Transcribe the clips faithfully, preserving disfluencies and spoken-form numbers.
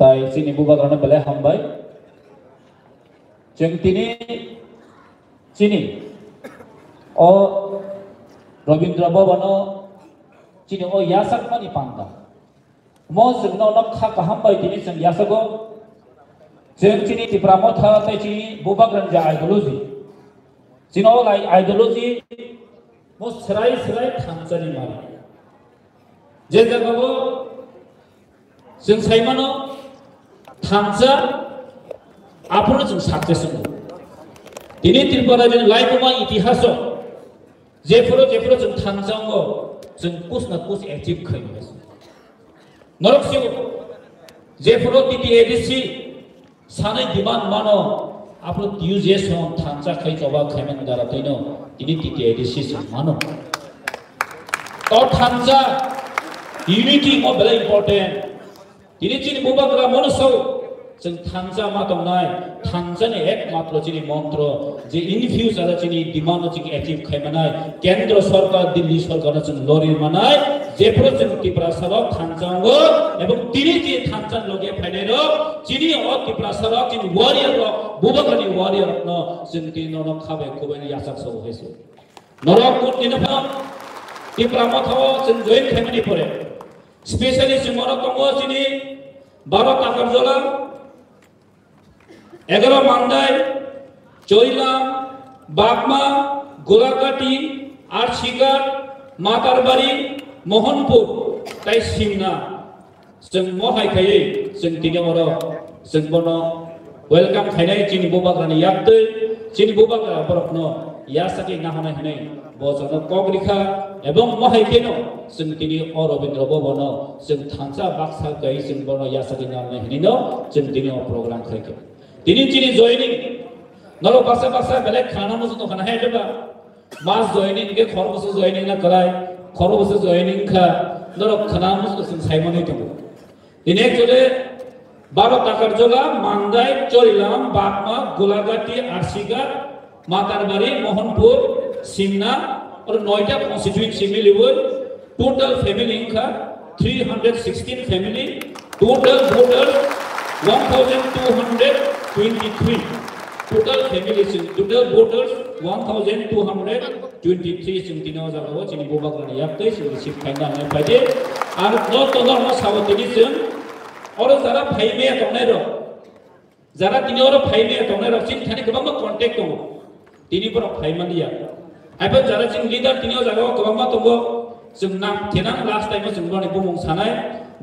Bai chini bubagrano belai hambai. Chwng tini chini o Rabindra Bhabano chini o yasakmani panda. Mo chwngno nok kha kaham bai tini chwng yasago. Chwng chini Tipra Motha tei chini bubagrani je ideology. Chini o lai ideology mo srai srai thansa ni mani. Je jagao chwng saimano thansa aphuru chwng success wngo. Tini Tripura rajyoni laibuma itihaso jephuru jephuru chwng thansa wngo chwng kus na kus achieve khaio. Norok sio jephuru T T A D C sanai demand mano, aphuru T U J S no thansa khai choba khaimani dara tino tini T T A D C se mano. To thansa unity mo belai important. Tini chini bubagra mono sao chwng thansa ma tongnai, thansa ni ekmatro chini montro je in future chini demand no chini achieve khaimanai, Kendra Sarkar, Delhi Sarkar no chwng lori manai, jephuru chwng Tiprasa rok thansa wngo, ebong tini je thansa loge phainai rok, chini o Tiprasa rok, chini warrior rok, bubagra ni warrior rok no chwng tini nono khabai khubai ni yachak sao hai se. Norok kut ni phano Tipra Motha o chwng join khaimani pore, specially chwng oro tongo chini Baro Takarjola, Egaro Mandai, Chorilam, Bagma, Golagati, Arsigat, Matarbari, Mohanpur, tai Simna. Chwng mo hai khaiwi chwng tini oro chwng bono welcome khainai chini bubagrani yaktwi, chini bubagra borokno yasakwi nahonai hwnwi bo chwngno kok rikha, ebong mo hai kheno chwng tini o Rabindra Bhavan no chwng thansa baksa kai chwng bono yasakwi nahonai hwnwi no chwng tini o program khaikha. Tini chini joining norok baksa baksa belai khana muchung tongkhana hai ba. Mas joining ke khoroksa joining na kwlai, khoroksa joining kha, norok khana muchung chwng saimanwi tongo. Tini actually Baro Takarjola, Mandai, Chorilam, Bagma, Golagati, Arsigat, Matarbari, Mohanpur, Simna, oro noita constituency miliwi, total family wngkha three hundred sixteen family, total voters one thousand two hundred twenty-three. Total family chwng, total voters one thousand two hundred twenty-three chwng tini o jaga o chini bubagrani yaktwi chwng receive khaina hwnwi phaidi. Ar no tono no sao tini chwng oro jara phai maya tongnai rok, jara tini oro phai maya tongnai rok chini thani kwbangma contact tongo. Tini borok phai manliya. Haiphano jara chini leader tini o jaga o kwbangma tongo. Chwng nam thenang last time o chwng borokni bumung sanai,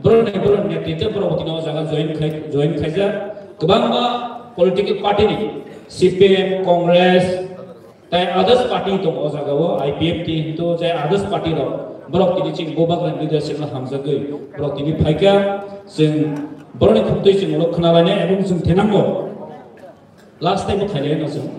borokni borokni netritwe borok tini o jaga join khai, join khaijak. Kwbangma political party ni C P M, Congress, tai others party tongo o jaga o, I P F T hinto jai others party rok. Borok tini chini bubagrani leadership no hamjagwi borok tini phaikha, chwng borokni khuktwi chwng ulo khwnalainai ebong chwng thenango. Last time o khailai no chwng.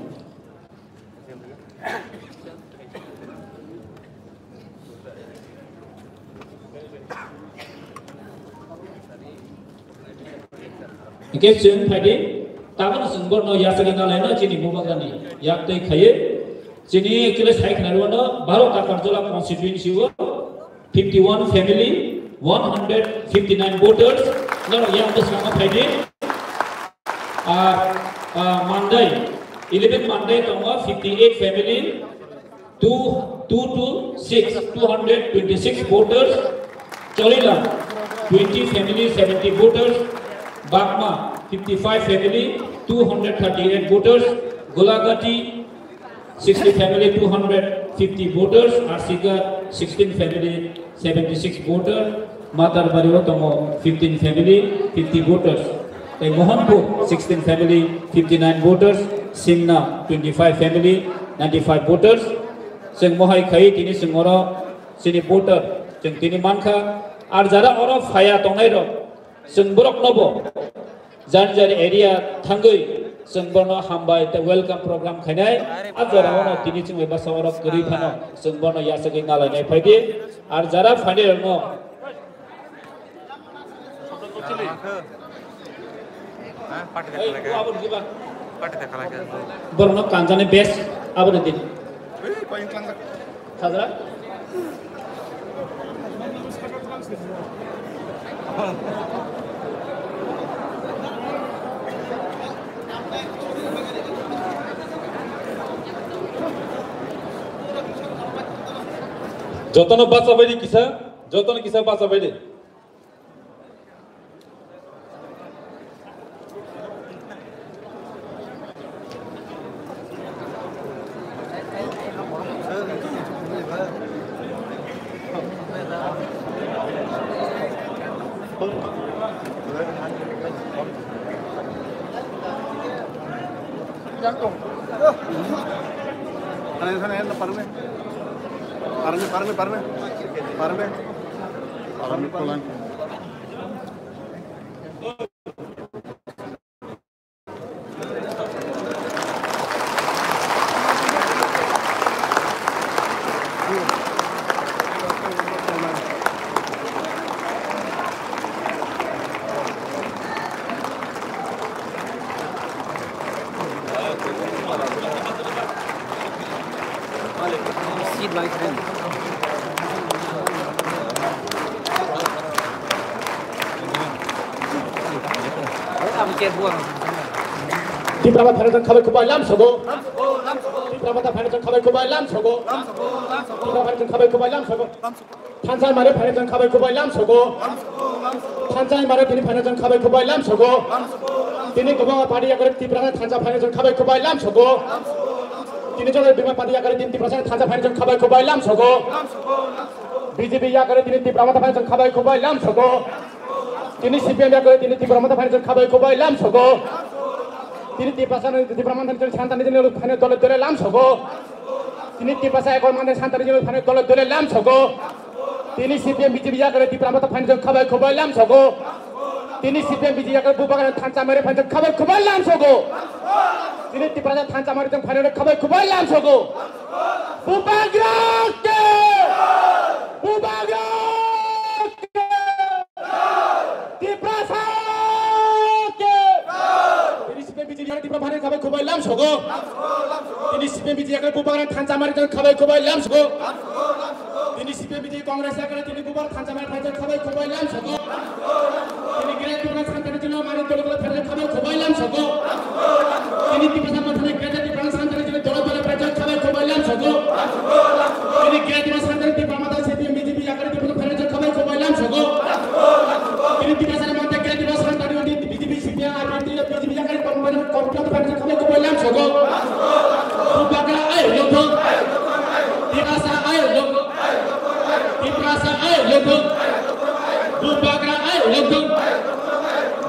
Hingke chwng phaidi, tabukno chwng borokno yachagwi nalaino chini bubagrani yaktwi khaiwi. Chini actually sai khna rwno Baro Takarjola constituency o fifty one family, one hundred fifty nine voters, norok yang bwskango phaidi. Ar, ah, Mandai, eleven Mandai tongo fifty eight family, two, two two six, two hundred twenty six voters, Chorilam, twenty family, seventy voters, Bagma, fifty five family, two hundred thirty eight voters, Golagati, sixty family, two hundred fifty voters, Arsigat, sixteen family, seventy six voter, Matarbari o tongo fifteen family, fifty voters. Tei Mohanpur, sixteen family, fifty nine voters, Simna, twenty five family, ninety five voters. Chwng mohai khai tini chwng oro chini voter chwng tini mankha. Ar jara oro phaya tongnai rok, chwng borok nobo jani jani area thangwi chwng bono hambai tei welcome program khainai. A jora o no tini chwng bai basa oro kwrwi phano chwng bono yachagwi nalainai phaidi. Ar jara phainai rok no. Borok no kanjani best abo ni din. Khajra. Jotono bacha bai di kisa, jotono kisa bacha bai di. Parme, parme, parme, parme. Parme, parme. See my friend. Tipra ba phaina jang khabai khubai lam sogo. Tipra ba phaina jang khabai khubai lam sogo. Tipra phaina jang khabai khubai lam sogo. Thansa mare phaina jang khabai khubai lam sogo. Thansa mare tini phaina jang khabai khubai lam sogo. Tini kwbangma party yakari Tipra thansa phaina jang khabai khubai lam sogo. Tini jole bima party yakari tini Tipra thansa phaina jang khabai khubai lam sogo. B J P yakari tini Tipra Motha phaina jang khabai khubai lam sogo. Tini C P M yakari tini Tipra Motha phaina jang khabai khubai lam sogo. Tini Tipra Motha, Tipra Motha phaina jang santani jang phaina dole dole lam sogo. Tini Tiprasa ekor mande santani jang phaina dole dole lam sogo. Tini C P M B J P yakare Tipra Motha phaina jang khabai khubai lam sogo. Tini C P M B J P yakare Bubagra thansa mare phaina jang khabai khubai lam sogo. Tini Tiprasa thansa mare jang phaina khabai khubai lam sogo. Bubagra ke! Bubagra ke! Tiprasa ke! Tini C P M B J P yakare Tipra phaina khabai khubai lam sogo. Tini C P M B J P yakare Bubagra thansa mari jang khabai khubai lam sogo. Tini C P M B J P Congress yakare tini Bubagra thansa mari phaina khabai khubai lam sogo. Tini Greater Tipraland santani jang mari dole dole phaina khabai khubai lam sogo. Tini Tiprasa Mothani Greater Tipraland santani jang dole dole phaina khabai khubai lam sogo. Tini Greater Tipraland santani Tipra Motha C P M B J P yakare Tipra phaina khabai khubai lam sogo. Tini Tiprasa Motha Greater Tipraland santani B J P C P I, R P T, B J P yakari kompan kompan phaina khabai khubai lam sogo. Bubagra ai lokthong. Tiprasa ai lokthong. Tiprasa ai lokthong. Bubagra ai lokthong.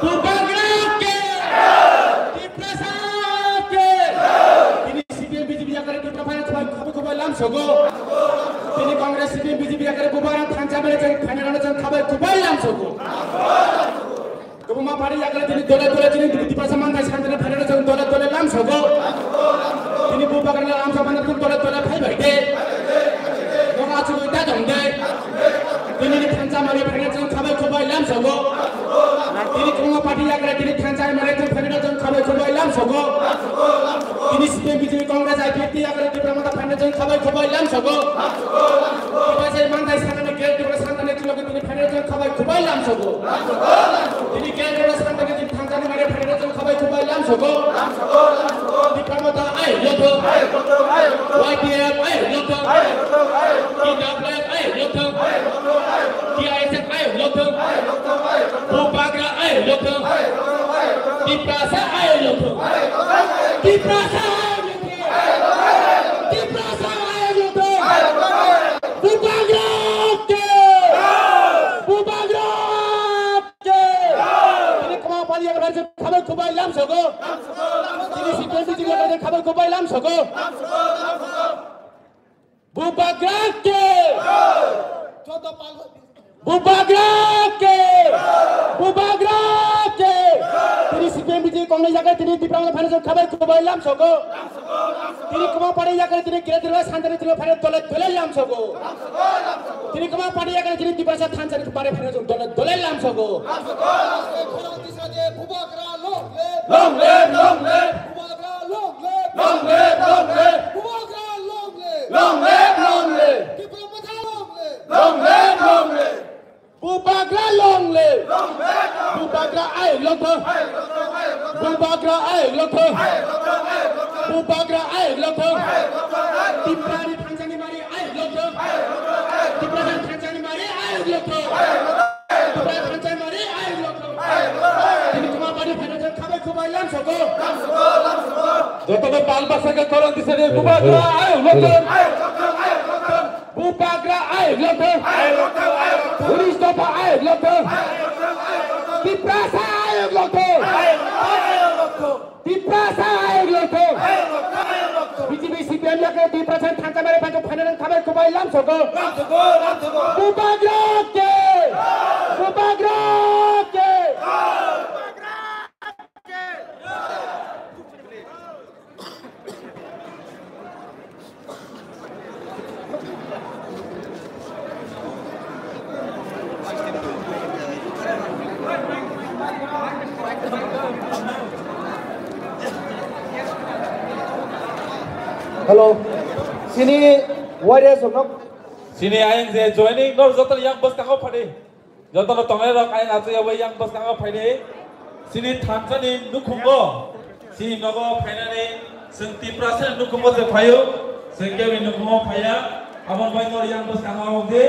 Bubagra ke. Tiprasa ke. Tini C P M B J P yakari Tipra phaina khabai khubai lam sogo. Tini Congress C P M B J P yakari Bubagra thansa mari jang phaina jang khabai khubai lam sogo. Kwbangma party yakle tini dole dole tini Tiprasa manthai santani phaina jang dole dole lam sogo. Tini Bubagra lam sogo mane dole dole phai bai de. Nogo achugwi ta tong de. Tini ni thansa mari phaina jang khabai khubai lam sogo. Tini kwbangma party yakle tini thansa mari jang phaina jang khabai khubai lam sogo. Tini C P M B J P Congress I P F T yakle Tipra Motha phaina jang khabai khubai lam sogo. Tiprasa manthai santani Greater Tipraland santani jang tini phaina jang khabai khubai lam sogo. Tini Greater Tipraland santani jang thansa mari phaina jang khabai khubai lam sogo. Tipra Motha ai lokthong. Y T F ai lokthong. T W F ai lokthong. T I S F ai lokthong. Bubagra ai lokthong. Tiprasa ai lokthong. Tiprasa ai lokthong. Tiprasa ai lokthong. Bubagra ke! Bubagra ke! Tini kwbangma party yakle khabai khubai lam sogo. Tini C P M B J P yakle khabai khubai lam sogo. Bubagra ke! Bubagra ke! Bubagra ke! Tini C P M B J P Congress yakle tini Tipra Motha phaina jang khabai khubai lam sogo. Tini kwbangma party yakle tini Greater Tipraland santani jang phaina dole dole lam sogo. Tini kwbangma party yakle tini Tiprasa thansa mari phaina jang dole dole lam sogo. Long live, long live. Bubagra long live. Bubagra long live. Long live, long live. Bubagra long live. Long live, long live. Tipra Motha long live. Long live, long live. Bubagra long live. Long live, long live. Bubagra ai lokthong. Ai lokthong, ai lokthong. Bubagra ai lokthong. Ai lokthong, ai lokthong. Bubagra ai lokthong. Ai lokthong, ai lokthong. Tiprani thansani mari ai lokthong. Ai lokthong, ai lokthong. Tini Kumar Badi phainai khabai khubai lamsogo. Jotono pal basa khe khorang tisani Bubagra ayuk lokthung. Bubagra ayuk lokthung. Police dopha ayuk lokthung. Tiprasa ayuk lokthung. Tiprasa ayuk lokthung. B J P C P M yakhe Tiprasa thansa mare phaikhe phainai khabai khubai lamsogo. Bubagra ke! Bubagra ke! Hello. Sini warriors rokno. Sini ayang je joining nor joto yang bwskango phadi. Jotono tongnai rok ayang achai abai yang bwskango phaidi. Sini thansani nukhungo, sini nogo phainani, chwng Tiprasa nukhungo se phaio, chwng kebini nukhungo phaiya. Aboni bai nor yang bwskango wngdi.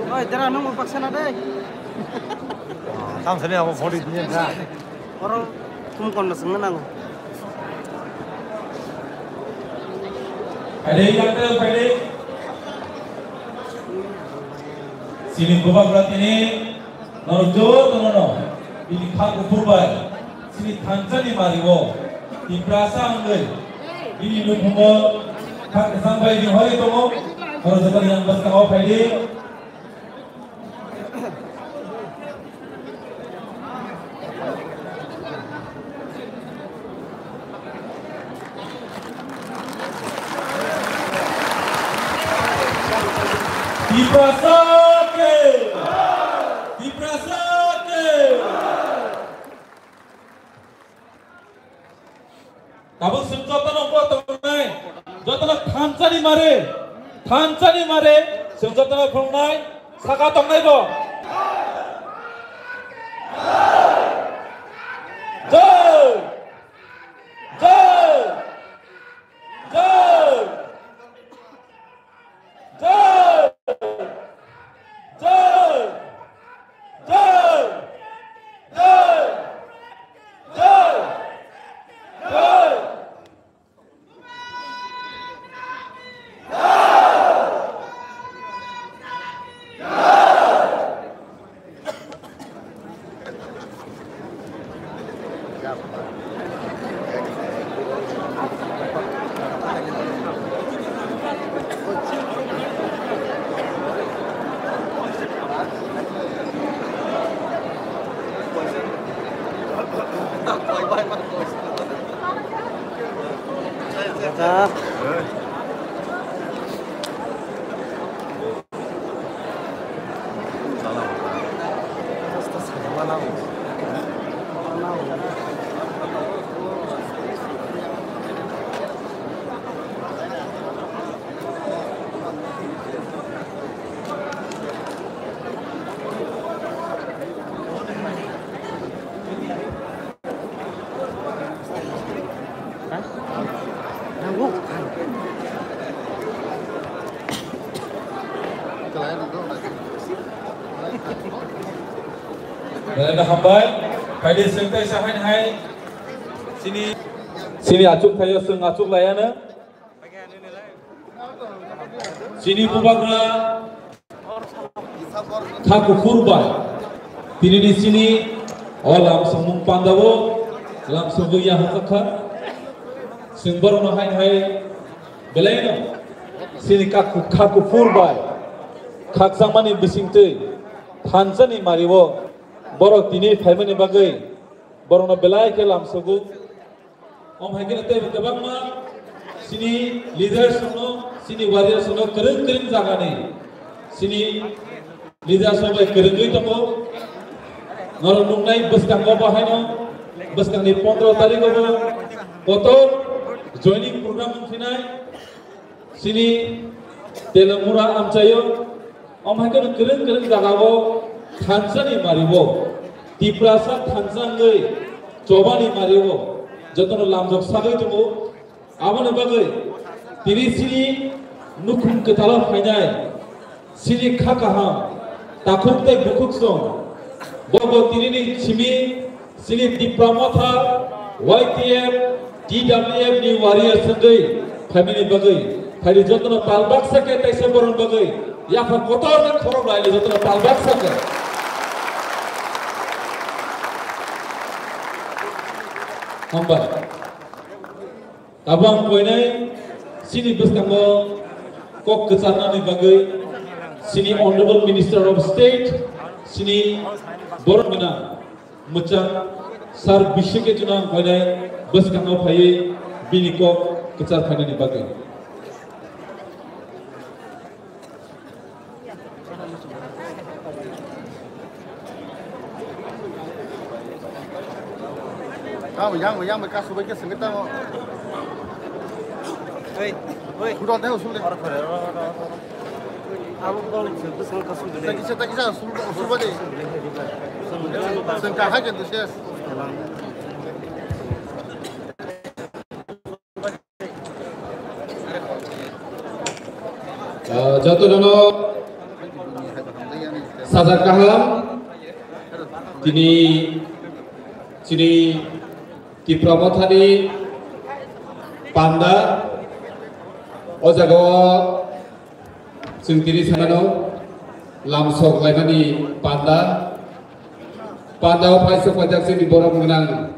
Oi, dera nung baksa na dei. Tam sani abo phone di niya na. Oro kum kon na sungna nango. Phaidi, phaidi. Sini Bubagra tini. Norok jotono no bini kha kuphur bai chini thansani mario Tiprasa wngwi bini nukhungo kha kwchang bai ringhorwi tongo. Norok jotono yang bwskango phaidi. Tiprasa ke! Tiprasa ke! Tabuk chwng jotono bo tongnai, jotono thansani mare, thansani mare chwng jotono phunuknai, saka tongnai bo. Jai! Jai! Jai! Jai! Jai! Jai! Belai no hambai. Phaidi chwng kaisa haini hai. Chini, chini achuk thaio chwng achuk laiano. Chini Bubagra kha kuphur bai tinini chini o lamsongmung pandao lamsogwi yahajakha. Chwng borokno haini hai belaino chini kha ku-, kha kuphur bai khakchangmani bisingtwi thansani mario borok tini phaimani bagwi borokno belai khe lamsogo. Omo hai kheno teibo kwbangma chini leaders rokno, chini warriors rokno kwrwng kwrwng jagani chini leaders rok bai kwrwngwi tongo. Norok nuknai bwskango bo haino bwskangni pondro tarikh o bo kotor joining program wngphinai. Chini Telamura amchaio, omo hai kheno kwrwng kwrwng jagao thansa ni mari o, Tiprasa thansa wngwi chobani mari o, jotono lamjok sagwi tongo. Aboni bagwi tini chini nukhung kwtalo phainai, chini kha kaham, takhuk tei bukhuk song, bo bo tinini simi chini Tipra Motha, Y T F, T W F ni warriors wngwi phaimani bagwi, phaidi jotono pal baksa khe taisa borokni bagwi yaphar kotor khe khorok laili jotono pal baksa khe. Hambai. Tabuk ang koinai chini bwskango kok kwcharnani bagwi chini Honorable Minister of State, chini borok gwnang mwchang Sir Bishek Chuna ang koinai bwskango phaiwi bini kok kwchar phainani bagwi. Tamo yang yang bai kasu bai keseng kita mo. Hei, hei. Kuda teh usul deh. Abo kau sengke sengke kasu deh. Takisa takisa usul usul bai deh. Sengka haja tuh ses. Ah, jotono sajak kaham. Tini chini Tipra Mothani panda o jaga o chwng tini sanano lamsok laimani panda. Panda o phaisok pajak chini borok gwnang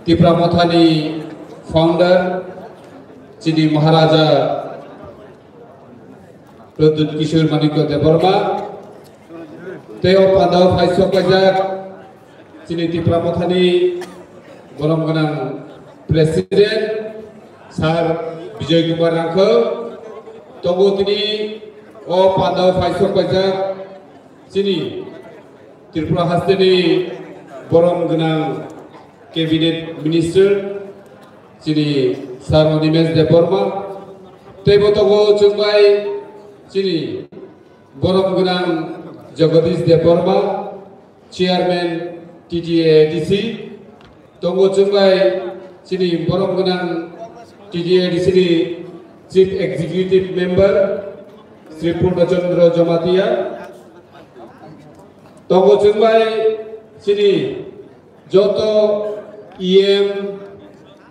Tipra Mothani founder chini Maharaja Pradyut Kishore Manikya Debbarma, tei o panda o phaisok pajak chini Tipra Mothani borom gwnang President Sir Bijoy Kumar Rangkho, tongo tini o panda o phaisok pajak chini Tripura hasteni borom gwnang Cabinet Minister chini Sir Animesh Debbarma, tei bo tongo chwng bai chini borom gwnang Jagadish Debbarma, Chairman T T A D C, tongo chwng bai chini borom gwnang T T A D C ni Chief Executive Member Sri Purna Chandra Jamatia, tongo chwng bai chini joto E M,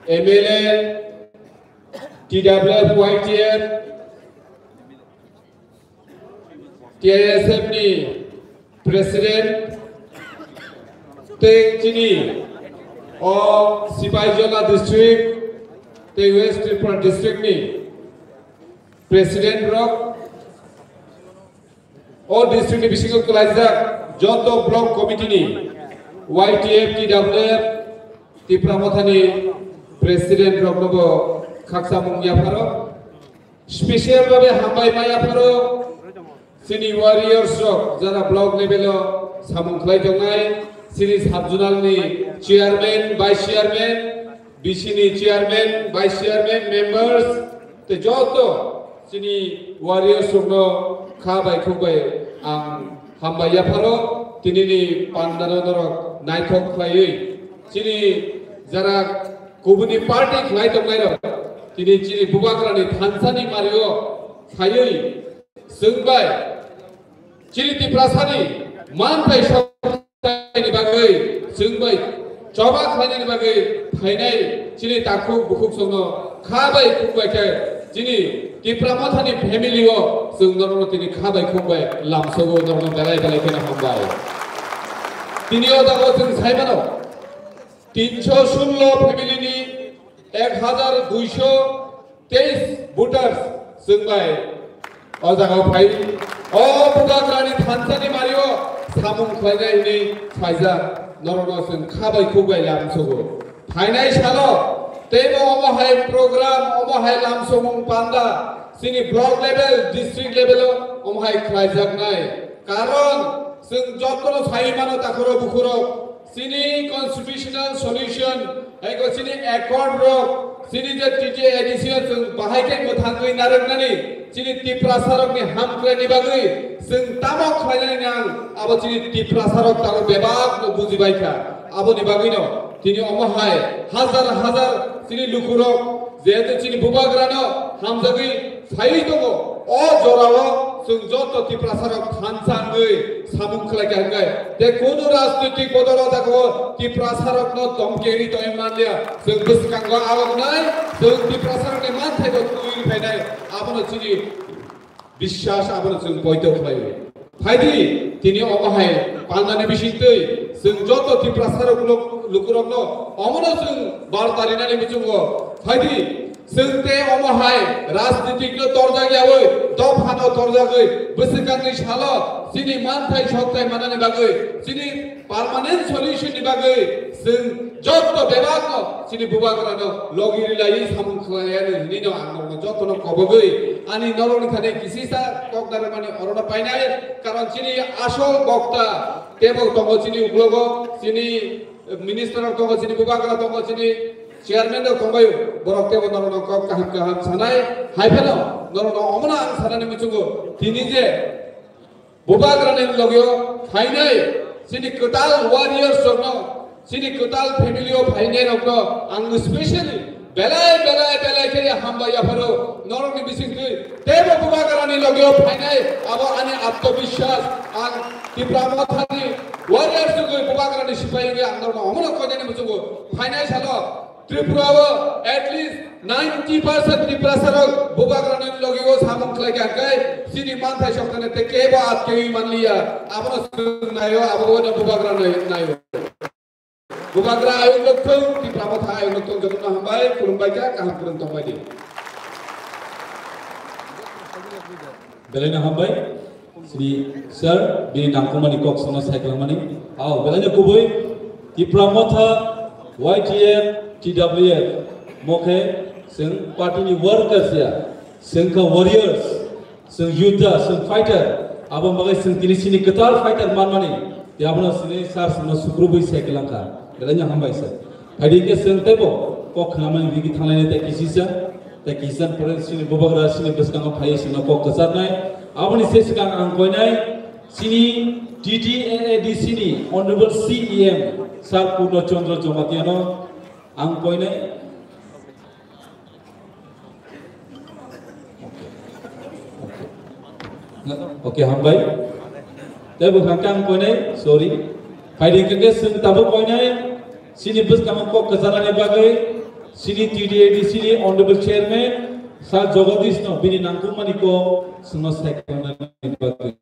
M L A, T W F, Y T F, T I S F ni President, tei chini o Sipaijala District tei West Tripura District ni President rok, o district ni bisingo kwlaijak joto block committee ni Y T F, T W F, Tipra Mothani President rokno bo khaksa mung yapharo. Special babe hambai ma yapharo chini warriors rok jara block level o samung khlai tongnai, chini sub zonal ni chairman, vice chairman, B C ni chairman, vice chairman, members, tei joto chini warriors rokno kha bai khuk bai ang hambai yapharo, tinini pandano norok naithok khlaiwi chini jara kubuni party khlai tongnairok tini chini bubagrani thansani mario khaiwi chwng bai chini Tiprasani manthai ni bagwi chwng bai choba khlainani bagwi phainai chini takhuk bukhuk songno kha bai khuk bai khe chini Tipra Mothani family o chwng norokno tini kha bai khuk bai lamsogo norokno belai belai kheno hambai. Tini o jaga o chwng sai mano tinsho sullo family ni ek hajar duisho teis voters chwng bai o jaga o phai o bubagrani thansani mario samung khlainai hwnwi phaijak norokno chwng kha bai khuk bai lamsogo. Phainai salo teibo omo hai program, omo hai lamsomung panda chini block level, district level o omo hai khlaijaknai. Karon chwng jotono sai mano takhuro bukhuro chini constitutional solution, eko chini accord rok, Chini je T T A D C o chwng bahai khe mwthangwi narwknani, chini Tiprasarokni hamkraini bagwi chwng tamo khlainani nang, abo chini Tiprasarok tamo bebakno bujibaikha. Aboni bagwino tini omo hai hajar hajar chini lukurok, jehetu chini bubagrano hamjagwi phaiwi tongo, o jorao chwng joto Tiprasarok thansa wngwi samung khlaikha hwnkhe, tei kunu rajnitik bodol o jagao Tiprasarokno domkeri tongwi manliya. Chwng bwskango awoknai, chwng Tiprasarokni manthai bo twi phainai, abono chini biswas, abono chwng poito khlaiwi. Phaidi, tini omo hai palnani bisingtwi chwng joto Tiprasarok luk-, lukurokno omono chwng bar tarinani muchungo. Phaidi, chwng tei omo hai rajnitikno torjak yawi, dophano torjagwi, bwswkangni salo chini manthai sokthai manani bagwi, chini permanent solution ni bagwi chwng joto bebakno chini bubagrano logi rilaiwi samung khlaiyani hinwi no ang norokno jotono kobogwi ani norokni thani kisisa kok narwkmani orono painai, karon chini asol bokta tebo tongo chini uklogo, chini minister rok tongo, chini bubagra tongo, chini chairman rok tongbaio, borok tebo norokno kok kaham kaham sanai, hai phano norokno omono ang sanani muchungo tini je Bubagrani logio phainai chini kwtal warriors rokno, chini kwtal family o phainai rokno ang specially belai, belai, belai khe hambai yapharo norokni bisingtwi teibo Bubagrani logio phainai abo ani atmabiswas ang Tipra Mothani warriors wngwi Bubagrani sipai wngwi ang norokno omono koinani muchungo phainai salo Tripura o at least ninety percent Tiprasa rok Bubagrani logi o samung khlai kha hwnkhe chini manthai sokthani tei kebo atkewi manliya. Abono chwng naio, abo bono Bubagra nai-, naio. Bubagra ayuk lokthung, Tipra Motha ayuk lokthung, jotono hambai, khulumbai kha, kaham kwrwng tongbai di. Belai no hambai, sini sir, bini nangkukmani kok sono sai kwlangmani. Ao, belai no kubui, Tipra Motha, Y T F, T W F, mokhe, chwng party ni workers ya, chwng kha warriors, chwng yodha, chwng fighter, abo bagwi chwng tini sini kwtal fighter manmani, abono sini sir sono sukrubui sai kwlangkha, belai no hambai sir. Phaidi khe chwng teibo kok khwnamani rigi thanglainai tei kisisa, tei kisisa pore chini bubagra chini bwskango phaiwi chwngno kok kwcharnai. Aboni se swkang ang koinai chini T T A A D C ni Honorable C E M Sir Purno Chandra Jamatia no ang koinai. Okay, hambai. Tei bwkhang khe ang koinai, sorry. Phaidi hwnkhe chwng tabuk koinai, chini bwskango kok kwcharnani bagwi, chini T T A D C ni Honorable Chairman, Sir Jagadish no bini nangkukmani kok chwngno sai khlainani bagwi.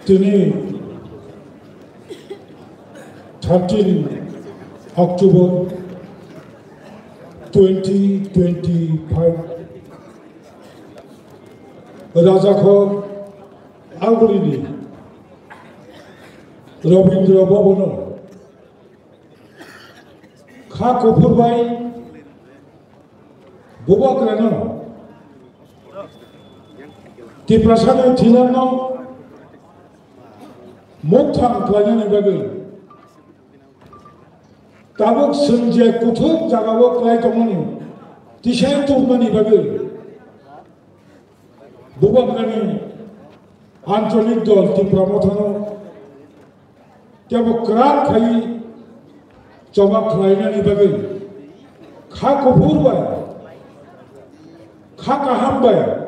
Tini thirteen October twenty twenty-five Rajakhor Agulini Rabindra Bhavan o kha kuphur bai bubagrano Tiprasani thwilanno mukthang khlainani bagwi tabuk chwng je kuthuk jagao klai tongmani tisai tubumani bagwi bubagrani ancholik dol Tipra Mothano tebo kwrak khai choba khlainani bagwi kha kuphur bai, kha kaham bai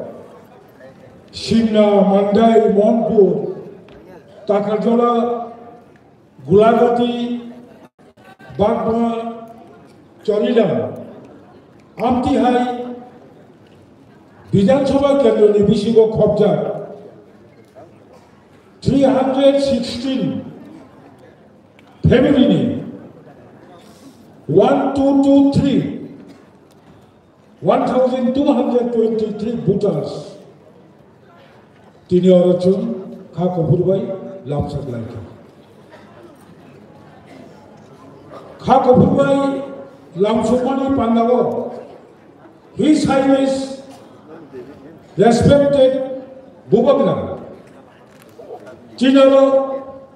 Simna, Mandai, Monpur, Takarjala, Gulagati, Bagma, Chorilam, amtwi hai Bidhan Sabha kendroni bisingo khopjak three hundred sixteen family ni One two two three, one thousand two hundred twenty-three voters tini oro chwng kha kuphur bai lamsok lai kha. Kha kuphur bai lamsokmani pandao His Highness respected Bubagra, General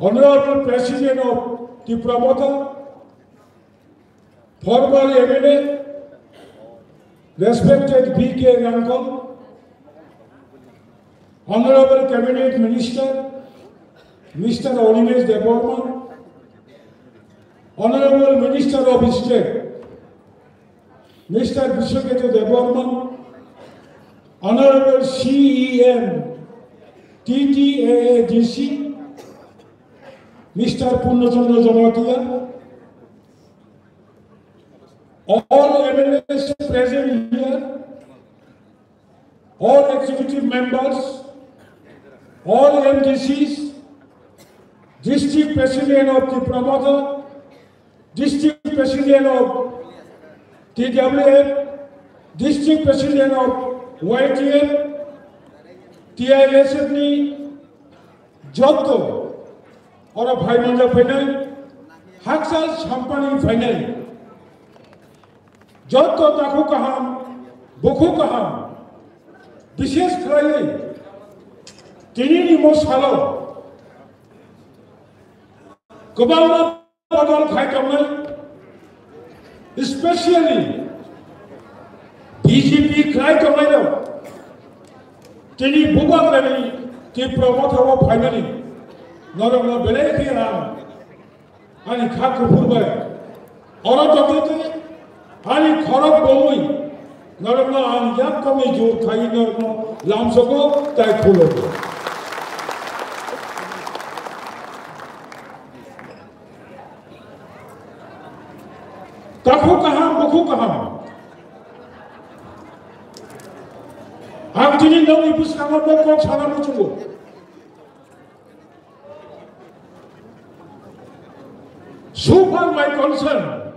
Honorable President of Tipra Motha, former M L A, respected B K Rangkal, Honorable Cabinet Minister, Mister Animesh Debbarma, Honorable Minister of State, Mister Bishwaketu Debbarma, Honorable C E M T T A A D C, Mister Purno Chandra Jamatia, all M L As present here, all executive members, all M D Cs, District President of Tipra Motha, District President of T W F, District President of Y T F, T I S F ni jotto oro phai manjak phainai, hakchal sampani phainai, jotto takhuk kaham, bukhuk kaham, bishesh khlaiwi tinini mo salo kwbangma bodol khai tongnai, especially B J P khlai tongnai rok. Tini Bubagrani Tipra Motha o phainani norokno belai khe ang ani kha kuphur bai oro tongthote ani khorok bomwi norokno ang yak kami jur khai norokno lamsogo tai khulogo. Takhuk kaham, bukhuk kaham. Ang tini nokni bwskango bo kok sana muchungo. So far my concern,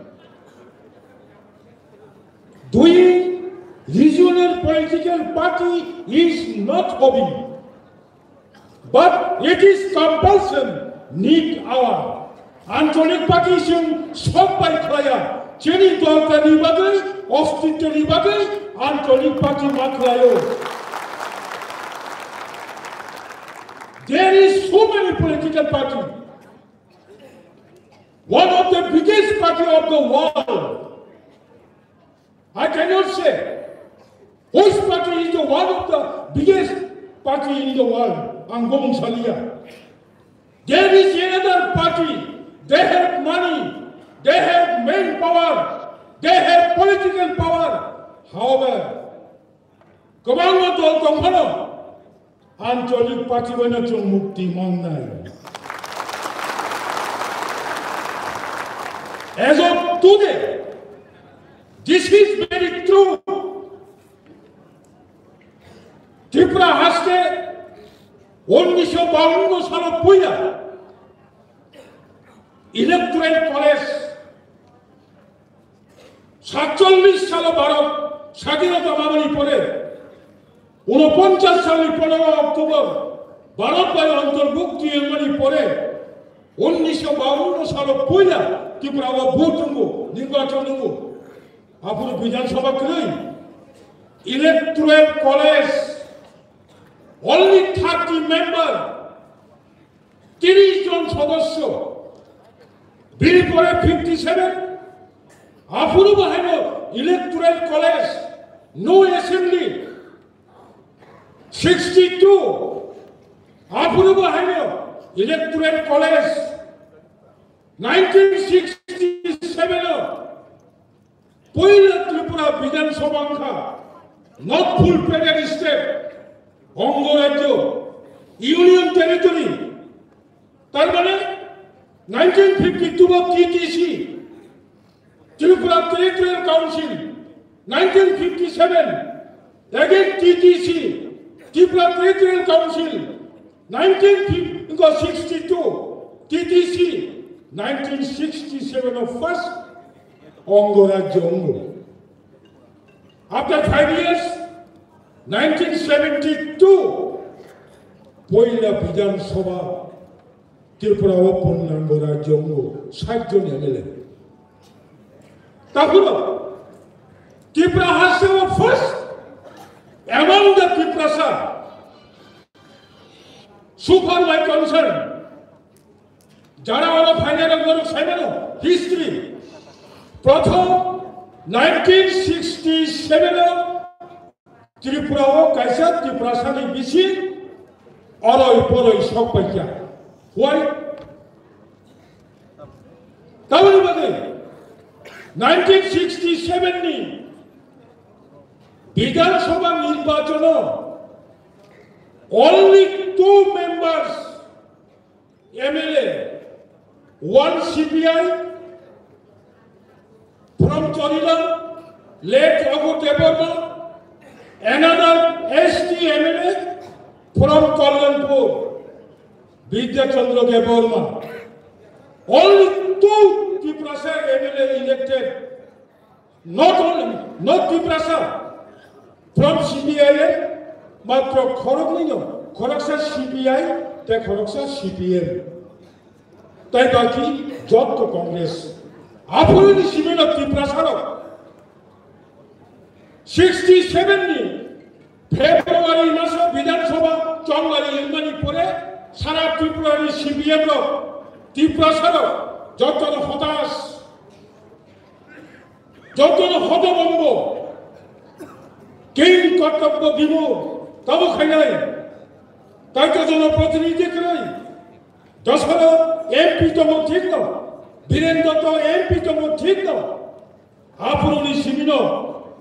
doing regional political party is not hobby. But it is compulsion need our ancholik party chwng sok bai khlaiya, chini dorkar ni bagwi, ostitto ni bagwi ancholik party ma khlaio. There is so many political party. One of the biggest party of the world. I cannot say which party is the one of the biggest party in the world. Ang gomung saliya. There is another party. They have money. They have manpower. They have political power. However, kwbangma dol tongphano ancholik party bai no chwng mukti mannai. As of today, this is very true. Tripura haste unnisho bawanno salo puila Electoral College satchollish salo Bharat sadhinota mamani pore, unoponchas salni pondoro October Bharat bai antorbhukti wngmani pore, unnisho bawanno salo puila Tripura o vote wngo, nirbachon wngo. Aphuru Bidhan Sabha kwrwi, Electoral College, only thirty member, tiris jon sodosyo, bini pore fifty seven, aphuru bo haino Electoral College, no assembly, sixty two, aphuru bo haino Electoral College, nineteen sixty seven o Poila Tripura Bidhan Sabha wngkha, not full federal state, ongo rajyo, union territory. Tar mane nineteen fifty two o T T C, Tripura Territorial Council, nineteen fifty seven, again T T C, Tripura Territorial Council, nineteen sixty two, T T C, Nineteen sixty-seven o first Ongo Rajyo ongo. After five years, nineteen seventy-two, poila Bidhan Sabha Tripura o Purnango Rajyo ongo, sat jon M L A. Takhoro Tripura haste o first among the Tiprasa, so far my concern, jara oro phainai rok norok sai mano, history. Prothom nineteen sixty-seven o Tripura o kaisa Tiprasani bisi oroi poroi sok paikha. Why? Tamoni bagwi nineteen sixty-seven ni Bidhan Sabha nirbachano only two members M L A, one C P I from Choriram, late Raghu Debbarma, another S T M L A from Kalyanpur, Bidya Chandra Debbarma. Only two Tiprasa M L A elected. Not only, not Tiprasa, from C P I M, matro khoroknwi no, khoroksa C P I, tei khoroksa C P M. Tai baki jotto Congress. Aphuruni simi no Tiprasa rok. Sixty-seven ni February maso Bidhan Sabha chonglari wngmani pore sara Tripura ni C P M rok, Tiprasa rok jotto no hotas. Jotono hodobombo, king kortobbo bimo, tamo khainai, taito jono protinidhi kwrwi, dosaro M P tongo thik no, Birendra to M P tongo thik no, aphuruni simino,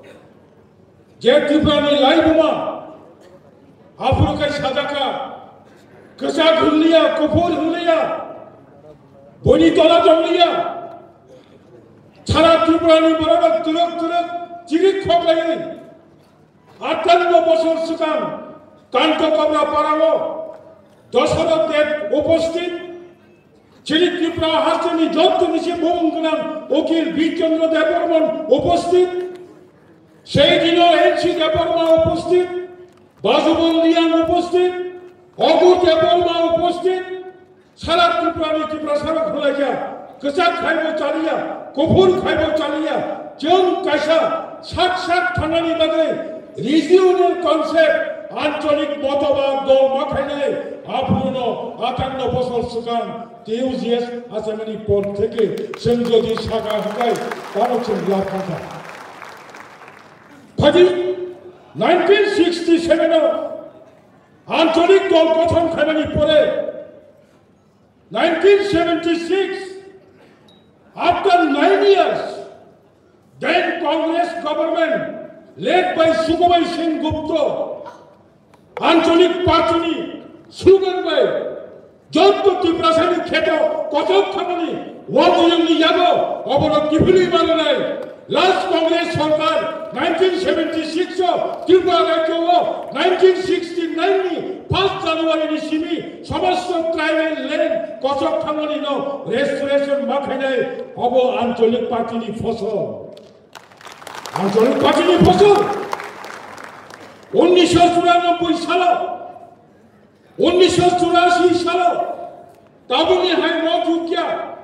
je Tripurani laibuma, aphuru kai sajaka, kwchak hwnliya, kuphur hwnliya, boni tola tongliya, Sara Tripurani bororok twrwk twrwk chirik khoklaiwi atanno bosor swkang Kanto Kabra parao Dosarok Deb uposthit, chini Tripura hasteni jottoni se bumung gwnang ukil Bir Chandra Debbarman uposthit, sei dino N C Debbarma uposthit, Bajubal Liang uposthit, Ogu Debbarma uposthit, Sara Tripura ni Tiprasa rok hwlaikha, kwchak khaibo chaliya, kuphur khaibo chaliya, chwng kaisa sak sak thangnani bagwi regional concept, ancholik motobad dol ma khainai, aphuruno atanno bosor swkang T U G S achaimani por theke chwng jodi saka hwnkhe tamo chwng lab mankha. Phadi nineteen sixty-seven o ancholik dol gothon khainani pore nineteen seventy-six, after nine years, then Congress government led by Sukhbir Singh Gupta, Anchalik Party ni slogan bai jotto Tiprasani kheto kochok thangmani wajuyungni yago obono kiphilwi mananai. Last Congress sorkar nineteen seventy-six o Tripura rajyo o nineteen sixty-nine ni first January ni simi somosto tribal land kochok thangmani no restoration ma khainai, obo Anchalik Party ni phosol. Anchalik Party ni phosol. Unnisho churanobboi salo, unnisho churashi salo, tabukni hai mojok ya,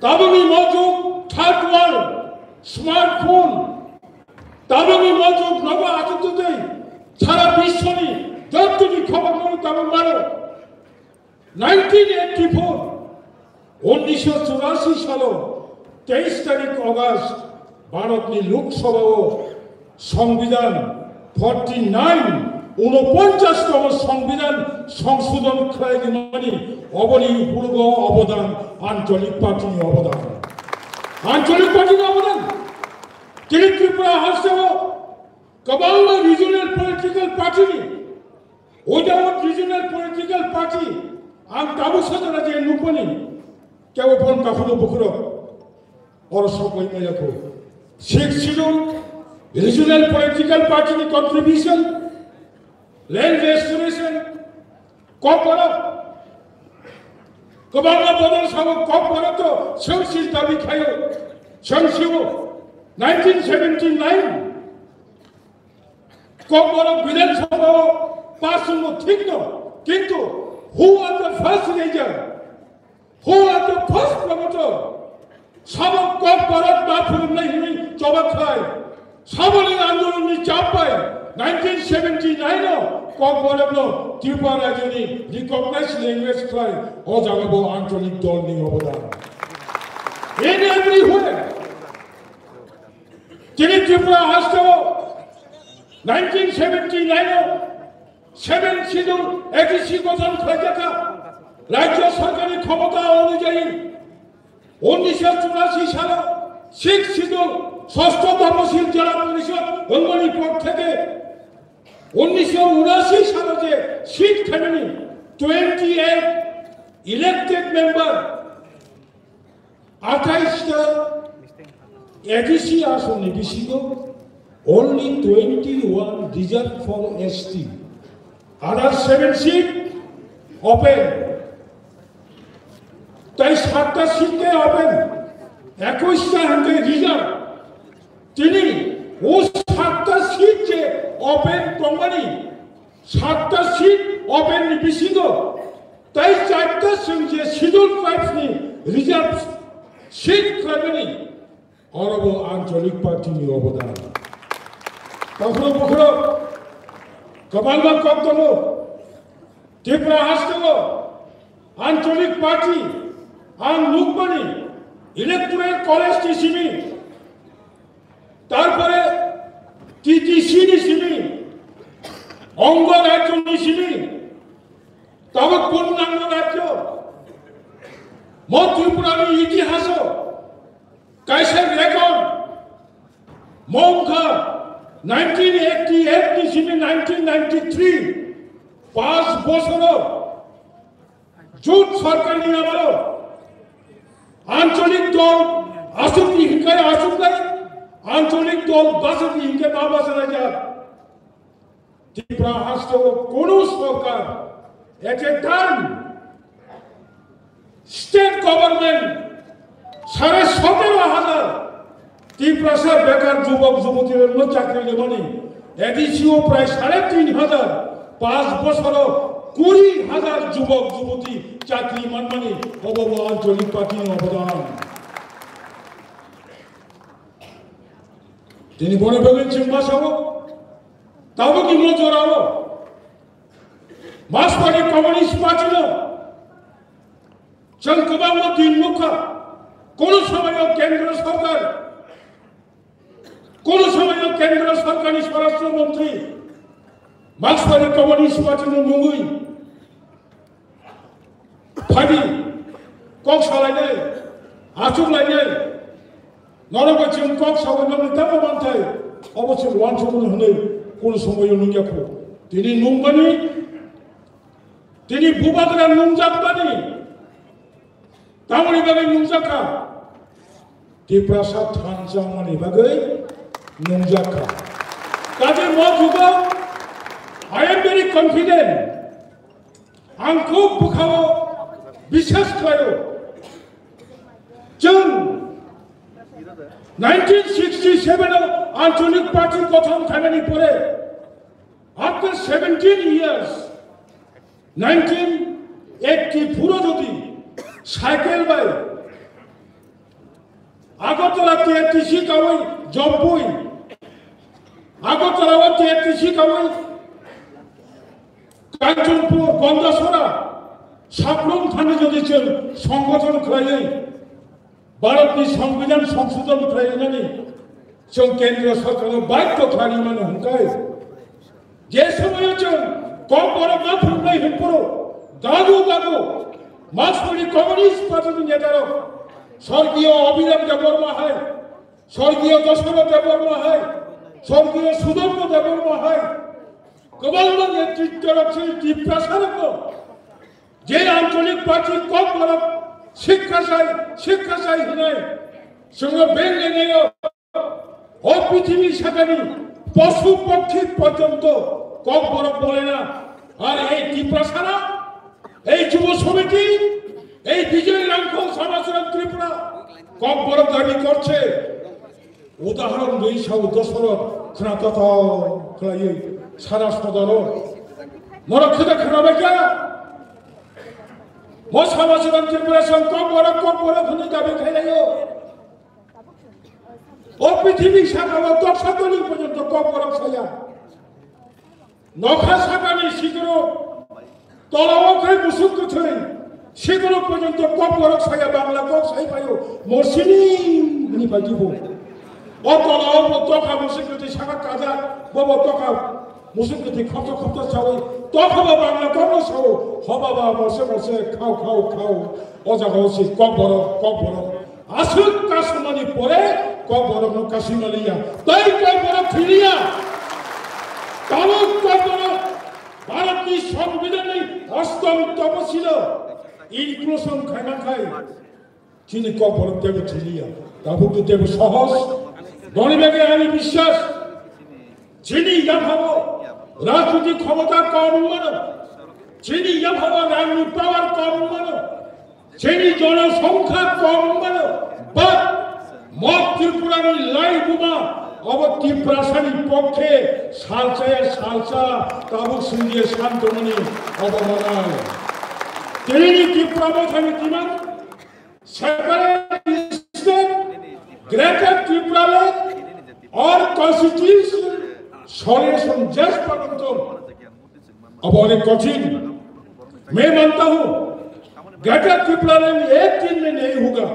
tabukni mojok third world, smartphone, tabukni mojok nogo atututwi sara biswoni jottoni khobor nogo tabuk mano. Nineteen eighty-four, unnisho churashi salo teis tarik August, Bharatni Lok Sabha o Songbidan forty-nine, unoponchash tomo Songbidan songsodhon khlai rimani oboni upulugo obodan Anchalik Party ni obodan. Anchalik Party ni obodan. Tini Tripura hasteo kwbangma regional political party ni Without regional political party, ang tabuk sajana je nukmani, kebo phone kaphuru bukhurok, oro sokoi maya kho. Sixth Schedule, regional political party ni contribution, land restoration, kokoro, Kwbangma bodol sabo Kokborok to census dabi khaio, census nineteen seventy-nine Kokborok Bidhan Sabha o pass wngmo thik no, kintu who are the first raiser? Who are the first promoter? Sabo Kokborok ma phunuknai hwnwi choba khlai. Saboni andolonni chap bai nineteen seventy-nine o Kokborokno Tripura rajyoni recognized language khlai o jagao ancholik dolni obodan. In everywhere. Tini Tripura hasteo nineteen seventy-nine o Seven Schedule A D C gothon khlaijakha. Rajya sorkarni khomota onujayi unnisho churasi salo Sixth Schedule, Sosto Toposil Jela Porishod wngmani por theke unnisho unasi salo je seat khaimani twenty-eight elected member, athais ta A D C asongni bisingo only twenty-one reserved for S T. Other seven seat open. Tai satta seat ke open. Ekush ta hwnkhe reserve. Tini o satta seat je open tongmani, satta seat open ni bisingo tai charta chwng je Scheduled Tribes ni reserve seat khlaimani, orobo Ancholik Party ni obodan. Takhro bukhro kwbangma kok tongo. Tripura hasteo Ancholik Party ang nukmani Electoral College ni simi, tarpore T T C ni simi, Ongo Rajyo ni simi, tabuk Purnango Rajyo, mo Tripura ni itihaso kaisa record, mo wngkha nineteen eighty-eight ni simi nineteen ninety-three, pas bosoro Jut sorkarni amalo ancholik dol aswkni hinkhai aswknai, ancholik dol bachakni hinkhai ma bachalaijak. Tripura hasteo kono sorkar at a time state government sare sotero hajar Tiprasa bekar jubok jubotirokno chakri rimani, A D C o prai sare tin hajar, pas bosoro kuri hajar jubok juboti chakri manmani, obo bo ancholik party ni obodan. Tini boni bagwi chwng ma sao, tabukni mo jorao Markswari Communist Party no chwng kwbangma din nukha, kono somoyo Kendra Sarkar, kono somoyo Kendra Sarkarni Swarashtra Montri Markswari Communist Party no nungwi phadi kok salainai, achuklainai, norok bai chwng kok sawi nokni tamo manthai, obo chwng uansukmani hwnwi kono somoyo nungya kho. Tini nungmani, tini bubagra nungjakmani, tamoni bagwi nungjakha? Tiprasa thansa wngmani bagwi nungjakha. Kaje mo jugo, I am very confident. Ang khub bwkhao biswas khlaio. Chwng nineteen sixty-seven o Ancholik Party gothon khainani pore, after seventeen years, nineteen eighty-four o jodi cycle bai Agartala T F T C kawi Jompui, Agartala o T F T C kawi Kanchanpur, Gandasora, Saprum thani jodi chwng songgothon khlaiwi Bharatni Songbidan songsodhon khlainani chwng Kendriya Sarkarno baidhyo khlainani hwnkhai, je somoyo chwng Kokborok ma phunuknai hwnphuru gagu gagu Markswari Communist Party ni netarok, Sorgiyo Abhiram Debbarma hai, Sorgiyo Dasarath Debbarma hai, Sorgiyo Sudarma Debbarma hai, kwbangma netritworok chini Tiprasarokno je Ancholik Party Kokborok sikha chai, sikha chai hwnwi chwngno beng lengnai, o prithibi sakani posu pokhi porjonto Kokborok bolena. Ar ei Tiprasara, ei Jubo Somiti, এই বিজয় রাংখল সমাজরাম ত্রিপুরা ককবরক দাবি করছে। উদাহরণ রয়েছে দশরথ, খনাতত খনাই সারা সদর। মরক্ষিত খনাবাইকা। মো সমাজরাম ত্রিপুরা সং ককবরক, ককবরক হনে দাবি খাইলাইও। ও পৃথিবী সাগর দশ তলি পর্যন্ত ককবরক সায়া। Nokha sakani sikoro tolao khai musuk kwthwi sikoro porjonto kok borok saya Bangla kok sai paio morsini hini pai dibo. O tolao bo tokha musuk kwthwi saka kaja bobo tokha musuk kwthwi khopto khopto sawi tokha ba Bangla kok no sao hoba ba morse morse khao khao khao o jaga o si kok borok kok borok. Aswk kasumani pore kokborokno kasumaliya. Tai kokborok thiliya. Tabuk kokborok Bharatni Songbidanni ostom toposilo inclusion khaima khai. Chini kokborok tebo thiliya. Tabuk tebo sohos. Boni bage ani biswas. Chini yaphabo rajniti khomota kom wngmano. Chini yaphabo rangni power kom wngmano. Chini jonosongkha kom wngmano, but mo Tripurani laibuma obo Tiprasani pokkhe salsaya salsa tabuk singye santongmani obo manai. Tinini Tipra Mothani demand separate state, Greater Tipraland or constitution solution jes porjonto Obo onek kothin. Main manta hu, Greater Tipraland ek din mein nahi hoga.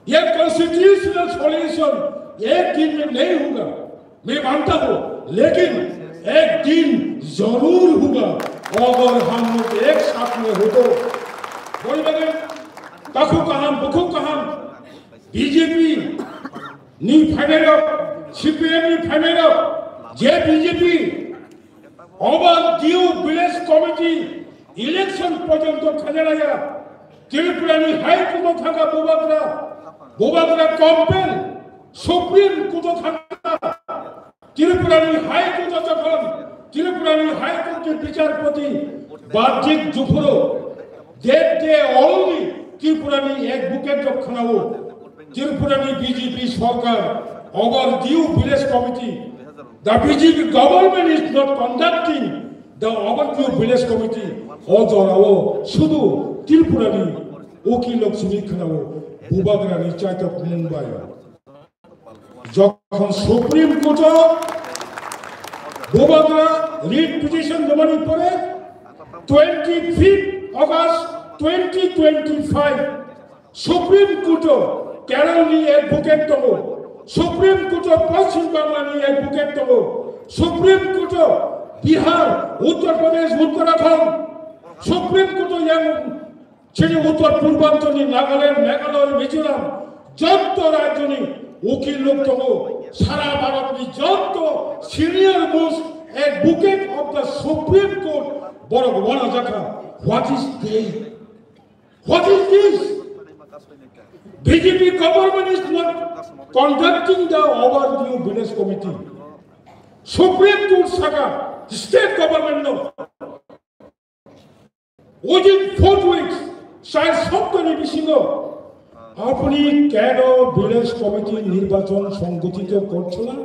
Ye constitutional solution ek din mein nahi hoga. Main manta hu, lekin ek din zarur hoga, agar hum log ek saath mein ho to. Bhai bhai, takhu kaham, bukhu kaham, B J P ni phainai rok, C P M ni phainai rok, je B J P Obo D U village committee election porjonto khajalaya. Tripurani High Court o thangkha Bubagra, Bubagra compel Supreme Court o thangkha. Tripurani High Court o jokhon Tripurani High Court ni bicharpoti Bajik Juphuru that day only Tripurani advocate rok khnao. Tripurani B J P sorkar, our D U village committee, the B J P government is not conducting the our D U village committee. O jorao sudu Tripurani ukil lok simi khnao Bubagrani chaitok Mumbai. Jokhon Supreme Court o Bubagra writ petition jomani pore twenty-fifth August twenty twenty-five Supreme Court o Kerala ni advocate tongo, Supreme Court o Paschim Bangla ni advocate tongo, Supreme Court o Bihar, Uttar Pradesh, Uttarakhand, Supreme Court o yang chini Uttar Purbanchal ni Nagaland, Meghalaya, Mizoram, jotto rajyo ni ukil lok tongo, sara Bharat ni jotto senior most advocate of the Supreme Court borok wanajakha. What is this? What is this? B J P government is not conducting the overdue village committee. Supreme Court saka state government no. Within four weeks, char soptani bisingo apni keno village committee nirbachon songgothito korchona,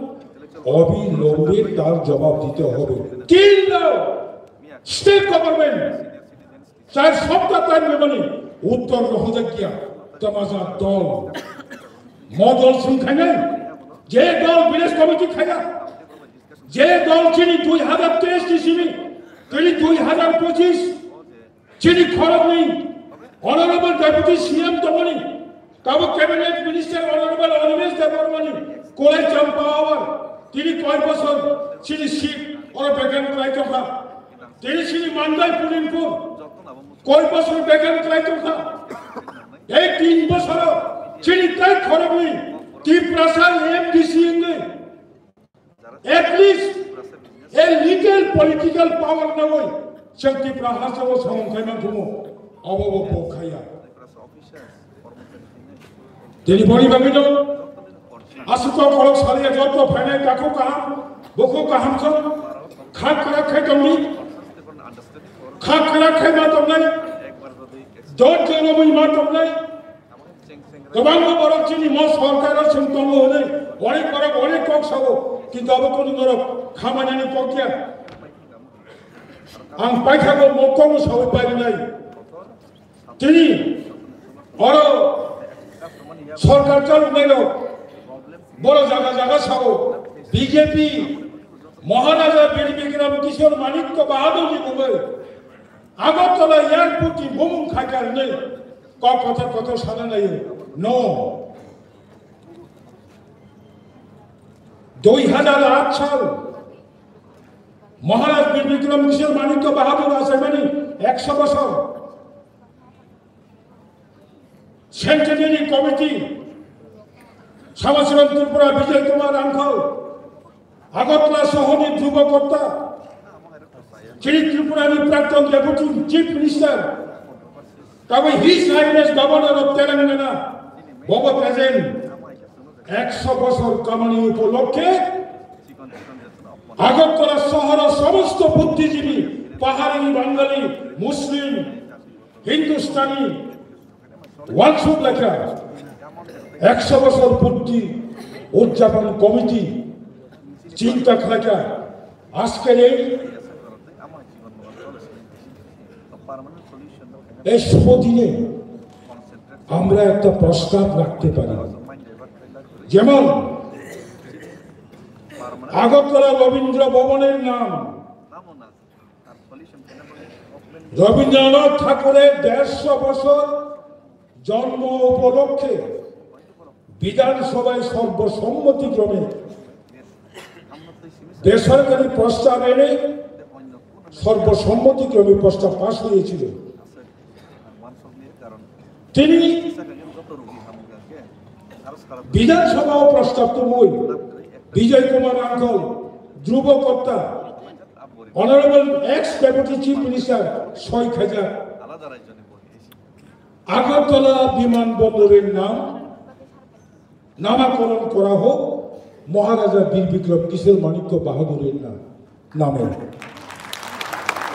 obilombe tar jobab dite hobe. Till now, state government Char sopta time rebani uttor no hojak ya, tamaja dol. Mo dol sung khainai, je dol village committee khaya, je dol chini dui hazar teis ni simi, tini dui hazar pochis, chini khorokni honorable deputy C M tongoni, Tabuk Cabinet Minister Honorable Animesh Debbarmani, Kolai Champa Awar, tini koi bosor chini seat oro vacant khlai tongkha. Tini chini Mandai Pulinpur, koi bosor vacant khlai tongkha. Ei tin bosoro chini tai khorokni Tiprasa M D C wngwi, at least a little political power nawi chwng Tipra hasteo samung khai manthumo, obo bo bo khaiya. Tini boni bagwi no aswk khorok saliya joto phainai takhuk kaham, bukhuk kaham chwng kha kwrak khai tongdi, kha kwrak khai ma tongnai. Jot jonobwi ma tongnai, kwbangma borok chini mo sorkaro chwng tongo hwnwi onek borok onek kok sao, kintu abo kunu norok khamanani kok ya. Ang paithago mo kokno sawi painai. Tini oro sorkar chaloknairok boro jaga jaga sao, B J P Maharaja Bir Bikram Kishore Manikya Bahadurni mungwi Agartala airport ni bumung khaikha hwnwi kok kotor kotor sana naio. No. Dui hajar aat sal Maharaj Bir Bikram Kishore Manikya Bahadur achaimani ekso bosor. Centenary Committee, Samasiram Tripura Bijoy Kumar Rangkhal, Agartala sohorni Dhruba Gupta, chini Tripurani Prakton Deputy Chief Minister, tabo His Highness Governor of Telangana, bobo present. Ekso bosor kamani upolokkhe Agartala sohoro somosto buddhijibi, pahari, Bangali, Muslim, Hindustani, wansuk lekha ekso bosor purti udjapon committee chinta khlaikha. Ajker ei, ei শুভ দিনে আমরা একটা প্রস্তাব রাখতে পারি, যেমন আগরতলা রবীন্দ্র ভবনের নাম রবীন্দ্রনাথ ঠাকুরের দেড়শো বছর জন্ম উপলক্ষে বিধানসভায় সর্বসম্মতিক্রমে বেসরকারি প্রস্তাব এনে সর্বসম্মতিক্রমে প্রস্তাব পাস হয়েছিল। তিনি বিধানসভাও প্রস্তাব তো মই বিজয় কুমার রাঙ্খল, ধ্রুব কর্তা, Honorable ex Deputy Chief Minister সই খাজা আগরতলা বিমানবন্দরের নাম নামকরণ করা হোক মহারাজা বীর বিক্রম কিশোর মাণিক্য বাহাদুরের নাম, নামে।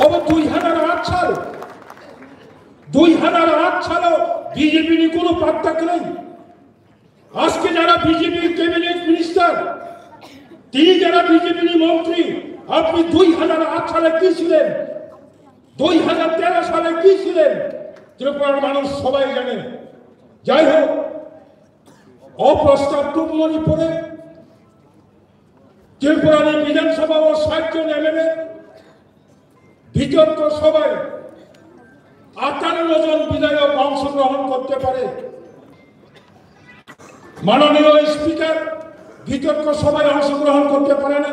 অব দুই হাজার আট সাল, দুই হাজার আট সালো বিজেপি নি কোনো পাত্তা নেই। আজকে যারা বিজেপির ক্যাবিনেট মিনিস্টার, তিনি যারা বিজেপির মন্ত্রী, আপনি দুই হাজার আট সালে কি ছিলেন, দুই হাজার তেরো সালে কি ছিলেন, ত্রিপুরার মানুষ সবাই জানে। যাই হোক, অপ্রস্তাব টুকমনি পরে ত্রিপুরার বিধানসভা ও সাতজন এমএলএ বিতর্ক সভায় আটান্ন জন বিধায়ক অংশগ্রহণ করতে পারে। মাননীয় স্পিকার বিতর্ক সভায় অংশগ্রহণ করতে পারে না,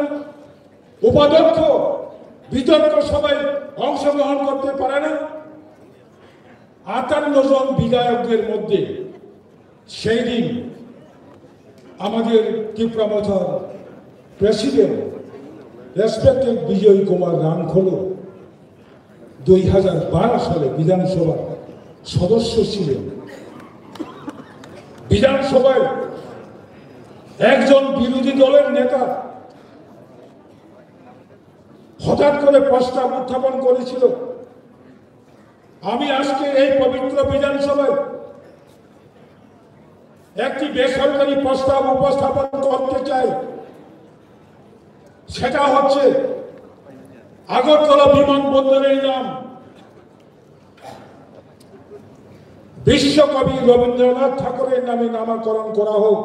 উপাধ্যক্ষ বিতর্ক সভায় অংশগ্রহণ করতে পারে না। আটান্ন জন বিধায়কদের মধ্যে সেই দিন আমাদের ত্রিপুরা মথার প্রেসিডেন্ট রেসপেক্টেড বিজয় কুমার রাংখল দুই হাজার বারো সালে বিধানসভার সদস্য ছিলেন। বিধানসভায় একজন বিরোধী দলের নেতা হঠাৎ করে প্রস্তাব উত্থাপন করেছিল, আমি আজকে এই পবিত্র বিধানসভায় একটি বেসরকারি প্রস্তাব উপস্থাপন করতে চাই। সেটা হচ্ছে আগরতলা বিমানবন্দরের নাম বিশ্বকবি রবীন্দ্রনাথ ঠাকুরের নামে নামকরণ করা হোক।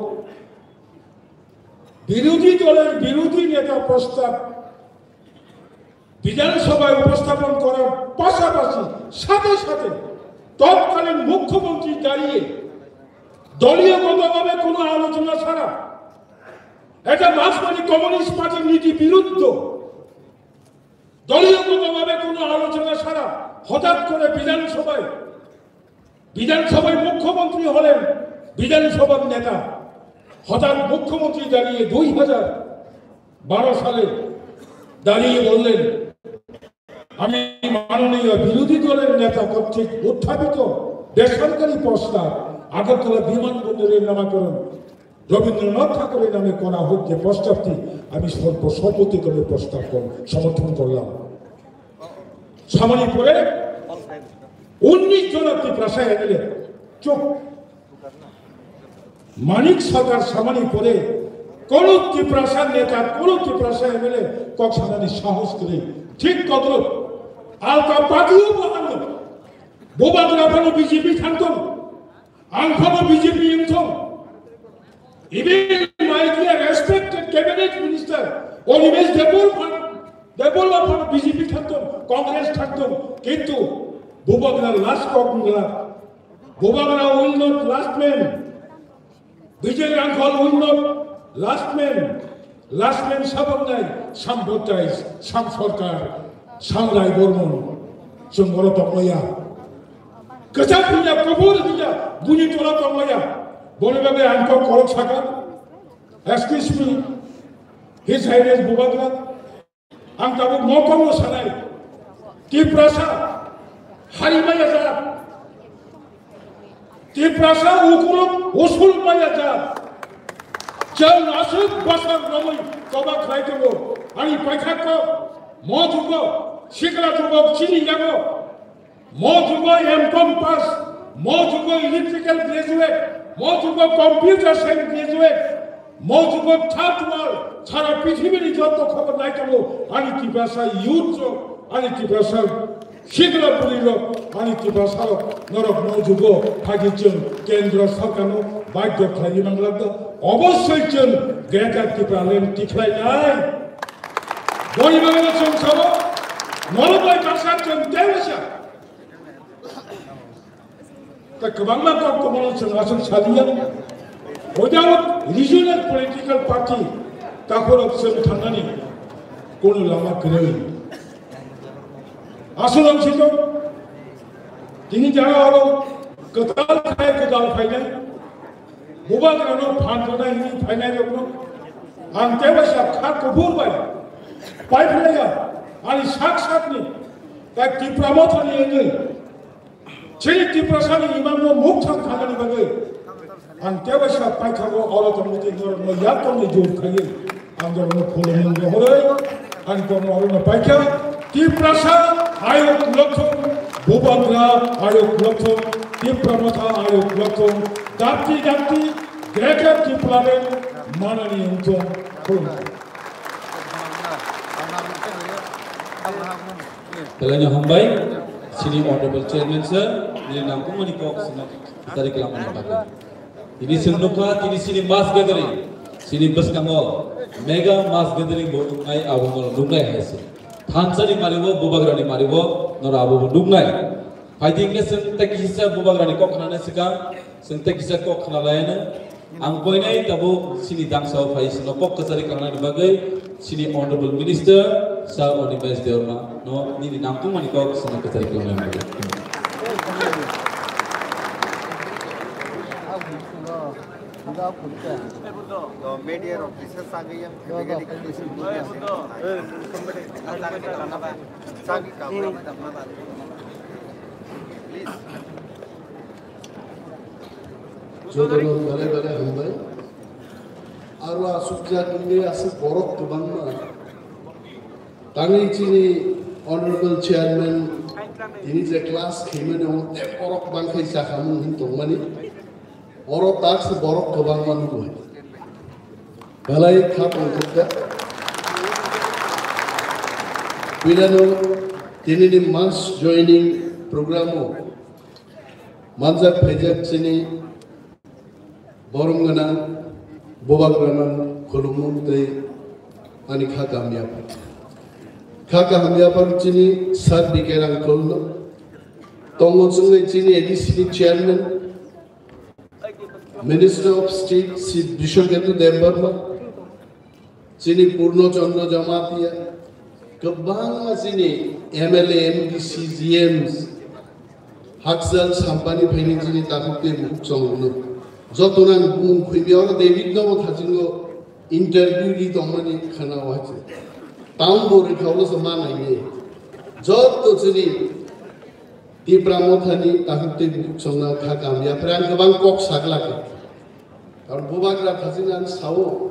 বিরোধী দলের বিরোধী নেতা প্রস্তাব বিধানসভায় উপস্থাপন করার পাশাপাশি সাথে সাথে তৎকালীন মুখ্যমন্ত্রী দাঁড়িয়ে দলীয়গতভাবে কোনো আলোচনা ছাড়া, এটা মার্ক্সবাদী কমিউনিস্ট পার্টির নীতি বিরুদ্ধ, দলীয়গতভাবে কোনো আলোচনা ছাড়া হঠাৎ করে বিধানসভায় বিধানসভায় মুখ্যমন্ত্রী হলেন বিধানসভার নেতা। হঠাৎ মুখ্যমন্ত্রী দাঁড়িয়ে দুই হাজার বারো সালে দাঁড়িয়ে বললেন, "আমি মাননীয় বিরোধী দলের নেতা কর্তৃক উত্থাপিত বেসরকারি প্রস্তাব আগরতলা বিমানবন্দরের নামকরণ রবীন্দ্রনাথ ঠাকুরের নামে করা হোক, যে প্রস্তাবটি আমি সর্বসম্মতিক্রমে প্রস্তাব কর-, সমর্থন করলাম।" সামনে পরে উনিশ জন তিপ্রাসা এমএলএ চুপ। মানিক সরকার সামানি পরে কোন তিপ্রাসা নেতা, কোন তিপ্রাসা এমএলএ কক্সানানি সাহস করে। ঠিক তদ্রুপ আলতা পাতিও বাহানো। Bubagra phano বিজেপি থাকতম, ang phano BJP wngthom. Even my dear respected cabinet minister Animesh Debbarma phano, Debbarma phano BJP থাকতম, কংগ্রেস থাকতম, কিন্তু Bubagra last kok wngla. Bubagra will not last man. Vijay Rangkhol will not last man. Last man saboknai Sam Bhottai, Sam Sarkar, Sam Rai Bormon. Chwng oro tongmaya. Kwchak hinya, kubur hinya, buni tola tongmaya. Boni bagwi ang kok korok saka. Excuse me, His Highness Bubagra. Ang tabuk mokol no sanai. Tiprasa hari maya jat. Tiprasa ukuruk usul maya jat. Chwng aswk bwsang romwi choba khlai tongo. Ani paithak kok mo jugo sikla jubok chini yago. Mo jugo M Com pass, mo jugo electrical graduate, mo jugo computer science graduate, mo jugo third world, sara prithibini joto khobor nai tongo, ani Tiprasa youth rok, ani Tiprasa sikla buri rok, ani Tiprasa rok, norok mo jugo phagi chwng kendro sarkarno bagyo khlaiwi manglak do. Obossoi chwng Greater Tipraland tikhlai nai. Boni bagwi chwng sabo, norok bai baksa chwng tei waisa. Ta kwbangma kok komono chwng aswk saliya. Without regional political party, takhorok chwng thangnani kono lama kwrwi. Aswk ang sito, tini jara oro kwtal khai kwtal phainai. Bubagrano phan rwnai hwnwi phainairokno ang tei waisa kha kuphur bai paiphlaiya, ani sak sakni tai Tipra Mothani wngwi chini Tiprasani imangno mukthang khanani bagwi ang tei waisa paithago oro tongmwtwi norokno yaktongni jur khaiwi. Ang norokno khulumung rohorwi, ang tongma orono paikha, Tiprasa ayok lokthong, Bubagra ayok lokthong, Tipra Motha ayok lokthong, dakti dakti, Greater Tipraland manani wngthong, khulumkha. Belai no hambai, chini Honorable Chairman sir, nini nangkukmani kok swnam kwchari kwlangmani bagwi. Tini chwng nukha, tini chini mass gathering, chini bwskango mega mass gathering bo nuknai, abo no nuknai hai se. Thansa ni mari bo, Bubagra ni mari bo, noro abo bo nuknai. Phaidi hwnkhe chwng tei kisa Bubagra ni kok khna nai swkang, chwng tei kisa kok khna lai ano. Ang koinai tabuk chini dangsa o phai chwngno kok kwchari kwlangnani bagwi chini Honorable Minister Sir Animesh Debbarma no nini nangkukmani kok chwngno kwchari kwlangnani bagwi. Jotono belai belai hambai. Aro aswk jak wngwi aswk borok kwbangma. Tangwi chini Honorable Chairman tini je class khaimani omo tei borok bangkhai chakhamung hwn tongmani. Oro tak se borok kwbangma nukgo. Belai kha tongthokjak. Puilano tinini mass joining program o manjak phaijak chini borom gwnang, bobak gwnang khulumung tei ani kha kamya. Kha kaham yapar chini Sir B K Rangkhol no tongo chwngwi chini A D C ni chairman, Minister of State Shri Bishwaketu Debbarma, chini Purno Chandra Jamatia, kwbangma chini M L A, M D C, G Ms, Hakchal Sampani phaini chini takhuk tei bukhuk chwng rwno. Joto nang bumung khuibi oro David no bo thajingo interview ri tongmani khana o hache. Tang bo rikha ulo se ma nai ne. Joto chini Tipra Mothani takhuk tei bukhuk chwngno kha kamya. Phrang kwbang kok saglak. Karon bubagra thajina ang sao.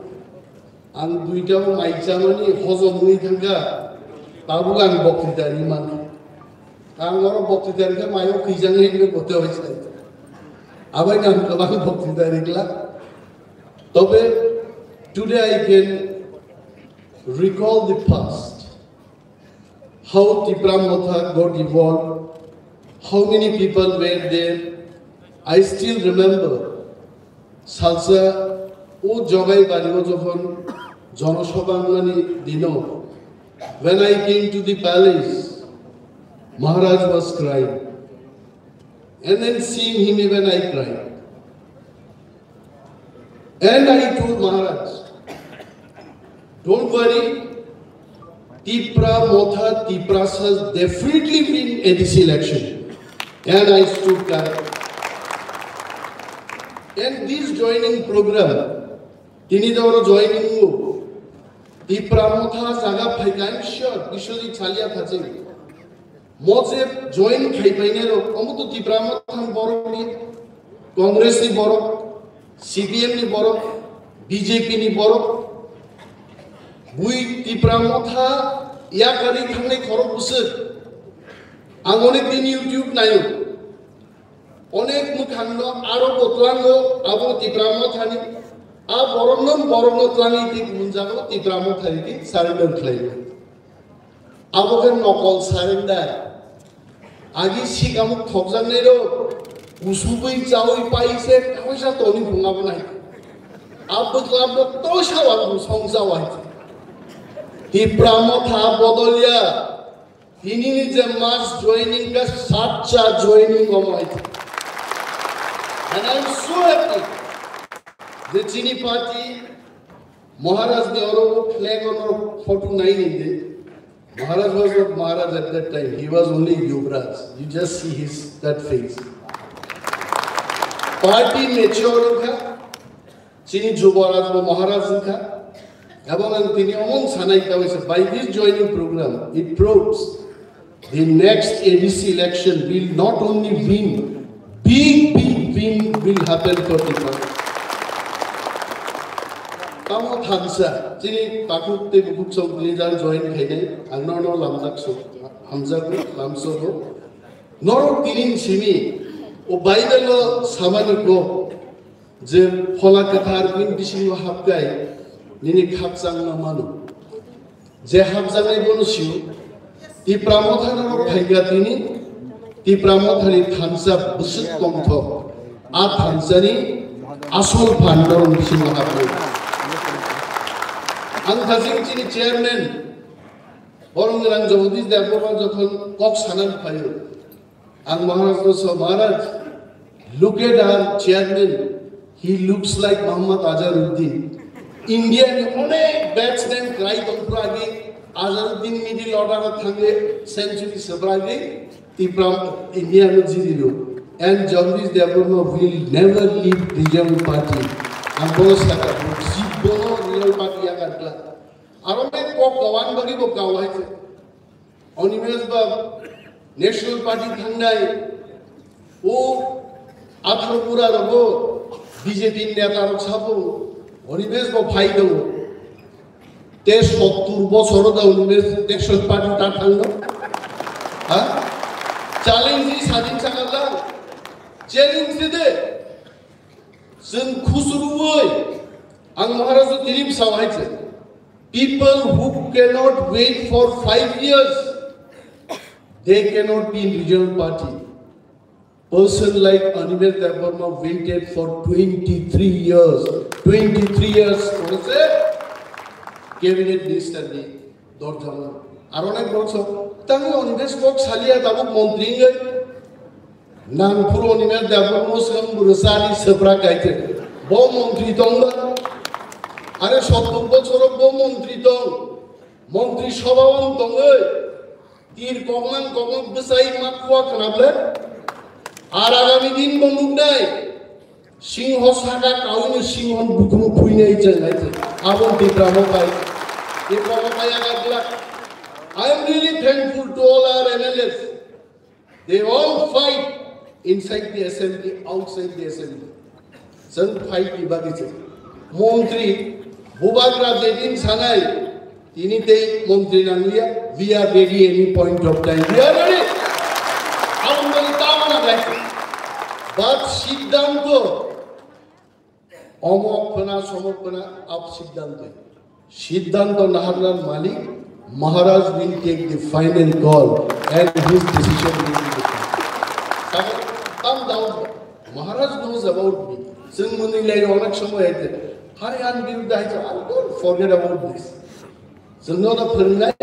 Ang duita o mai chamani hojom wngwi thangkha, tabuk ang boktwita ri mankha. Ang oro boktita rikha mayo kwijang hinwi bote hoisai. Abai nang kwbang boktita rikla. Tobe today I can recall the past. How Tipra Motha got evolved, how many people were there. I still remember, salsa o Jogai Bari o jokhon jonosabha wngnani dino, when I came to the palace, Maharaj was crying. And then seeing him, even I cried. And I told Maharaj, "Don't worry, Tipra Motha, Tiprasas definitely win A D C election." And I stood correct. And this joining program, tini doro joining o, Tipra Motha jaga phaika, I'm sure, Biswajit Salia thaching. Mo je join khai painai rok, omo to Tipra Motha ni borok ni, Congress ni borok, C P M ni borok, B J P ni borok. Bui Tipra Motha yakarwi thangnai khorok bwswk. Ang onek din YouTube naio. Onek mwkhang no aro bo tlango abo Tipra Motha ni. A borok no, borok no tlangwi twi gubujago Tipra Motha ni twi surrender khlaio. Abo khe nokol surrender. Agi sikamuk thokjaknai rok, usubui chaui pai se kaisa toni phung abo nai. Abo club no toisa wal song jawai. Tipra Motha bodolya. Tini ni je mass joining ka sacha joining omai. And I'm so happy. Je chini party Maharaj ni oro flag ono photo nai ni de. Maharaj was not Maharaj at that time. He was only Yuvraj. You just see his, that face. Party mature wngkha. Chini Jubaraj bo Maharaj wngkha. Ebong ang tini omon sanai kaisa, by this joining program, it proves the next A D C election will not only win, big, big win will happen for the party. Tamo thansa, chini takhuk tei bukhuk chok leader join khainai, ang no no lamjak so, hamjak no, lamso no. Norok tini simi, o Bible o samani ko, je Phola Kwthar bini bisingo hapkai, nini khakchangma mano. Je hapjaknai bono sio, Tipra Motha norok phaikha tini, Tipra Mothani thansa bwswk tongthok, a thansani asol phan norok bisingo hapnai. Ang thajing chini chairman, borok ni rang Jagadish Debbarma jokhon kok sanani phaio, ang Maharaj no so, "Maharaj, look at our chairman. He looks like Muhammad Azharuddin." India ni onek batsman kwrai tongphuru agi Azharuddin middle order o thangwi century swbragwi Tipra India no jirilo. And Jagadish Debbarma will never leave regional party. Ang bono sakha, bo jibbono regional party yakar kla. Aro me kok kawan bagi bo kawai se. Animesh ba National Party thangnai, o atharo pura rogo B J P neta rok sabo, Animesh bo phai do. Te sottur bochor da Animesh National Party ta thangno. Ha? Challenge ni sadin chakala. Challenge de. Chwng khusruwi ang Maharaj o tini bwsao hai se. People who cannot wait for five years, they cannot be in regional party. Person like Animesh Debbarma waited for twenty-three years. Twenty-three years, oro se cabinet minister ni dorjamo. Aro onek borok sok, tango Animesh kok salia tabuk montri wngwi. Nang phuru Animesh Debbarma swkang bwrwsani swprak kaitor. Bo montri tongba. Are sottur bochoro bo montri tong. Montri sabha wng tongwi. Tir kokmang kokmang bwsai ma khua khnable. Ar agami din bo nuknai. Singho saka kaui no singho bukhung phuinai cheng hai cheng. Abo Tipra mo bai. Tipra mo bai aga glak. I am really thankful to all our M L As. They all fight inside the assembly, outside the assembly. Chwng fight ni bagwi chwng. Montri, Bubagra jedin sanai, tini tei montri nangliya, we are ready any point of time. We are ready. But Siddhanto, omok phana, somok phana, ap Siddhanto. Siddhanto naharnan malik, Maharaj will take the final call and his decision will be the final. Saka, calm down. Maharaj knows about me. Chwng mwnwi lai onek somoy hai te. Hari an biruddha hai te, I don't forget about this. Chwngno no phwrwngnai,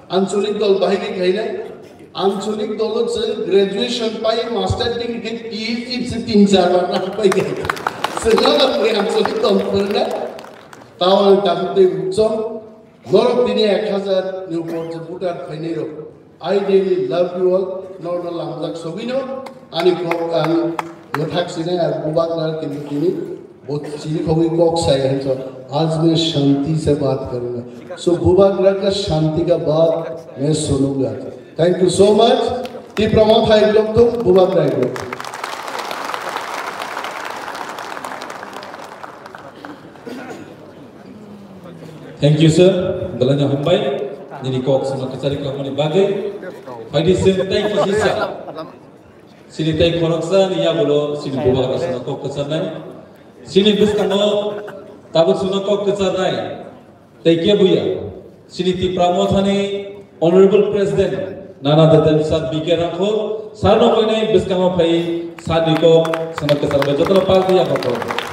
ancholik dol bahai khe khainai, ancholik dolo chwng graduation pai, master degree khe PhD se tin char bar na pai khe. Chwngno no phwrwngnai, ancholik dol phwrwngnai. Tao ang tabuk tei ukchom, norok tini ek hazar ni upor je voter phainai rok. I really love you all. Norno lamjak sogwino ani kok ang mwthak sinai ar bubak lar kini kini bo chini khogwi kok sai hinso. आज मैं शांति से बात करूंगा। So bubak lar ka shanti ka baat main sununga. Thank you so much. Tipra Motha ek lok tum bubak lar ek lok. Thank you, sir. Belai no hambai. Nini kok sama kachari klamani bagwi. Phaidi sir, thank you, sir. Sini tei khoroksa ni yagulo sini bubagra sino kok kwcharnai. Sini bwskango tabuk sino kok kwcharnai. Tei kebuya. Sini Tipra Mothani Honorable President Nana Dadan Sir B K Rathore, sir no koinai bwskango phai sir ni kok sino kwcharbai jotono party yago kok.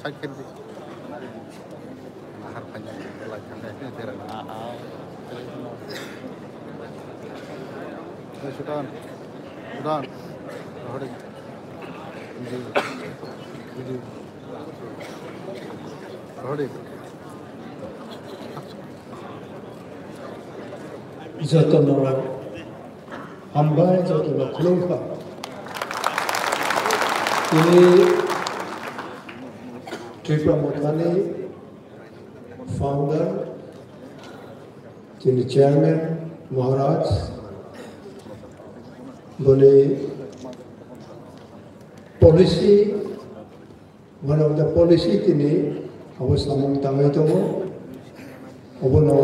Side khe di. Nahar khaina, belai khaina, belai khaina. Aha. Hey, Sudan. Sudan. Rohde. Video. Video. Rohde. Jotono hambai, jotono khulumkha. Tini Tipra Mothani founder, tini chairman Maharaj, boni policy, one of the policy tini abo samung tangwi tongo, obono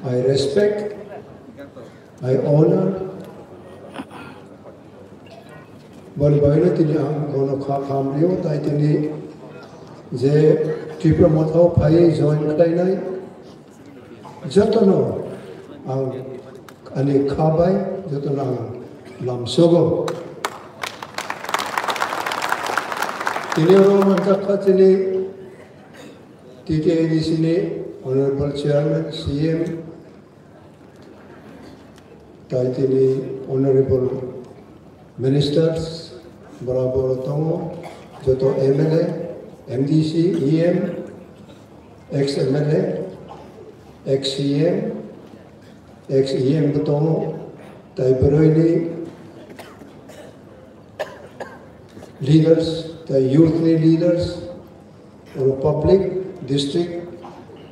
I respect. I honor. Boni bagwino tini ang bono kha khamrio, tai tini je Tipra Mothao phai join khlainai jotono ang ani kha bai jotono ang lamsogo. Tini oro manjak kha chini T T A D C ni Honorable Chairman, C M, tai tini Honorable Ministers, borok borok tongo, joto M L A, M D C, E M, ex M L A, ex C M, ex E M bo tongo, tai bwrwini leaders, tai youth ni leaders, oro public, district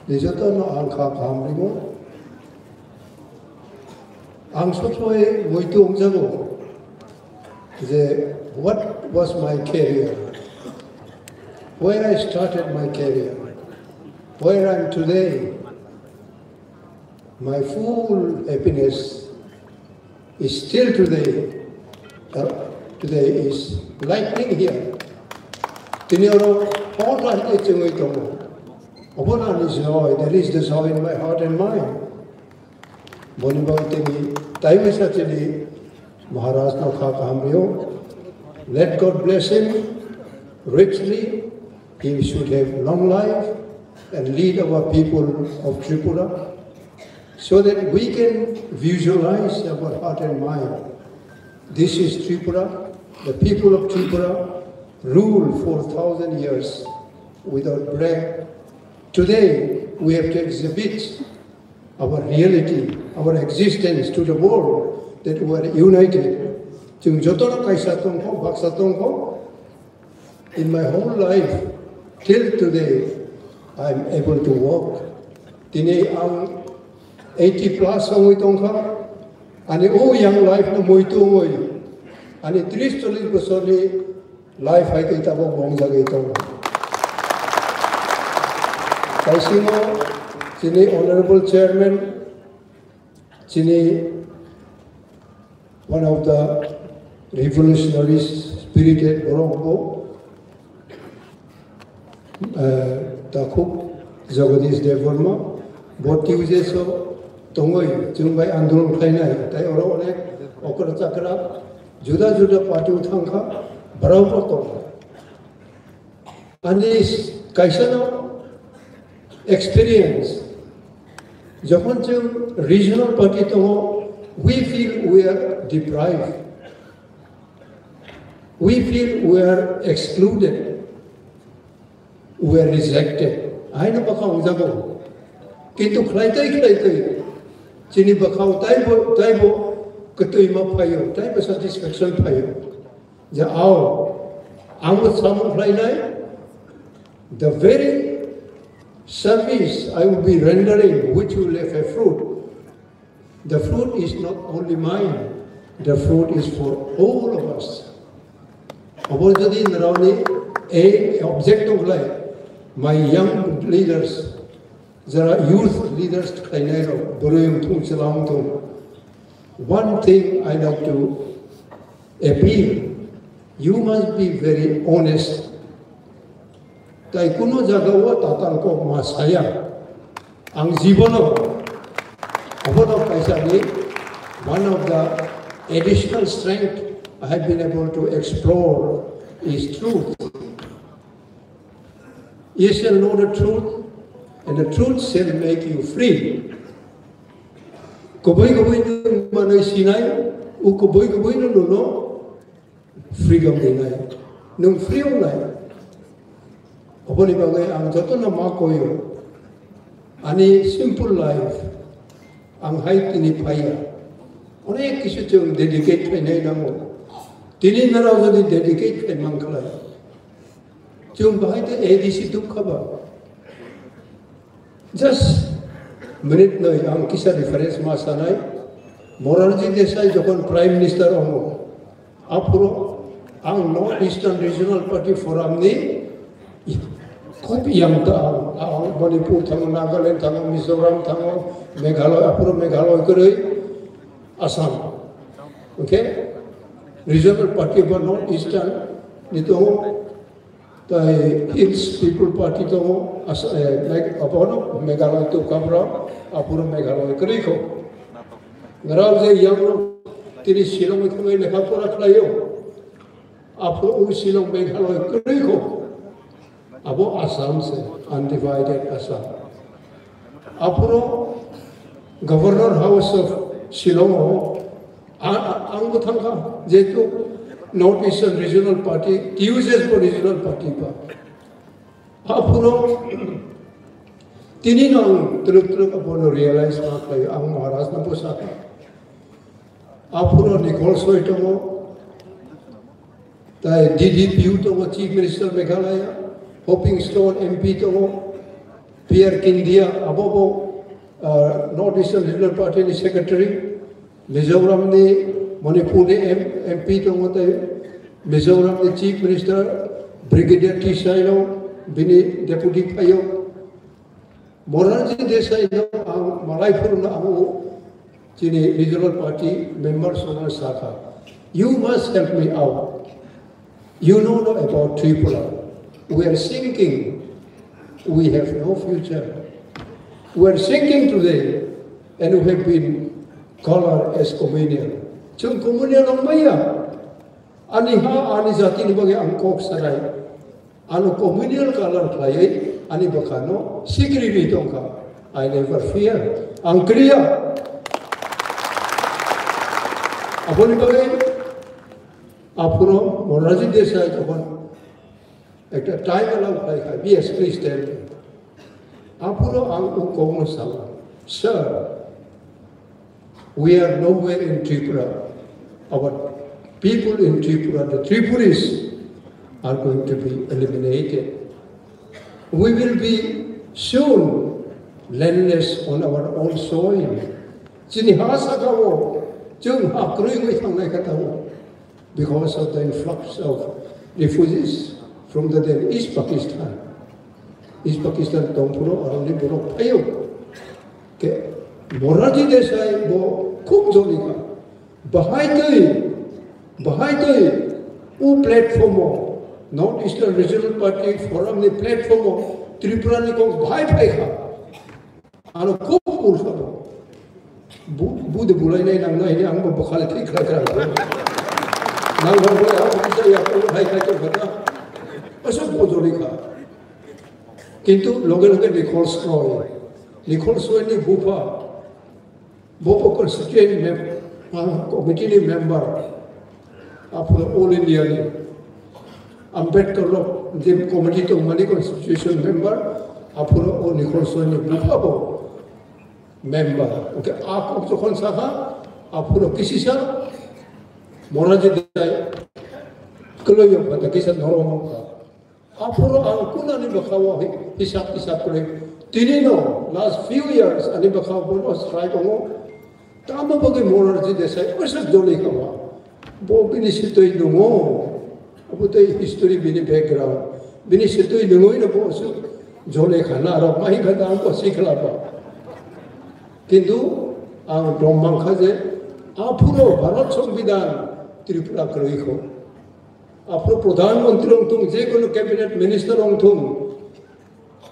ni joto no ang kha kaham rwo. Ang soksoi muitu wngjago je what was my career, where I started my career, where I am today. My full happiness is still today. Uh, today is lightning here. Tini oro hor lai chengwi tongo. Obono ani joy, there is the joy in my heart and mind. Boni bagwi tini taiwi sa chini Maharaj no kha kaham rio. Let God bless him richly. He should have long life and lead our people of Tripura so that we can visualize our heart and mind. This is Tripura. The people of Tripura rule for thousand years without break. Today, we have to exhibit our reality, our existence to the world that we are united. Chwng jotono kaisa tongkho, baksa tongkho. In my whole life, till today, I am able to walk. Tini ang eighty plus wngwi tongkha. Ani o young life no muitu wngwi, ani tris chollish bosorni life hai twi tabok bongjagwi tongo. Taisingo Chini Honorable Chairman, chini one of the revolutionary spirited borok bo, eh, Takhuk Jagadish Debbarma, bo T U J S o tongwi chwng bai andolon khlainai, tai oro onek okra chakra juda juda party o thangkha, borok bo tongkha. Ani kaisa no experience, jokhon chwng regional party tongo, we feel we are deprived, we feel we are excluded, we are rejected. Aino bwkha wngjago. Kintu khlai tei khlai tei chini bwkhao taibo, taibo kwtwima phaio, taibo satisfaction phaio. Je ao, ang bo samung khlainai, the very service I will be rendering, which will have a fruit. The fruit is not only mine, the fruit is for all of us. Obo jodi naroni a object of life, my young leaders, jara youth leaders khlainai rok, bwrwi wngthung, chwla wngthung. One thing I like to appeal, you must be very honest. Tai kuno jaga o tatal kok ma saya. Ang jibono, obono kaisa ni one of the additional strength I have been able to explore is truth. You shall know the truth, and the truth shall make you free. Kubui kubui nwng manwi sinai, u kubui kubui no nuno freedom rinai. Nwng free wngnai. Oboni bagwi ang jotono ma koyo. Ani simple life, ang hai tini phaiya. Onek kisu chwng dedicate khainai nango. Tini nara jodi dedicate khai mankhlai. Chwng bahai tei A D C duk kha ba. Just minute noi, ang kisa reference ma sanai. Morarji Desai jokhon Prime Minister wngo, aphuru ang North Eastern Regional Party Forum ni khub yang ta ang, ang Manipur thango, Nagaland thango, Mizoram thango, Meghalaya, aphuru Meghalaya kwrwi Assam. Okay? Regional Party ba North Eastern ni tongo. Tai Hills People Party tongo, as-, eh, Meg-, abono Meghalaya to kabra, aphuru Meghalaya kwrwi kho. Ngarao je yang tini Shillong ni thangwi lekha pora khlaio, aphuru u Shillong Meghalaya kwrwi kho. Abo Assam se, undivided Assam. Aphuru Governor House of Shillong o A-, a-, ang bo thangkha, jehetu North Eastern Regional Party, T U J S bo Regional Party ba. Aphuru tini no ang twrwk twrwk abono realize ma khlai, ang Maharaj no bo sakha. Aphuru Nichols Roy tongo, tai D D P U tongo, Chief Minister Meghalaya, Hoping Stone M P tongo, P R Kindia, abo bo, ah, North Eastern Regional Party ni Secretary, Mizoram ni, Manipur ni M-, M P tongo tei Mizoram ni Chief Minister Brigadier T Saino bini deputy phaio. Morarji Desai no ang malai phuru no ang chini regional party member sono sakha. You must help me out. You know no about Tripura. We are sinking. We have no future. We are sinking today, and we have been colored as communal. Chwng communal wng maya. Ani ha, ani jati ni bagwi ang kok sanai. Ano communal color khlaiwi ani bwkhano sikirwi tongkha. I never fear. Ang kriya. Aboni bagwi aphuru Morarji Desai tongkha. Ekta time allow khai khai, yes, please tell me. Aphuru ang u kokno sao, sir, we are nowhere in Tripura. Our people in Tripura, the Tripuris, are going to be eliminated. We will be soon landless on our own soil. Chini ha saka o, chwng ha kwrwi wngwi thangnai kha tabuk. Because of the influx of refugees from the then East Pakistan. East Pakistan tongphuru aroni borok phaio. Ke Morarji Desai bo khub joli kha. Bahai twi, bahai twi o platform o North Eastern Regional Party Forum ni platform o Tripura ni kok bahai phai kha. Ano khub ul kha bo. Bu, bu de bulai nai nang nai ni ang bo bukhali thik khlai kha. Nang hor bo ya ko sa ya ko hai khai ko kha. Asok bo joli kha. Kintu loge loge Nikhol Soi, Nikhol Soi ni bupha, bobo constituent mem-, ah, committee ni member, aphuru All India ni Ambedkar rok je committee tongmani constitution member, aphuru o Nikhol Soi ni bupha bo member. Oke, a kok jokhon sakha, aphuru kisisa Morarji Desai kwlwi yok kha, kisa norok wng kha. Aphuru ang kunani bwkhao hi-, hisab hisab kwrwi. Tini no last few years ani bwkhao bono srai tongo. Tamo bagwi Morarji Desai oisa joli kama. Bo bini sitoi nungo. Abo tei history bini background. Bini sitoi nungoi no bo su joli khana aro mahi khana ang bo sikla ba. Kintu ang dom mangkha je aphuru Bharat Songbidan Tripura kwrwi kho. Aphuru Pradhan Mantri wng thung, je kono cabinet minister wng thung,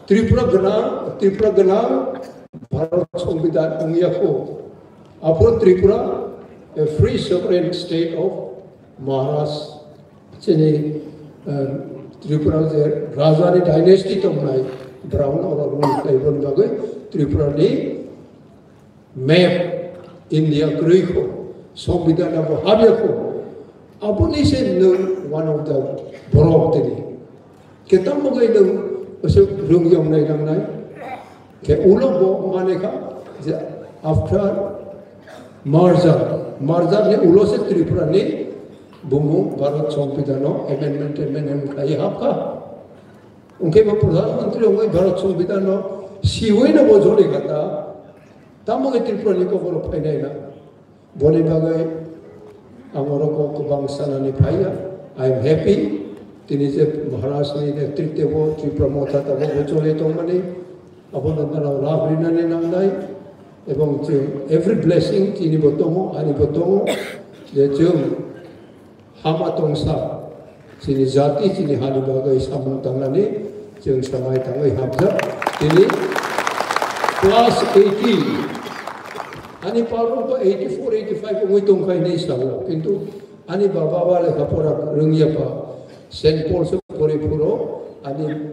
Tripura gwnang, Tripura gwnang Bharat Songbidan wng ya kho. Aphuru Tripura, a free sovereign state of Maharaj. Chini, eh, Tripura je Raja ni dynasty tongnai, Brown oro rule khlaiboni bagwi Tripura ni map India kwrwi kho, Songbidan abo habya kho, aboni se nwng one of the borok tini. Khe tamo gai nwng aswk rwng yong nai nang nai. Khe ulo bo mane kha je after merger, merger ni ulo se Tripura ni bumung Bharat Songbidan o amendment, amendment khai hapkha. Ungkhe bo Pradhan Mantri ongoi Bharat Songbidan no siwi no bo joli kha ta. Tamo khe Tripura ni kokoro phainai na. Boni bagwi ang oro kok kwbang sanani phaiya. I am happy. Tini je Maharaj ni netrite bo Tripura Motha tabok bo choli tongmani. Abono norok rap rinani nangnai. Ebong chwng every blessing chini bo tongo, ani bo tongo. Je chwng hama tongsa, chini jati, chini hani bagwi samung tangnani chwng samai tangwi hamjak. Tini class eighty, ani parok bo eighty-four, eighty-five wngwi tongkha hinwi sao, kintu ani baba ba lekha pora rwngya pa, Saint Paul se pori phuro ani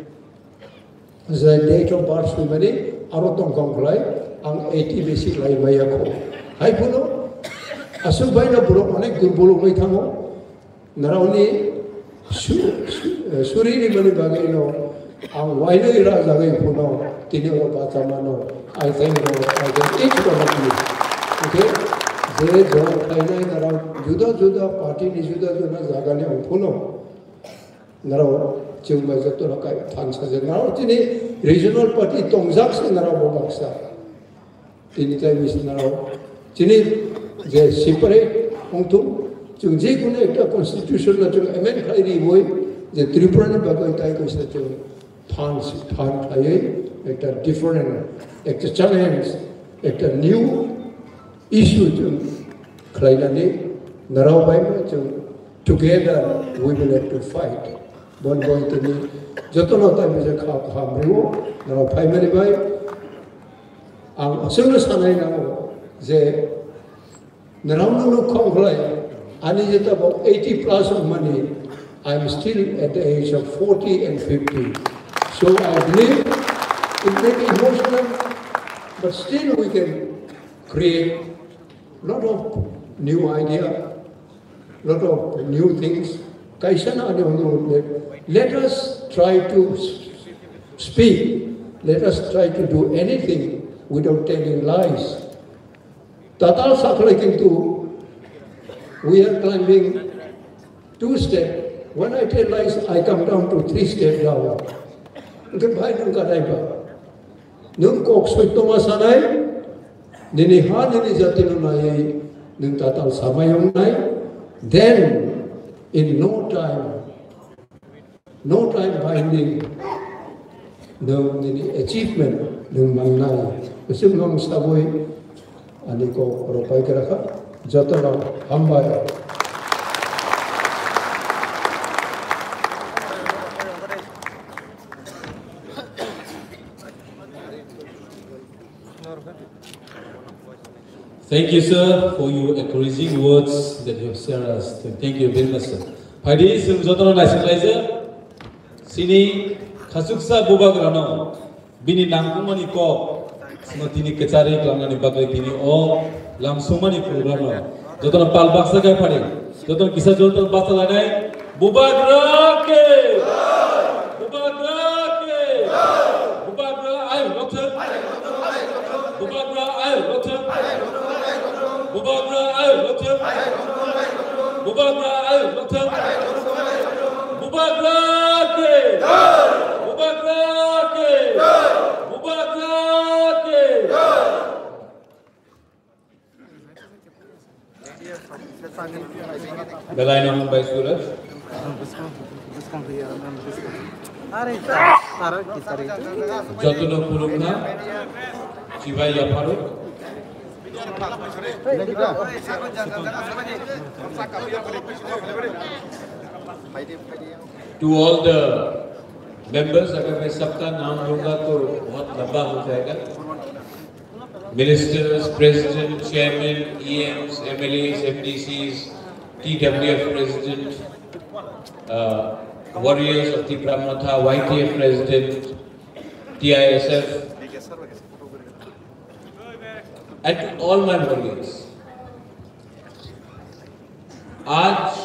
je date of birth swimani aro tongkha wngkhlai, ang eighty besi lai maya kho. Hai phano aswk baino borok onek durbol wngwi thango. Naroni su-, su-, suri rimani bagwino ang wainwi rajagwi phano tini oro bachamano. I thank God, I thank each one of you. Okay? Je jora khlainai narok juda juda party ni juda juda jagani ang phano. Narok chwng bai jotono kai thansa je narok chini regional party tongjak se narok bo baksa. Tini tai bis narok chini je separate wngthung, chwng je kono ekta constitution no chwng amend khlai riwi je Tripura ni bagwi tai kaisa chwng fund, fund khlaiwi ekta different, ekta challenge, ekta new issue chwng khlainani narok bai chwng together we will have to fight. Bon boi tini jotono tai bisa kha kaham riwo, narok phaimani bai ang aswkno sanai nango je narokno nuk khong khlai ani jeta bo eighty plus wngmani, I'm still at the age of forty and fifty. So I believe it may be emotional, but still we can create lot of new idea, lot of new things. Kaisa na ani hwnwi let, let us try to s-, speak, let us try to do anything without telling lies. Tatal sakhlai kintu we are climbing two step. When I tell lies, I come down to three step down. Hwnkhe bhai nwng kanai ba? Nwng kok soitoma sanai, nini ha nini jatino naiwi nwng tatal samai wngnai, then in no time, no time binding, nwng nini achievement nwng mangnai. Bising long sabui ani kok ropai krakha, jotono hambai. Thank you, sir, for your encouraging words that you have shared us. Thank you very much, sir. Phaidi, chwng jotono naisinglaijak. Chini khachuksa bubagrano bini nangkukmani kok sino tini kwcharwi klangnani bagwi tini o lamsongmani program no jotono pal baksa khe phari, jotono kisa jotono baksa lainai. Bubagra ke! Bubagra ke! Bubagra ayuk rwthwk! Bubagra ayuk rwthwk! Bubagra ayuk rwthwk! Bubagra ayuk rwthwk! Bubagra ke! Bubagra ke! Bubagra ke! Belai no hambai Suraj. Jotono khulumkha, chibai yapharo. To all the members, अगर मैं सबका नाम लूंगा तो बहुत लंबा हो जाएगा। Ministers, President, Chairman, E Ms, M L As, M D Cs, T W F President, uh, Warriors of Tipra Motha, Y T F President, T I S F, and to all my warriors. आज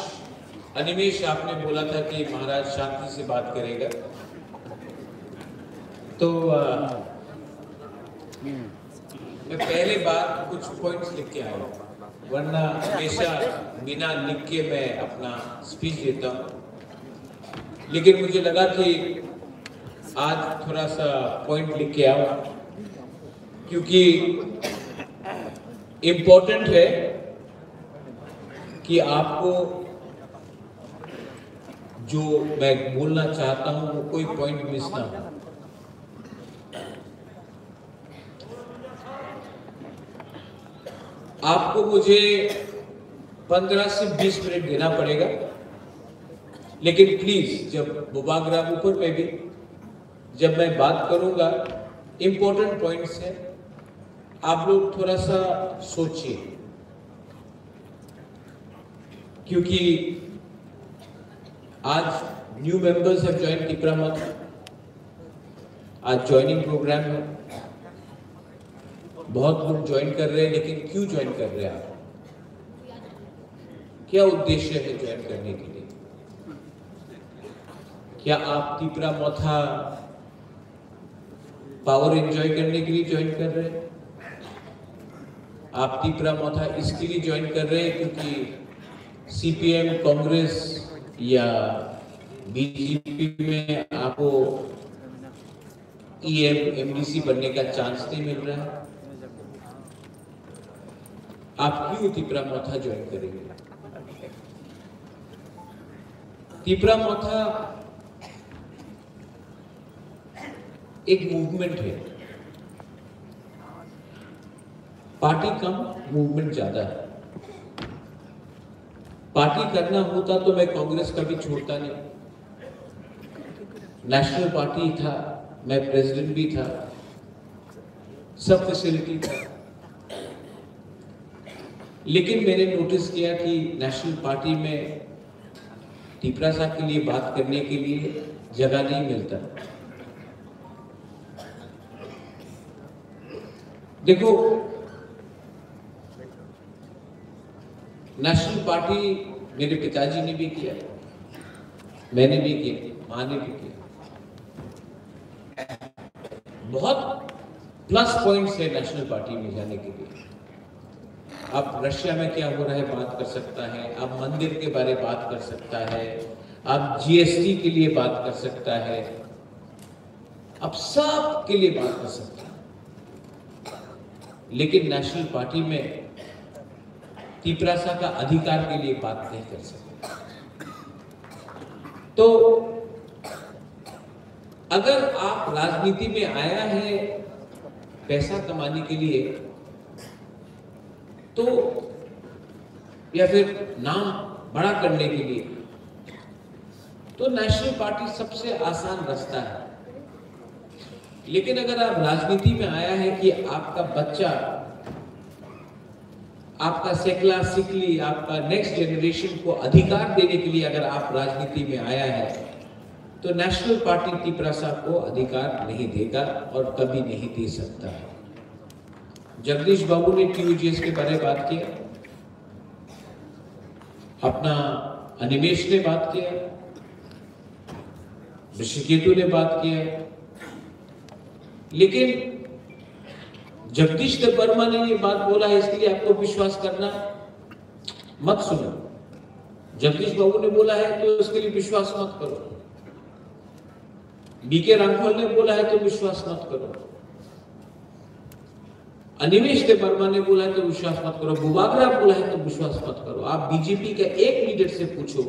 अनिमेश, आपने बोला था कि महाराज शांति से बात करेगा, तो, अ, मैं पहले बार कुछ पॉइंट्स लिख के आया हूँ, वरना हमेशा बिना लिख के मैं अपना स्पीच देता हूँ, लेकिन मुझे लगा कि आज थोड़ा सा पॉइंट लिख के आऊँ, क्योंकि इम्पोर्टेंट है कि आपको जो मैं बोलना चाहता हूँ, वो कोई पॉइंट मिस ना हो। आपको मुझे पन्द्रह से बीस मिनट देना पड़ेगा, लेकिन प्लीज, जब बुबाग्राम ऊपर में भी जब मैं बात करूंगा, इंपॉर्टेंट पॉइंट्स है, आप लोग थोड़ा सा सोचिए, क्योंकि आज new members have joined Tipra Motha। आज ज्वाइनिंग प्रोग्राम है, बहुत लोग ज्वाइन कर रहे हैं, लेकिन क्यों ज्वाइन कर रहे हैं आप? क्या उद्देश्य है ज्वाइन करने के लिए? क्या आप तिपरा मोथा पावर एंजॉय करने के लिए ज्वाइन कर रहे हैं? आप तिपरा मोथा इसके लिए ज्वाइन कर रहे हैं क्योंकि सीपीएम, कांग्रेस या बीजेपी में आपको ईएम, एमडीसी बनने का चांस नहीं मिल रहा है? आप क्यों तिपरा मोथा ज्वाइन करेंगे? तिपरा मोथा एक मूवमेंट है, पार्टी कम, मूवमेंट ज्यादा है। पार्टी करना होता तो मैं कांग्रेस कभी छोड़ता नहीं। नेशनल पार्टी था, मैं प्रेसिडेंट भी था, सब फैसिलिटी था, लेकिन मैंने नोटिस किया कि नेशनल पार्टी में तिपरासा के लिए बात करने के लिए जगह नहीं मिलता। देखो, नेशनल पार्टी मेरे पिताजी ने भी किया, मैंने भी किया, माँ ने भी किया। बहुत प्लस पॉइंट्स है नेशनल पार्टी में जाने के लिए। आप रशिया में क्या हो रहा है बात कर सकता है, आप मंदिर के बारे बात कर सकता है, आप जीएसटी के लिए बात कर सकता है, आप सब के लिए बात कर सकता है, लेकिन नेशनल पार्टी में तिपरासा का अधिकार के लिए बात नहीं कर सकता। तो अगर आप राजनीति में आया है पैसा कमाने के लिए, तो या फिर नाम बड़ा करने के लिए, तो नेशनल पार्टी सबसे आसान रास्ता है। लेकिन अगर आप राजनीति में आया है कि आपका बच्चा, आपका सेकला सिकली, आपका नेक्स्ट जनरेशन को अधिकार देने के लिए अगर आप राजनीति में आया है, तो नेशनल पार्टी तिपरासा को अधिकार नहीं देगा और कभी नहीं दे सकता है। जगदीश बाबू ने टीयूजीएस के बारे में बात किया, अपना अनिमेश ने बात किया, ऋषिकेतु ने बात किया, लेकिन जगदीश देव वर्मा ने ये बात बोला है, इसके लिए आपको विश्वास करना मत सुनो। जगदीश बाबू ने बोला है तो इसके लिए विश्वास मत करो। बीके रामफल ने बोला है तो विश्वास मत करो। अनिमेश देव वर्मा ने बोला है तो विश्वास मत करो। बुबागरा बोला है तो विश्वास मत करो। आप बीजेपी का एक लीडर से पूछो,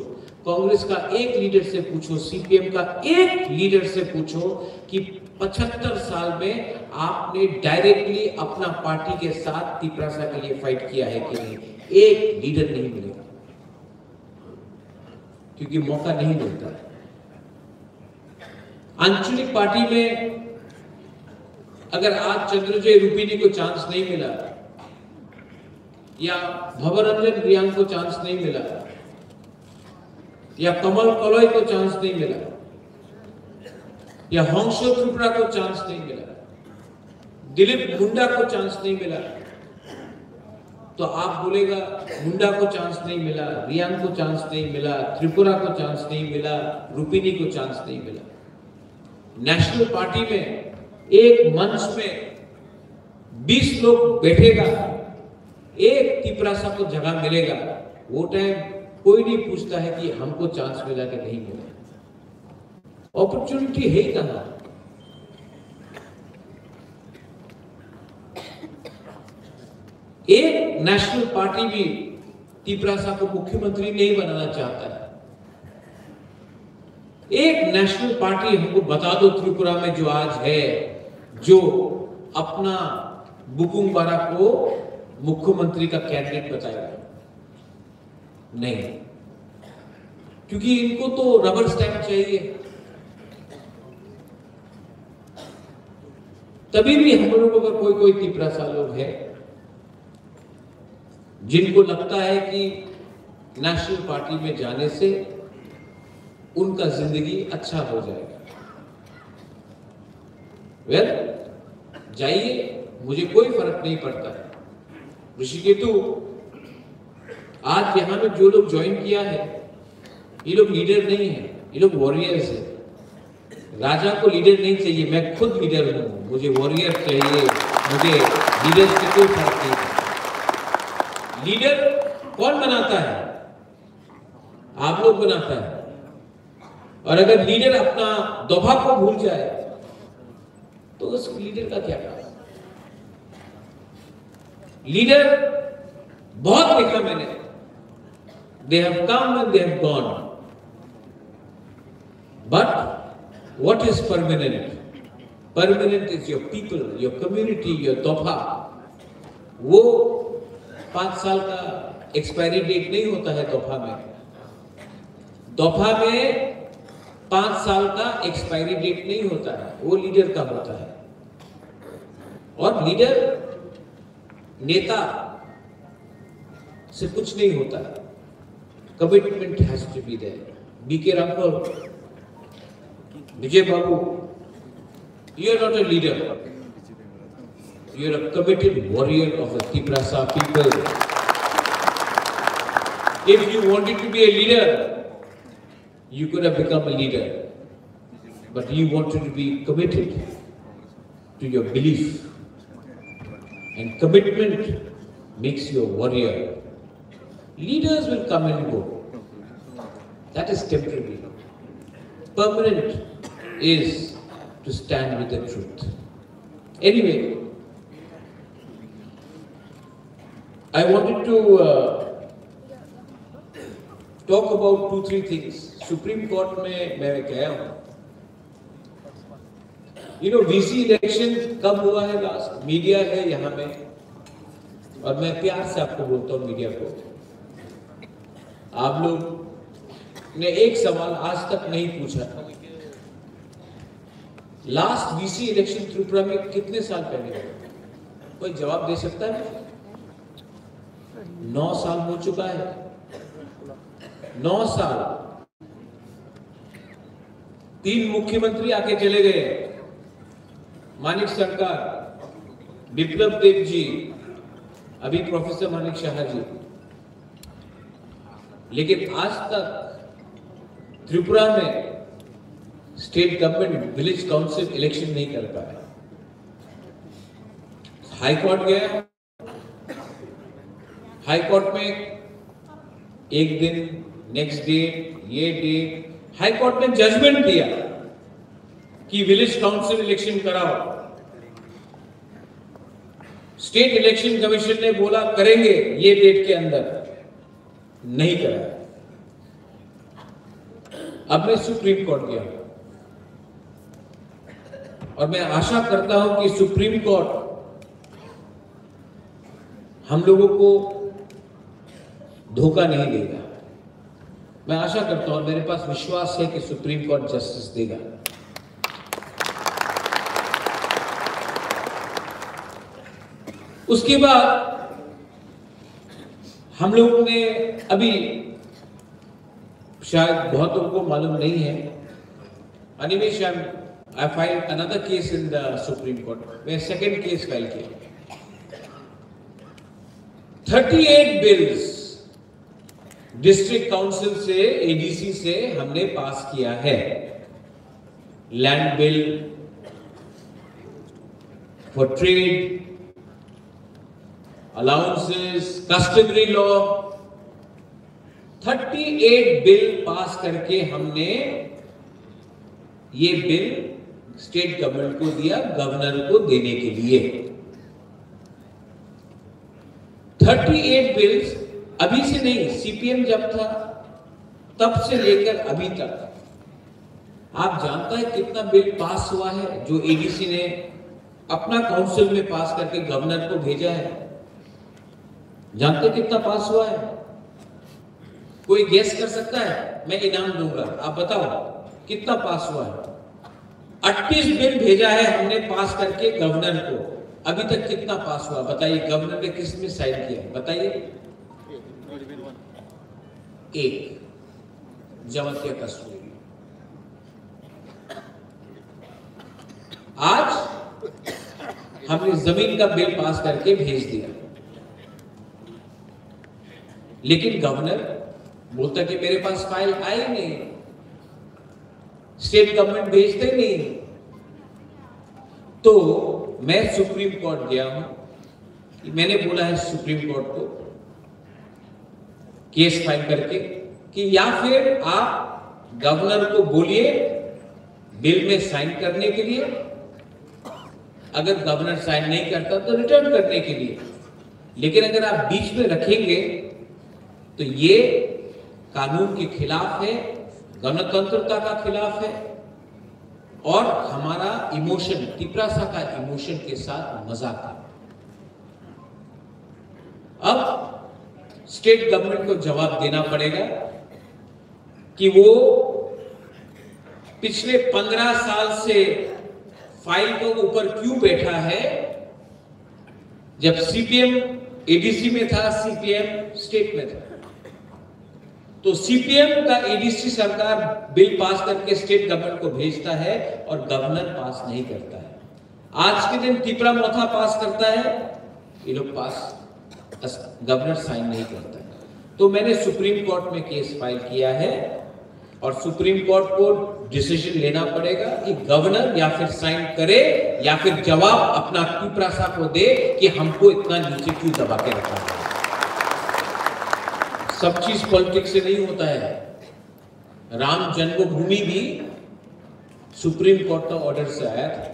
कांग्रेस का एक लीडर से पूछो, सीपीएम का एक लीडर से पूछो कि पचहत्तर साल में आपने डायरेक्टली अपना पार्टी के साथ तिपरासा के लिए फाइट किया है कि नहीं? एक लीडर नहीं मिलेगा, क्योंकि मौका नहीं मिलता है। आंचलिक पार्टी में अगर आज चंद्रजय रूपिणी को चांस नहीं मिला, या भवरंजन रियांग को चांस नहीं मिला, या कमल कलई को चांस नहीं मिला, या हंसो त्रिपुरा को चांस नहीं मिला, दिलीप मुंडा को चांस नहीं मिला, तो आप बोलेगा मुंडा को चांस नहीं मिला, रियांग को चांस नहीं मिला, त्रिपुरा को चांस नहीं मिला, रूपिणी को चांस नहीं मिला। नेशनल पार्टी में एक मंच में बीस लोग बैठेगा, एक तिपरासा को जगह मिलेगा, वो टाइम कोई नहीं पूछता है कि हमको चांस मिला कि नहीं मिला। अपॉर्चुनिटी है ही कहाँ? एक नेशनल पार्टी भी तिपरासा को मुख्यमंत्री नहीं बनाना चाहता है। एक नेशनल पार्टी हमको बता दो त्रिपुरा में जो आज है, जो अपना बुकुंग बारा को मुख्यमंत्री का कैंडिडेट बताएगा। नहीं, क्योंकि इनको तो रबर स्टैंप चाहिए। तभी भी हम लोगों का कोई कोई तिपरासा लोग है जिनको लगता है कि नेशनल पार्टी में जाने से उनका जिंदगी अच्छा हो जाएगा। वेल, जाइए, मुझे कोई फर्क नहीं पड़ता है। ऋषिकेतु, आज यहाँ में जो लोग ज्वाइन किया है, ये लोग लीडर नहीं है, ये लोग वॉरियर्स है। राजा को लीडर नहीं चाहिए, मैं खुद लीडर हूँ, मुझे वॉरियर चाहिए, मुझे लीडर से कोई फर्क नहीं पड़ता। लीडर कौन बनाता है? आप लोग बनाता है। और अगर लीडर अपना दोफा को भूल जाए तो उस लीडर का क्या काम? लीडर बहुत देखा मैंने, they have come and they have gone, but what is permanent? Permanent is your people, your community, your दोफा। वो पाँच साल का एक्सपायरी डेट नहीं होता है दोफा में। दोफा में पाँच साल का एक्सपायरी डेट नहीं होता है, वो लीडर का होता है। और लीडर, नेता से कुछ नहीं होता, commitment has to be there। B K Ramphal, Vijay Babu, you are not a leader, you are a committed warrior of the Tiprasa people। If you wanted to be a leader, you could have become a leader, but you wanted to be committed to your belief. And commitment makes you a warrior. Leaders will come and go. That is temporary. Permanent is to stand with the truth. Anyway, I wanted to uh, talk about two, three things. Supreme court में मैं गया हूँ। You know, VC election कब हुआ है last? Media है यहाँ में, और मैं प्यार से आपको बोलता हूँ, मीडिया को, आप लोग ने एक सवाल आज तक नहीं पूछा, लास्ट वीसी इलेक्शन त्रिपुरा में कितने साल पहले हुआ? कोई जवाब दे सकता है? नौ साल हो चुका है, नौ साल। तीन मुख्यमंत्री आके चले गए, मानिक सरकार, विप्लव देव जी, अभी प्रोफेसर मानिक साहा जी। लेकिन आज तक त्रिपुरा में state government village council election नहीं कर पाया। हाई कोर्ट गया, हाई कोर्ट में एक दिन, नेक्स्ट डे, ये डे, हाई कोर्ट ने जजमेंट दिया कि विलेज काउंसिल इलेक्शन कराओ। स्टेट इलेक्शन कमीशन ने बोला, करेंगे ये डेट के अंदर, नहीं कराया। अब मैं सुप्रीम कोर्ट गया और मैं आशा करता हूं कि सुप्रीम कोर्ट हम लोगों को धोखा नहीं देगा। मैं आशा करता हूं, मेरे पास विश्वास है कि सुप्रीम कोर्ट जस्टिस देगा। उसके बाद हम लोग ने अभी, शायद बहुतों को मालूम नहीं है, Animesh, I filed another case in the Supreme Court। मैं सेकंड केस फाइल किया। Thirty eight bills district council से, एडीसी से हमने पास किया है। Land bill, for trade, allowances, customary law, thirty eight bill pass करके हमने ये बिल स्टेट गवर्नमेंट को दिया, गवर्नर को देने के लिए। थर्टी एट बिल्स अभी से नहीं, सीपीएम जब था तब से लेकर अभी तक। आप जानता है कितना बिल पास हुआ है जो एडीसी ने अपना काउंसिल में पास करके गवर्नर को भेजा है? जानते कितना पास हुआ है? कोई गेस कर सकता है? मैं इनाम दूंगा, आप बताओ कितना पास हुआ है? अड़तीस बिल भेजा है हमने पास करके गवर्नर को, अभी तक कितना पास हुआ बताइए? गवर्नर ने किस में साइन किया है बताइए? एक, जमातिया कस्तूरी। आज हमने जमीन का बिल पास करके भेज दिया, लेकिन गवर्नर बोलता कि मेरे पास फाइल आई नहीं, स्टेट गवर्नमेंट भेजते नहीं। तो मैं सुप्रीम कोर्ट गया हूं, मैंने बोला है सुप्रीम कोर्ट को, केस फाइल करके कि या फिर आप गवर्नर को बोलिए बिल में साइन करने के लिए, अगर गवर्नर साइन नहीं करता तो रिटर्न करने के लिए, लेकिन अगर आप बीच में रखेंगे तो ये कानून के खिलाफ है, गणतंत्रता का खिलाफ है और हमारा इमोशन, तिपरासा का इमोशन के साथ मजाक है। अब स्टेट गवर्नमेंट को जवाब देना पड़ेगा कि वो पिछले पन्द्रह साल से फाइल के ऊपर क्यों बैठा है, जब सीपीएम एडीसी में था, सीपीएम स्टेट में था, तो सीपीएम का एडीसी सरकार बिल पास करके स्टेट गवर्नमेंट को भेजता है और गवर्नर पास नहीं करता है। आज के दिन तिपरा मोथा पास करता है, ये लोग पास, गवर्नर साइन नहीं करता है। तो मैंने सुप्रीम कोर्ट में केस फाइल किया है और सुप्रीम कोर्ट को डिसीजन लेना पड़ेगा कि गवर्नर या फिर साइन करे या फिर जवाब अपना तिपरासा को दे कि हमको इतना नीचे क्यों दबा के रखा है। सब चीज पॉलिटिक्स से नहीं होता है। राम जन्मभूमि भी सुप्रीम कोर्ट का ऑर्डर से आया था।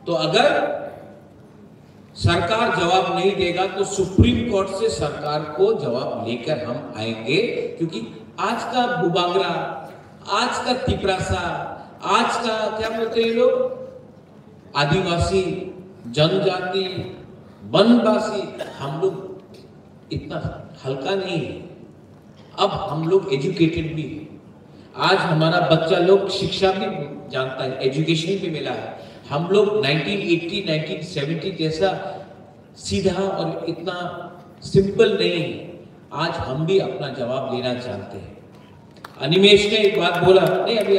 तो अगर सरकार जवाब नहीं देगा तो सुप्रीम कोर्ट से सरकार को जवाब लेकर हम आएंगे, क्योंकि आज का बुबागरा, आज का तिपरासा, आज का क्या बोलते हैं ये लोग, आदिवासी, जनजाति, वनवासी, हम लोग इतना हल्का नहीं है। अब हम लोग एजुकेटेड भी है। आज हमारा बच्चा लोग शिक्षा भी जानता है, एजुकेशन भी मिला है। हम लोग नाइनटीन एटी, नाइनटीन सेवेंटी जैसा सीधा और इतना सिंपल नहीं है। आज हम भी अपना जवाब लेना जानते हैं। अनिमेश ने एक बात बोला, नहीं, अभी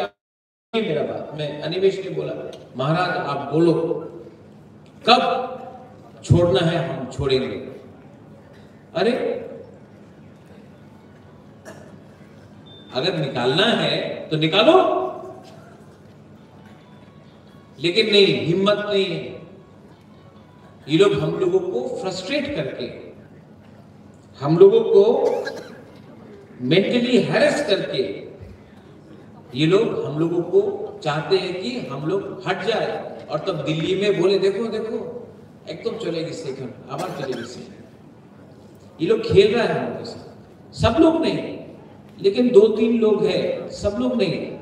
मेरा बात, मैं, अनिमेश ने बोला, महाराज आप बोलो, कब छोड़ना है हम छोड़ेंगे। अरे, अगर निकालना है तो निकालो, लेकिन नहीं, हिम्मत नहीं है। ये लोग हम लोगों को फ्रस्ट्रेट करके, हम लोगों को मेंटली हैरेस करके, ये लोग हम लोगों को चाहते हैं कि हम लोग हट जाए। और तब दिल्ली में बोले, "देखो, देखो, एकदम चले गए सेकंड, आवाज चले गए सेकंड।" ये लोग खेल रहा है हम लोगों के साथ। सब लोग नहीं, लेकिन दो तीन लोग हैं, सब लोग नहीं,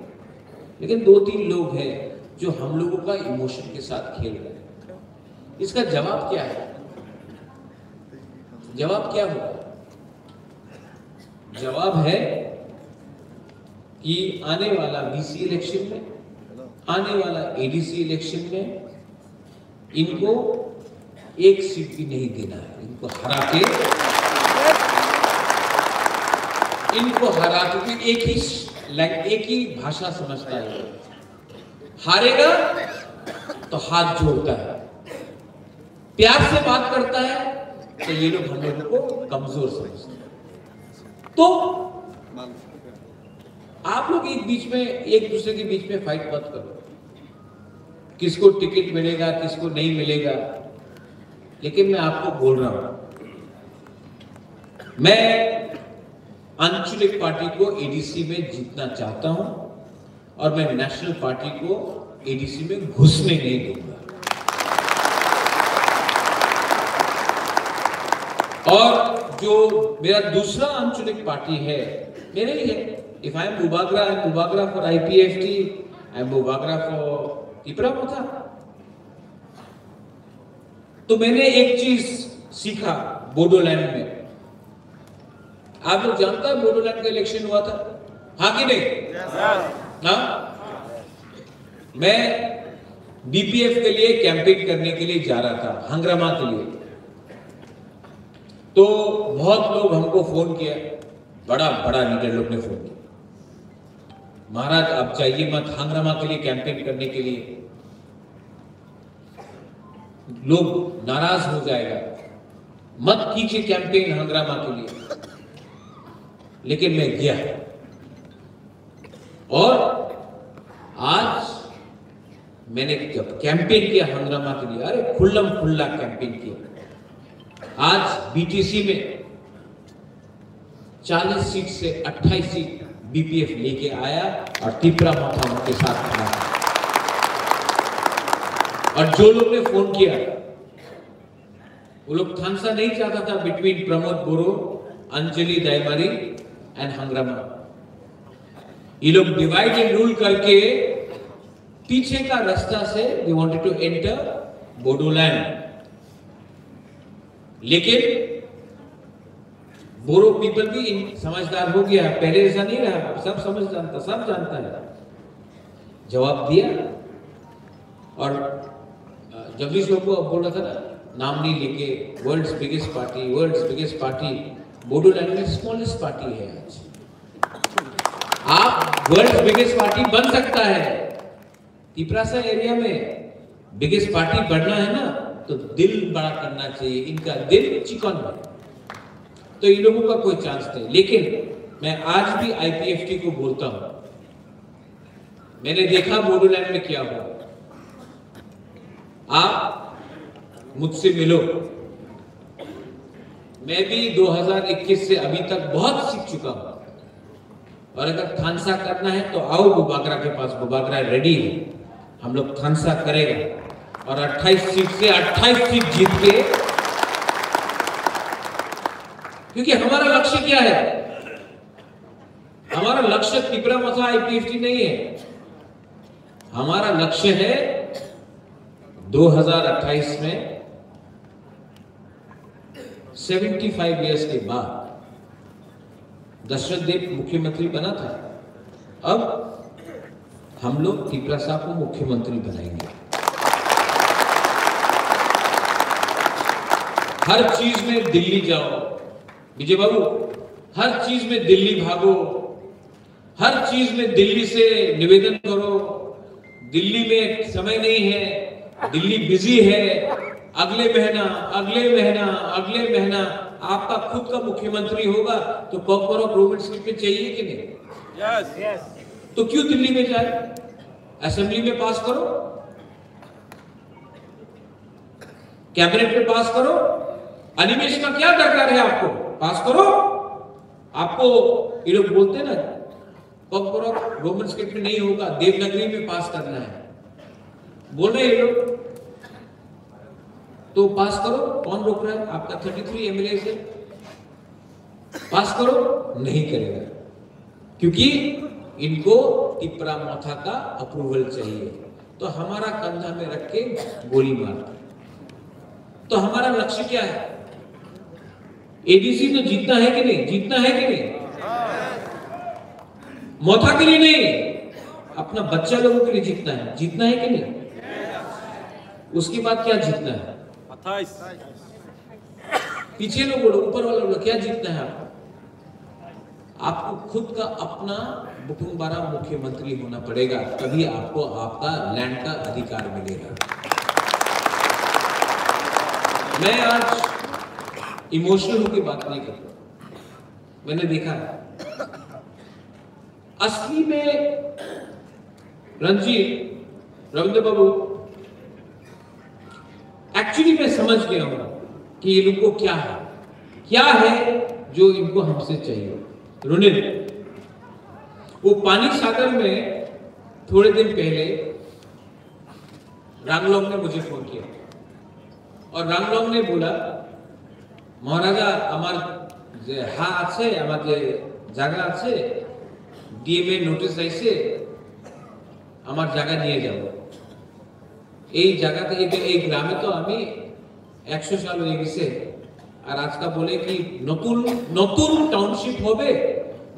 लेकिन दो तीन लोग हैं जो हम लोगों का इमोशन के साथ खेल रहे हैं। इसका जवाब क्या है? जवाब क्या होगा? जवाब है कि आने वाला वीसी इलेक्शन में, आने वाला एडीसी इलेक्शन में इनको एक सीट भी नहीं देना है। इनको हरा के, इनको हरा, क्योंकि एक ही लैंग-, एक ही भाषा समझता है। हारेगा तो हाथ जोड़ता है, प्यार से बात करता है, तो ये लोग हम लोगों को कमजोर समझते हैं। तो आप लोग एक बीच में, एक दूसरे के बीच में फाइट मत करो, किसको टिकट मिलेगा, किसको नहीं मिलेगा। लेकिन मैं आपको बोल रहा हूं, मैं आंचलिक पार्टी को एडीसी में जीतना चाहता हूं और मैं नेशनल पार्टी को एडीसी में घुसने नहीं दूंगा। और जो मेरा दूसरा आंचलिक पार्टी है, मेरे ही है। If I am Bubagra, I am Bubagra for I P F T, I am Bubagra for Tipra Motha। तो मैंने एक चीज सीखा बोडोलैंड में। आप लोग जानता है बोडोलैंड का इलेक्शन हुआ था, हाँ कि नहीं? हाँ। मैं बीपीएफ के लिए कैंपेन करने के लिए जा रहा था, हंगरामा के लिए। तो बहुत लोग हमको फोन किया, बड़ा बड़ा लीडर लोग ने फोन किया, "महाराज, आप जाइए मत हंगरामा के लिए कैंपेन करने के लिए, लोग नाराज हो जाएगा, मत कीजिए कैंपेन हंगरामा के लिए।" लेकिन मैं गया और आज मैंने जब कैंपेन किया हंगरामा के लिए, अरे, खुल्लम खुल्ला कैंपेन किया। आज बीटीसी में चालीस सीट से अट्ठाईस सीट बीपीएफ लेके आया और तिपरा मोथा उनके साथ खड़ा था। और जो लोग ने फोन किया, वो लोग थानसा नहीं चाहता था बिटवीन प्रमोद बोरो, अंजलि दायमारी एंड हंगरामा। ये लोग डिवाइड एंड रूल करके पीछे का रास्ता से they wanted to enter Bodoland. लेकिन बोरो पीपल भी इन-, समझदार हो गया, पहले ऐसा नहीं रहा, अब सब समझ जानता, सब जानता है, जवाब दिया। और, अ, जगदीश बाबू अब बोल रहा था ना, नाम नहीं लेके, world's biggest party, world's biggest party, Bodoland में स्मॉलेस्ट पार्टी है आज। आप वर्ल्ड्स बिगेस्ट पार्टी बन सकता है, तिपरासा एरिया में बिगेस्ट पार्टी बढ़ना है ना, तो दिल बड़ा करना चाहिए। इनका दिल चिकन है, तो इन लोगों का कोई चांस नहीं। लेकिन मैं आज भी आईपीएफटी को बोलता हूं, मैंने देखा बोडोलैंड में क्या हुआ। आप मुझसे मिलो, मैं भी दो हज़ार इक्कीस से अभी तक बहुत सीख चुका हूं। और अगर थानसा करना है तो आओ बुबागरा के पास, बुबागरा रेडी है, हम लोग थानसा करेगा। और अट्ठाईस सीट से अट्ठाईस सीट जीत के, क्योंकि हमारा लक्ष्य क्या है? हमारा लक्ष्य तिपरा मोथा आईपीएफटी नहीं है। हमारा लक्ष्य है दो हज़ार अट्ठाईस में सेवेंटी फ़ाइव ईयर्स के बाद दशरथ देव मुख्यमंत्री बना था, अब हम लोग तिपरासा को मुख्यमंत्री बनाएंगे। हर चीज में दिल्ली जाओ, विजय बाबू, हर चीज में दिल्ली भागो, हर चीज में दिल्ली से निवेदन करो। दिल्ली में समय नहीं है, दिल्ली बिजी है। अगले महीना, अगले महीना, अगले महीना आपका खुद का मुख्यमंत्री होगा, तो कॉकबरॉक रोमन स्क्रिप्ट में चाहिए कि नहीं? यस। तो क्यों दिल्ली में जाए? असेंबली में पास करो, कैबिनेट में पास करो। एनिमेशन का क्या दरकार है आपको? पास करो। आपको ये लोग बोलते ना, कॉकबरॉक रोमन स्क्रिप्ट में नहीं होगा, देवनागरी में पास करना है, बोल रहे हैं ये लोग। तो पास करो, कौन रोक रहा है? आपका थर्टी थ्री एमएलए है, पास करो, नहीं करेगा, क्योंकि इनको तिपरा मोथा का अप्रूवल चाहिए। तो हमारा कंधा में रख के गोली मार। तो हमारा लक्ष्य क्या है? एडीसी तो जीतना है कि नहीं? जीतना है कि नहीं? मोथा के लिए नहीं, अपना बच्चा लोगों के लिए जीतना है। जीतना है कि नहीं? उसके बाद क्या जीतना है? अट्ठाईस। पीछे लोग बोलो, ऊपर वाला बोलो, क्या जीतना है आपको? आपको खुद का अपना बुकुम बारा मुख्यमंत्री होना पड़ेगा, तभी आपको आपका लैंड का अधिकार मिलेगा। मैं आज इमोशनल होकर बात नहीं करता, मैंने देखा है। असली में रंजीत, रविंद्र बाबू, एक्चुअली मैं समझ गया हूं कि ये लोग को क्या है, क्या है जो इनको हमसे चाहिए। रोनित, वो पानी सागर में थोड़े दिन पहले रांगलोंग ने मुझे फोन किया और रांगलोंग ने बोला, মহারাজা, আমার যে হা আছে, আমার যে জায়গা আছে, ডিএম এর নোটিশ আইছে, আমার জায়গা নিয়ে যাও। এই জায়গাতে, এই, এই গ্রামে তো আমি একশো সাল হয়ে গেছে, আর আজকে বলে কি নতুন, নতুন টাউনশিপ হবে,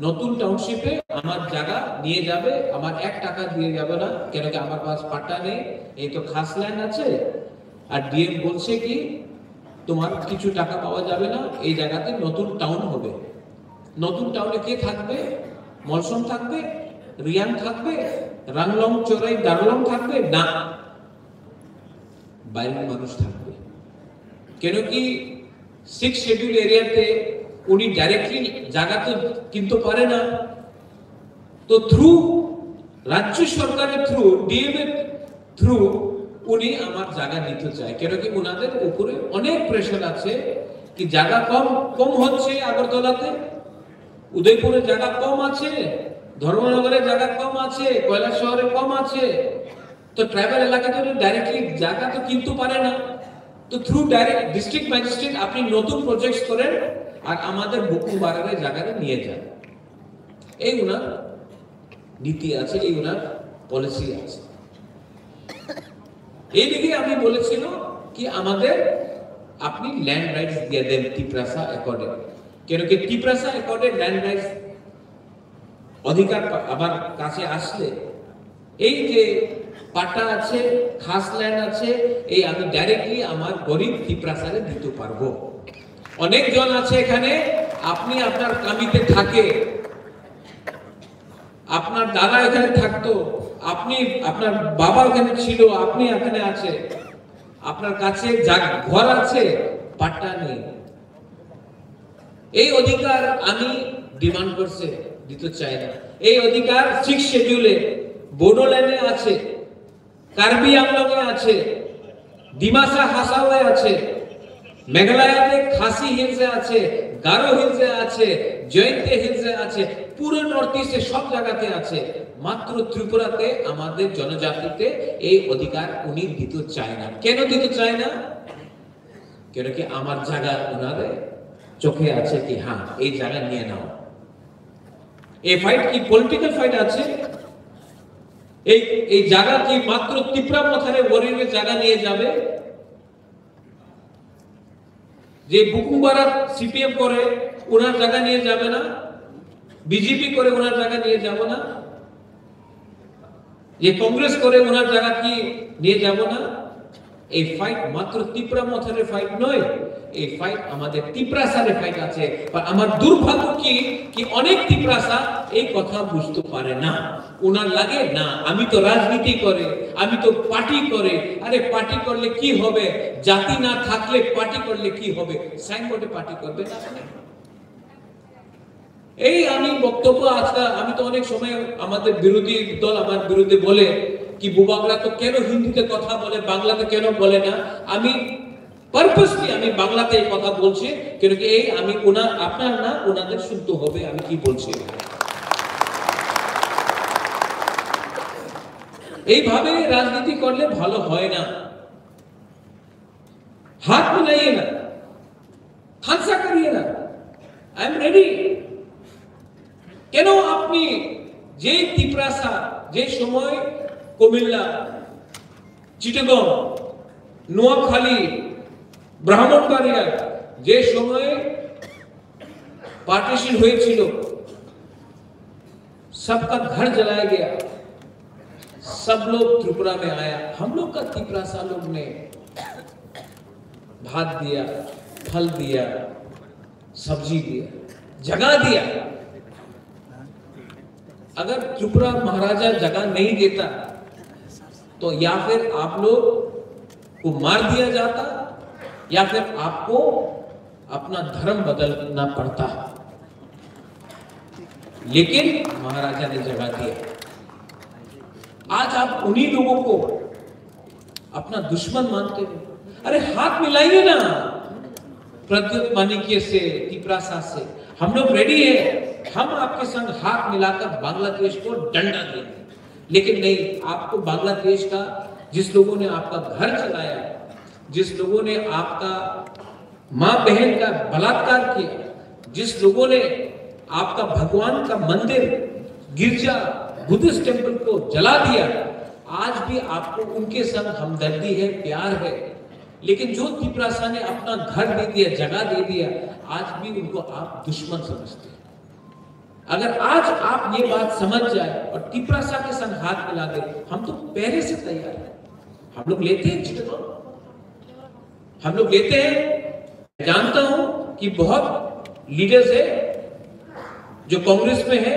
নতুন টাউনশিপে আমার জায়গা নিয়ে যাবে, আমার এক টাকা দিয়ে যাবে না, কেন কি আমার পাস পাট্টা নেই, এই তো খাস ল্যান্ড আছে। আর ডিএম বলছে কি তোমার কিছু টাকা পাওয়া যাবে না, এই জায়গাতে নতুন টাউন হবে। নতুন টাউনে কে থাকবে? মলসম থাকবে, রিয়াং থাকবে, রাংলং চোরাই দারলং থাকবে না, বাইরের মানুষ থাকবে। কেন কি সিক্স শিডিউল এরিয়াতে উনি ডাইরেক্টলি জায়গা তো কিনতে পারে না, তো থ্রু রাজ্য সরকারের থ্রু, ডিএম এর থ্রু উনি আমার জায়গা নিতে চায়, কেন কি ওনাদের উপরে অনেক প্রেশার আছে কি জায়গা কম, কম হচ্ছে আগরতলাতে, উদয়পুরে জায়গা কম আছে, ধর্মনগরে জায়গা কম আছে, কৈলাসহরে কম আছে। তো ট্রাইবাল এলাকাতে তো ডাইরেক্টলি জায়গা তো কিনতে পারে না। তো থ্রু ডাইরেক্ট ডিস্ট্রিক্ট ম্যাজিস্ট্রেট আপনি নতুন প্রজেক্টস করেন আর আমাদের বুকুম বারারে জায়গাটা নিয়ে যান। এই ওনার নীতি আছে, এই ওনার পলিসি আছে। এইদিকে আমি বলেছিল কি আমাদের আপনি ল্যান্ড রাইটস দিয়ে দেন তিপ্রাসা অ্যাকর্ডে, কেন কি তিপ্রাসা অ্যাকর্ডে ল্যান্ড রাইটস অধিকার পা-, আমার কাছে আসলে এই যে পাট্টা আছে, খাস ল্যান্ড আছে, এই আমি ডাইরেক্টলি আমার গরিব তিপ্রাসারে দিতে পারবো। অনেকজন আছে এখানে, আপনি আপনার কামিতে থাকে, আপনার দাদা এখানে থাকতো, আপনি, আপনার বাবা এখানে ছিল, আপনি এখানে আছে, আপনার কাছে যা ঘর আছে, পাট্টা নেই। এই অধিকার আমি ডিমান্ড করছে, দিতে চাই না। এই অধিকার সিক্স শিডিউলে, বোডোল্যান্ডে আছে, কার্বি আংলংয়ে আছে, ডিমাসা হাসাওয়ে আছে, মেঘালয়াতে খাসি হিলসে আছে, গারো হিলসে আছে, জয়ন্তে হিলসে আছে, পুরো নর্থ ইস্টে সব জায়গাতে আছে। মাত্র ত্রিপুরাতে আমাদের জনজাতিতে এই অধিকার উনি দিতে চায় না। কেন দিতে চায় না? কেন কি আমার জায়গা ওনারে চোখে আছে কি, হ্যাঁ, এই জায়গা নিয়ে নাও। এই ফাইট কি পলিটিক্যাল ফাইট আছে? এই এই জায়গা কি মাত্র তিপ্রা মথারে ওয়ারিয়রের জায়গা নিয়ে যাবে? যে বুকুমবারা সিপিএম করে, ওনার জায়গা নিয়ে যাবে না? বিজেপি করে, ওনার জায়গা নিয়ে যাব না? যে কংগ্রেস করে, ওনার জায়গা কি নিয়ে যাব না? এই ফাইট মাত্র তিপ্রা মথারের ফাইট নয়, এই ফাইট আমাদের তিপ্রাসারের ফাইট আছে। আর আমার দুর্ভাগ্য কি, কি অনেক তিপ্রাসা এই কথা বুঝতে পারে না। ওনার লাগে না, আমি তো রাজনীতি করে, আমি তো পার্টি করে। আরে পার্টি করলে কি হবে? জাতি না থাকলে পার্টি করলে কি হবে? সাইনবোর্ডে পার্টি করবে না? এই আমি বক্তব্য আজকাল, আমি তো অনেক সময় আমাদের বিরোধী দল আমার বিরুদ্ধে বলে কি বুবাগরা তো কেন হিন্দিতে কথা বলে, বাংলাতে কেন বলে না। আমি পারপাসলি আমি বাংলাতে এই কথা বলছি, কেন কি এই আমি ওনা আপনার না ওনাদের শুনতে হবে আমি কি বলছি। এইভাবে রাজনীতি করলে ভালো হয় না। হাত মিলাইয়ে না, থানসা করিয়ে না। I am ready. কেন আপনি যেই তিপ্রাসা, যে সময় কুমিল্লা, চিটাগং, নোয়াখালী, ব্রাহ্মণবাড়িয়া, যে সময় পার্টিশন হয়েছিল, सबका घर जलाया गया, सब लोग त्रिपुरा में आया। हम लोग का तिप्रासा लोग ने भात दिया, फल दिया, सब्जी दिया, जगह दिया। अगर त्रिपुरा महाराजा जगह नहीं देता तो या फिर आप लोग को मार दिया जाता या फिर आपको अपना धर्म बदलना पड़ता। लेकिन महाराजा ने जगह दिया। आज आप उन्हीं लोगों को अपना दुश्मन मानते हो। अरे हाथ मिलाइए ना प्रद्युत मानिक्य से, तिप्रासा से। हम लोग रेडी है, हम आपके संग हाथ मिलाकर बांग्लादेश को डंडा देंगे। लेकिन नहीं, आपको बांग्लादेश का, जिस लोगों ने आपका घर जलाया, जिस लोगों ने आपका माँ बहन का बलात्कार किया, जिस लोगों ने आपका भगवान का मंदिर, गिरजा, बुद्धिस्ट टेम्पल को जला दिया, आज भी आपको उनके संग हमदर्दी है, प्यार है। लेकिन जो तिप्रासा ने अपना घर दे दिया, जगह दे दिया, आज भी उनको आप दुश्मन समझते हैं। अगर आज आप ये बात समझ जाए और तिप्रासा के संग हाथ मिला दे, हम तो पहले से तैयार हैं। हम लोग लेते हैं चिटगांव, हम लोग लेते हैं। जानता हूं कि बहुत लीडर्स है जो कांग्रेस में है,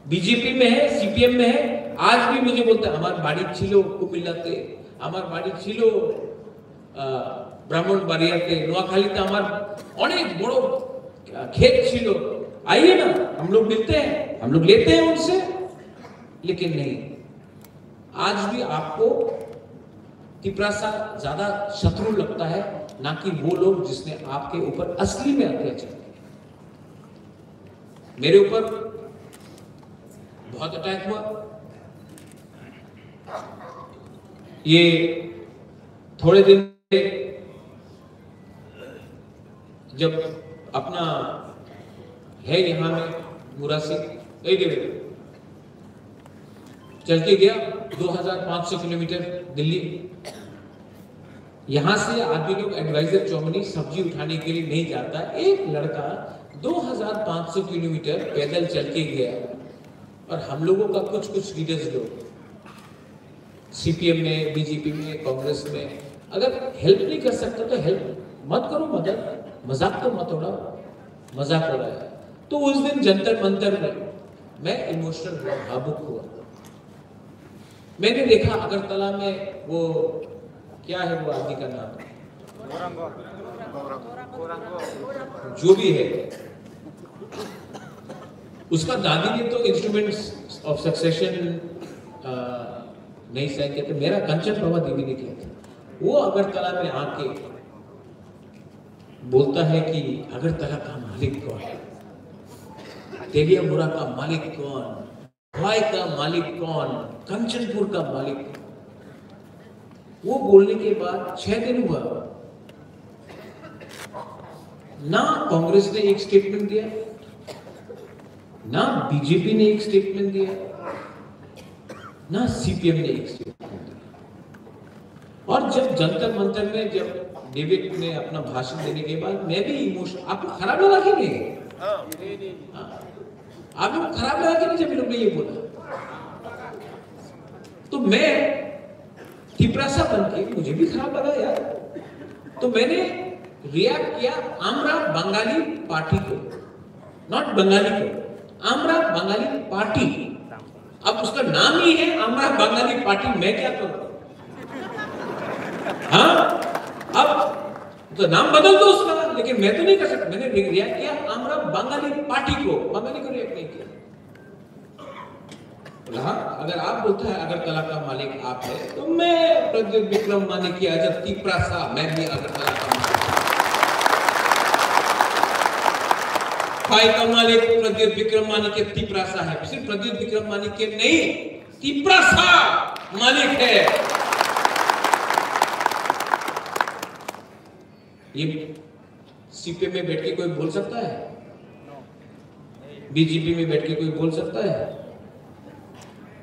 बीजेपी में है, सीपीएम में है। आज भी मुझे बोलते हैं, "हमार बाड़ी छिलो कुमिल्लाते, हमार बाड़ी छिलो, अ, ब्राह्मणबाड़ियाते, नोआखालीते हमार अनेक बड़ो खेत छिलो। आइए ना, हम लोग मिलते हैं, हम लोग लेते हैं उनसे।" लेकिन नहीं, आज भी आपको तिप्रासा ज्यादा शत्रु लगता है, ना कि वो लोग जिसने आपके ऊपर असली में अत्याचार किया। मेरे ऊपर बहुत अटैक हुआ। ये थोड़े दिन पहले जब अपना है यहाँ में मुरासी, ए देवे, चल के गया दो हज़ार पाँच सौ किलोमीटर दिल्ली। यहाँ से आदमी लोग एडवाइजर चौमनी सब्जी उठाने के लिए नहीं जाता। एक लड़का दो हज़ार पाँच सौ किलोमीटर पैदल चल के गया। और हम लोगों का कुछ कुछ लीडर्स लोग सीपीएम में, बीजेपी में, कांग्रेस में, अगर हेल्प नहीं कर सकते तो हेल्प मत करो, मदद, मजाक तो मत उड़ाओ, मजाक उड़ाया। तो उस दिन जंतर मंतर में मैं इमोशनल हुआ, भावुक हुआ। मैंने देखा अगरतला में वो, क्या है वो आदमी का नाम, जो भी है, उसका दादी ने तो इंस्ट्रूमेंट्स ऑफ सक्सेशन नहीं साइन किया था, मेरा कंचन प्रभा देवी ने किया था। वो अगरतला में आके बोलता है कि अगरतला का मालिक कौन है, तेलियामुरा का मालिक कौन, भवाई का मालिक कौन, कंचनपुर का मालिक कौन? वो बोलने के बाद छह दिन हुआ, ना कांग्रेस ने एक स्टेटमेंट दिया, ना बीजेपी ने एक स्टेटमेंट दिया। ना सीपीएम ने एक सीट। और जब जंतर मंतर में जब डेविड ने अपना भाषण देने के बाद मैं भी इमोशन, आपको खराब लगा कि नहीं? हाँ। आप लोग खराब लगा कि नहीं जब ये लोग ने ये बोला? तो मैं तिपरासा बन के मुझे भी खराब लगा यार। तो मैंने रिएक्ट किया, আমরা বাঙালি পার্টি को, नॉट बंगाली को, আমরা বাঙালি পার্টি। अब उसका नाम ही है আমরা বাঙালি পার্টি, मैं क्या करूँ? हाँ, अब तो नाम बदल दो उसका, लेकिन मैं तो नहीं कर सकता। मैंने रिएक्ट किया, আমরা বাঙালি পার্টি को, बंगाली को रिएक्ट नहीं किया। बोला, हाँ, अगर आप बोलता है अगरतला का मालिक आप है, तो मैं प्रद्युत विक्रम मानिक की अजब तिपरासा, मैं भी अगरतला का मालिक। फाई का मालिक प्रद्युत विक्रम मानिक के तिपरासा है, सिर्फ प्रद्युत विक्रम मानिक के नहीं, तिपरासा मालिक है। ये सीपीएम में बैठ के कोई बोल सकता है? बीजेपी में बैठ के कोई बोल सकता है?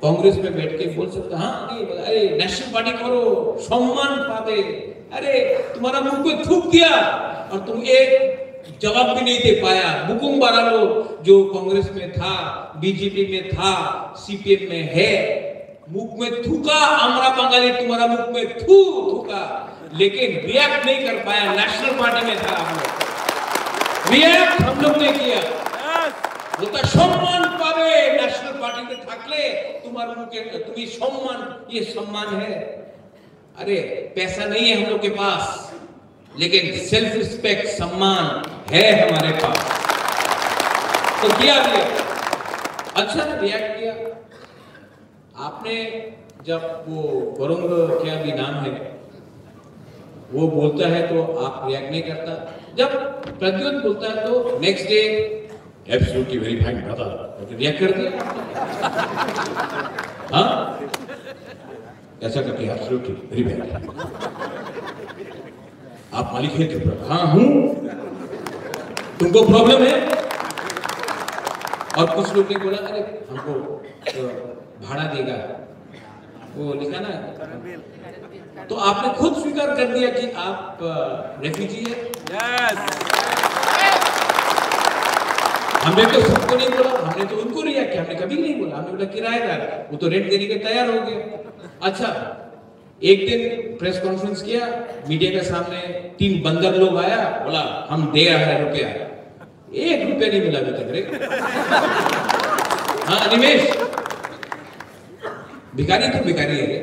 कांग्रेस में बैठ के बोल सकता है? हाँ, नहीं बोला, अरे, नेशनल पार्टी करो, सम्मान पावे। अरे, तुम्हारा मुंह पे थूक दिया और तुम एक जवाब भी नहीं दे पाया। बुकुम बारा लोग जो कांग्रेस में था, बीजेपी में था, सीपीएम में है, मुख में थूका, আমরা বাঙালি तुम्हारा मुख में थू थूका, लेकिन रिएक्ट नहीं कर पाया। नेशनल पार्टी में था हम लोग, रिएक्ट हम लोग ने किया। बोलता, সম্মান পাবে, ন্যাশনাল পার্টিতে থাকলে তোমার মুখে তুমি সম্মান, ये सम्मान है? अरे, पैसा नहीं है हम लोग के पास, लेकिन सेल्फ रिस्पेक्ट, सम्मान है हमारे पास। तो किया भी, अच्छा रिएक्ट किया। आपने जब वो वरुण, क्या भी नाम है, वो बोलता है तो आप रिएक्ट नहीं करता। जब प्रद्युत बोलता है तो next day absolutely very fine brother, react कर दिया। हाँ, ऐसा करके एब्सोल्युटली वेरी बैड। आप मालिक हैं त्रिपुरा? हाँ हूँ। तुमको प्रॉब्लम है? और कुछ लोग ने बोला, अरे हमको तो भाड़ा देगा, वो लिखा ना। तो आपने खुद स्वीकार कर दिया कि आप रेफ्यूजी है। हमने तो सबको नहीं बोला, हमने तो उनको रिएक्ट किया, हमने कभी नहीं बोला। हमने बोला किराएदार, वो तो रेंट देने के तैयार हो गया। अच्छा, एक दिन प्रेस कॉन्फ्रेंस किया, मीडिया के सामने तीन बंदर लोग आया, बोला हम दे रहा है रुपया, एक रुपया नहीं मिला अभी तक रे। हाँ अनिमेश, भिखारी तो भिखारी है रे।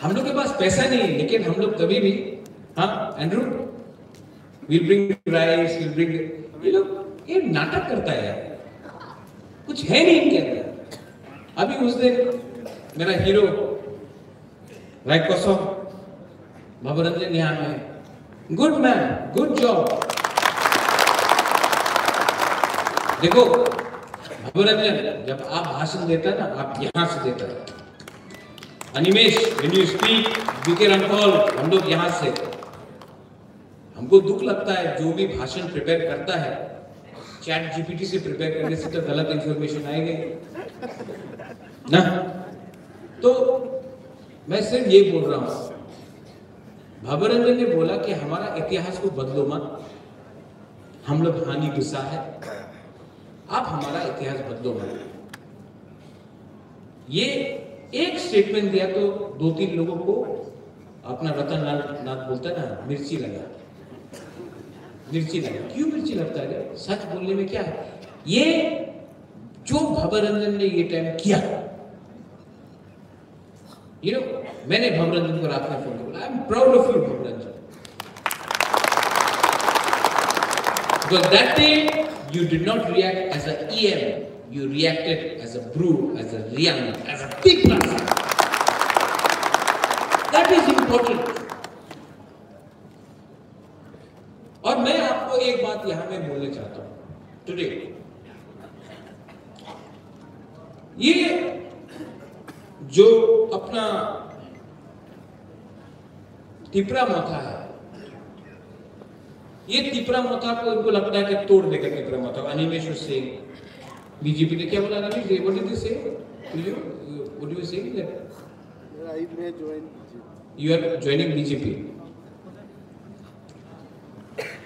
हम लोग के पास पैसा नहीं है, लेकिन हम लोग कभी भी, हाँ Andrew, will bring rice, will bring, ये लोग ये नाटक करता है यार, कुछ है नहीं इनके अंदर। अभी उस दिन मेरा हीरो राय कसम, भवरंजन यहाँ में, गुड मैन, गुड जॉब। देखो भवरंजन, जब आप भाषण देता है ना, आप यहाँ से देता है। Animesh, when you speak, B K Rampal, हम लोग यहाँ से, हमको दुख लगता है जो भी भाषण प्रिपेयर करता है, चैट जीपीटी से प्रिपेयर करने से तो गलत इंफॉर्मेशन आएगा ही ना। तो मैं सिर्फ ये बोल रहा हूँ, भवरंजन ने बोला कि हमारा इतिहास को बदलो मत, हम लोग हानि गुस्सा है, आप हमारा इतिहास बदलो मत। ये एक स्टेटमेंट दिया तो दो तीन लोगों को अपना रतन लाल नाथ बोलता है ना, मिर्ची लगा, मिर्ची लगा। क्यों मिर्ची लगता है रे? सच बोलने में क्या है? ये जो भवरंजन ने ये टाइम किया, यू नो, मैंने भवरंजन को रात में फोन किया, बोला, I am proud of you भवरंजन। Because that day you did not react as a E M, you reacted as a bru, as a Reang, as a Tiprasa. That is important. और मैं आपको एक बात यहाँ में बोलना चाहता हूँ टुडे, ये जो अपना तिपरा मोथा है, ये तिपरा मोथा को इनको लगता है कि तोड़ देगा तिपरा मोथा। अनिमेश सिंह, बीजेपी ने क्या बोला Animesh? What did they say? You, you, what do you say that? Yeah, I may join B J P. You are joining B J P.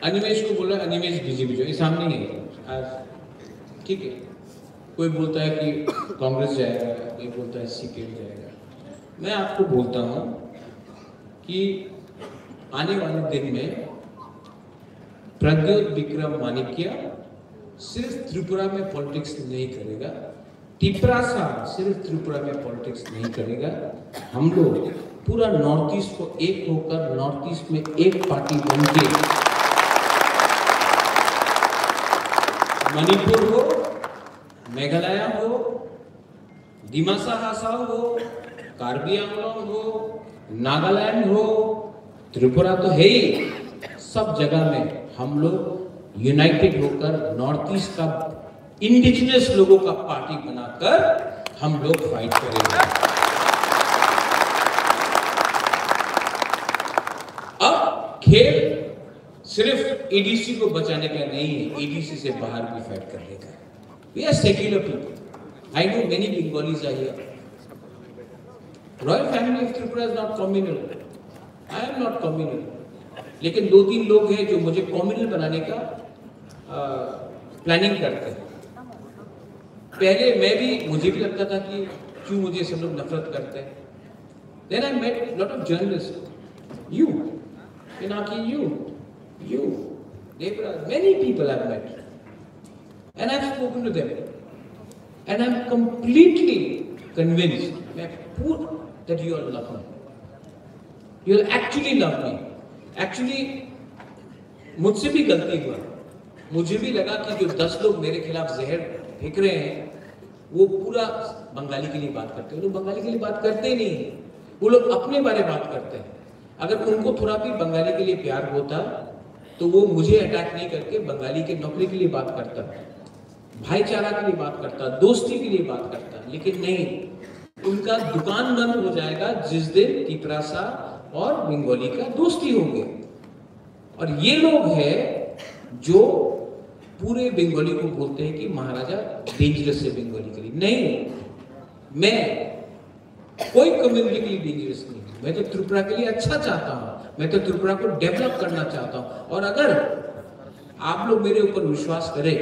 Animesh को बोला, अनिमेश बीजेपी जो, ये सामने ही है आज, ठीक है। कोई बोलता है कि कांग्रेस जाएगा, कोई बोलता है सीपीएम जाएगा। मैं आपको बोलता हूँ कि आने वाले दिन में प्रद्योत विक्रम मानिक्य सिर्फ त्रिपुरा में पॉलिटिक्स नहीं करेगा, तिपरासा सिर्फ त्रिपुरा में पॉलिटिक्स नहीं करेगा। हम लोग पूरा नॉर्थ ईस्ट को एक होकर, नॉर्थ ईस्ट में एक पार्टी बन के, मणिपुर हो, मेघालय हो, दिमासा हासाओ हो, कार्बी आंगलोंग हो, नागालैंड हो, त्रिपुरा तो है ही, सब जगह में हम लोग यूनाइटेड होकर नॉर्थ ईस्ट का इंडिजिनस लोगों का पार्टी बनाकर हम लोग फाइट करेंगे। अब खेल सिर्फ एडीसी को बचाने का नहीं है, एडीसी से बाहर भी फाइट करने का। We are secular people. I know many Bengalis are here. Royal family of Tripura is not communal. I am not communal. लेकिन दो तीन लोग हैं जो मुझे कम्युनल बनाने का प्लानिंग करते हैं। पहले मैं भी, मुझे भी लगता था कि क्यों मुझे सब लोग नफरत करते हैं। Then I met lot of journalists. You, Pinaki, you, you, Devraj, many people I've met. And I've spoken to them. And I'm completely convinced, मैं पूरा, that you all love me. You all actually love me. Actually, मुझसे भी गलती हुआ। मुझे भी लगा कि जो दस लोग मेरे खिलाफ जहर फेंक रहे हैं, वो पूरा बंगाली के लिए बात करते हैं। वो लोग बंगाली के लिए बात करते ही नहीं है, वो लोग अपने बारे बात करते हैं। अगर उनको थोड़ा भी बंगाली के लिए प्यार होता, तो वो मुझे अटैक नहीं करके बंगाली के नौकरी के लिए बात करता, भाईचारा के लिए बात करता, दोस्ती के लिए बात करता। लेकिन नहीं, उनका दुकान बंद हो जाएगा जिस दिन तिपरासा और बंगाली का दोस्ती होंगे। और ये लोग हैं जो पूरे बंगाली को बोलते हैं कि महाराजा डेंजरस है बंगाली के लिए। नहीं, मैं कोई कम्युनिटी के लिए डेंजरस नहीं हूँ। मैं तो त्रिपुरा के लिए अच्छा चाहता हूँ, मैं तो त्रिपुरा को डेवलप करना चाहता हूँ। और अगर आप लोग मेरे ऊपर विश्वास करें,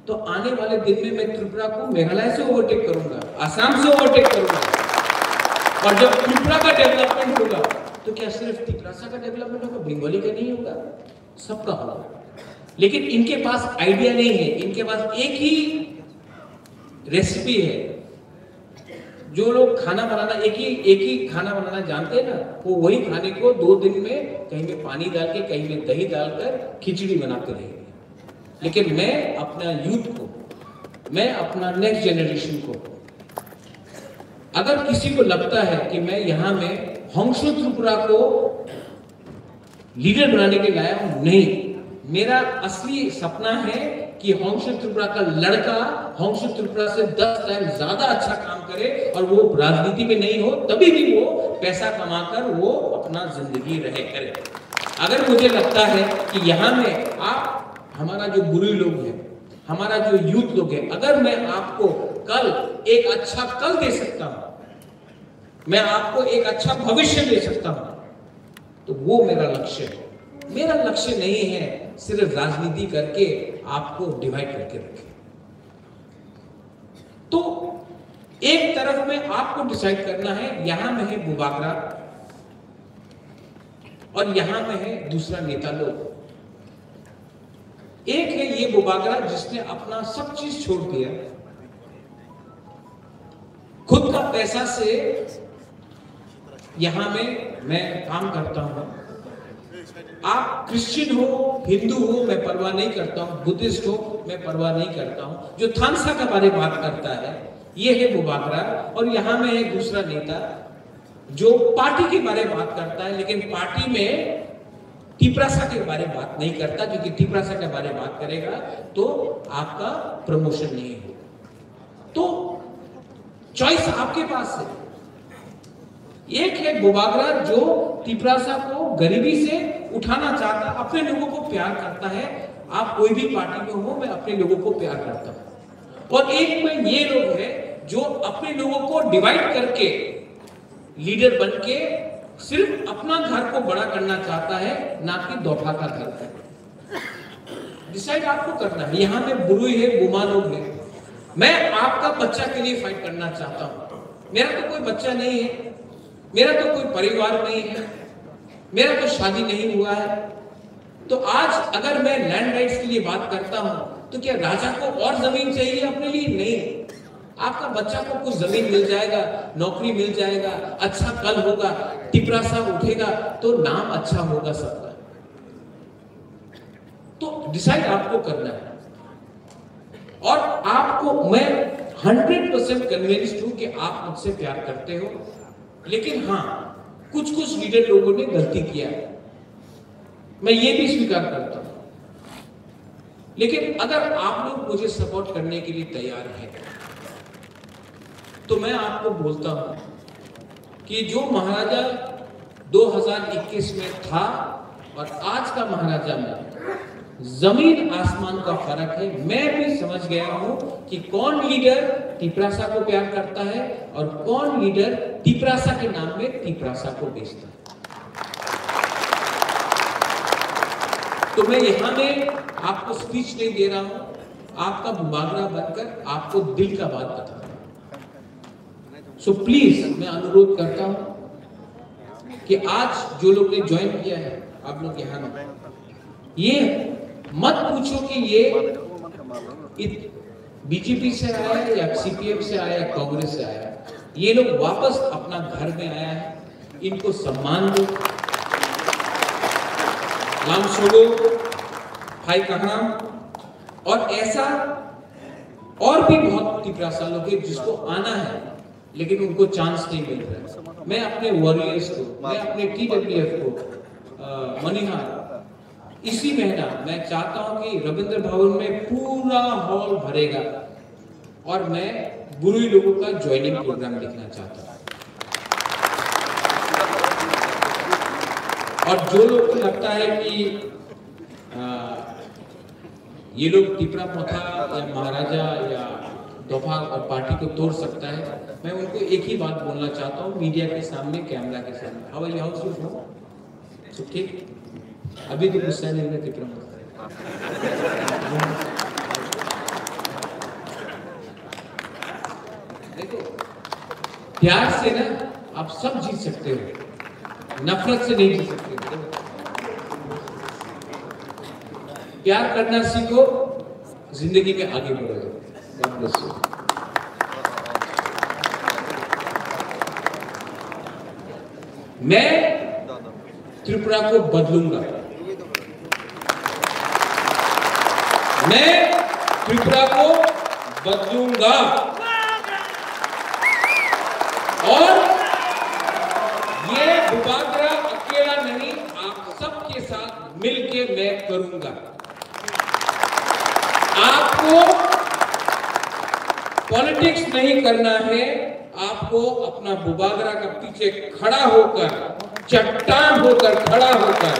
तो आने वाले दिन में मैं त्रिपुरा को मेघालय से ओवरटेक करूंगा, आसाम से ओवरटेक करूंगा। और जब त्रिपुरा का डेवलपमेंट होगा, तो क्या सिर्फ तिपरासा का डेवलपमेंट होगा, बंगाली का नहीं होगा? सबका होगा। लेकिन इनके पास आइडिया नहीं है, इनके पास एक ही रेसिपी है। जो लोग खाना बनाना, एक ही, एक ही खाना बनाना जानते हैं ना, वो वही खाने को दो दिन में कहीं में पानी डाल के, कहीं में दही डालकर खिचड़ी बनाते रहेंगे। लेकिन मैं अपना यूथ को, मैं अपना नेक्स्ट जनरेशन को, अगर किसी को लगता है कि मैं यहाँ में होंशु त्रिपुरा को लीडर बनाने के लाया हूँ, नहीं। मेरा असली सपना है कि होंशु त्रिपुरा का लड़का होंशु त्रिपुरा से दस टाइम ज्यादा अच्छा काम करे और वो राजनीति में नहीं हो, तभी भी वो पैसा कमाकर वो अपना जिंदगी रहे करे। अगर मुझे लगता है कि यहाँ में आप, हमारा जो बुरी लोग है, हमारा जो यूथ लोग है, अगर मैं आपको कल एक अच्छा कल दे सकता हूँ, मैं आपको एक अच्छा भविष्य दे सकता हूँ, तो वो मेरा लक्ष्य है। मेरा लक्ष्य नहीं है सिर्फ राजनीति करके आपको डिवाइड करके रखें। तो एक तरफ में आपको डिसाइड करना है, यहाँ में है बुबागरा और यहाँ में है दूसरा नेता लोग। एक है ये बुबागरा जिसने अपना सब चीज छोड़ दिया, खुद का पैसा से यहाँ में मैं काम करता हूँ। आप क्रिश्चियन हो, हिंदू हो, मैं परवाह नहीं करता हूँ, बुद्धिस्ट हो, मैं परवाह नहीं करता हूँ। जो थानसा के बारे में बात करता है, ये है बुबागरा। और यहाँ में है दूसरा नेता जो पार्टी के बारे में बात करता है, लेकिन पार्टी में तिपरासा के बारे में बात नहीं करता, क्योंकि तिपरासा के बारे में बात करेगा तो आपका प्रमोशन नहीं होगा। तो चॉइस आपके पास है। एक है बुबागरा जो तिपरासा को गरीबी से उठाना चाहता, अपने लोगों को प्यार करता है। आप कोई भी पार्टी में हो, मैं अपने लोगों को प्यार करता हूँ। और एक में ये लोग हैं जो अपने लोगों को डिवाइड करके लीडर बन के सिर्फ अपना घर को बड़ा करना चाहता है, ना कि दोफा का घर को। डिसाइड आपको करना है। यहाँ में बुरुई है, बुमा लोग हैं। मैं आपका बच्चा के लिए फाइट करना चाहता हूँ। मेरा तो कोई बच्चा नहीं है, मेरा तो कोई परिवार नहीं है, मेरा तो शादी नहीं हुआ है। तो आज अगर मैं लैंड राइट्स के लिए बात करता हूँ, तो क्या राजा को और जमीन चाहिए अपने लिए? नहीं। आपका बच्चा को कुछ जमीन मिल जाएगा, नौकरी मिल जाएगा, अच्छा कल होगा, टिपरासा उठेगा, तो नाम अच्छा होगा सबका। तो डिसाइड आपको करना है। और आपको, मैं हंड्रेड परसेंट कन्विंस्ड हूं कि आप मुझसे प्यार करते हो, लेकिन हाँ, कुछ कुछ लीडर लोगों ने गलती किया है, मैं ये भी स्वीकार करता हूं। लेकिन अगर आप लोग मुझे सपोर्ट करने के लिए तैयार हैं, तो मैं आपको बोलता हूं कि जो महाराजा दो हज़ार इक्कीस में था और आज का महाराजा में जमीन आसमान का फर्क है। मैं भी समझ गया हूं कि कौन लीडर तिपरासा को प्यार करता है और कौन लीडर तिपरासा के नाम में तिपरासा को बेचता है। तो मैं यहां में आपको स्पीच नहीं दे रहा हूं, आपका बुबागरा बनकर आपको दिल का बात बता रहा हूं। सो प्लीज, मैं अनुरोध करता हूं कि आज जो लोग ने ज्वाइन किया है, आप लोग यहाँ ना, ये मत पूछो कि ये इत-, बीजेपी से आया है या सीपीएम से आया है, कांग्रेस से आया है। ये लोग वापस अपना घर में आया है, इनको सम्मान दो। Lam Sogo, Phai Kaham, और ऐसा और भी बहुत तिपरासा लोग हैं जिसको आना है, लेकिन उनको चांस नहीं मिल रहा है। मैं अपने वॉरियर्स को, मैं अपने टीडब्ल्यूएफ को, अ, मनिहार, इसी महीना मैं चाहता हूं कि रविंद्र भवन में पूरा हॉल भरेगा और मैं बुरुई लोगों का ज्वाइनिंग प्रोग्राम देखना चाहता हूं। और जो लोग को लगता है कि, अ, ये लोग तिपरा मथा या महाराजा या दोफा और पार्टी को तोड़ सकता है, मैं उनको एक ही बात बोलना चाहता हूँ मीडिया के सामने, कैमरा के सामने, how are you, how is your phone? सब ठीक? अभी तो गुस्सा नहीं, मैं तिपरा मथा। देखो, प्यार से ना आप सब जीत सकते हो, नफरत से नहीं जीत सकते हो। प्यार करना सीखो, जिंदगी में आगे बढ़ो। God bless you। मैं त्रिपुरा को बदलूंगा, मैं त्रिपुरा को बदलूंगा। और ये बुबागरा अकेला नहीं, आप सबके साथ मिलके मैं करूंगा। आपको पॉलिटिक्स नहीं करना है, आपको अपना बुबागरा का पीछे खड़ा होकर, चट्टान होकर, खड़ा होकर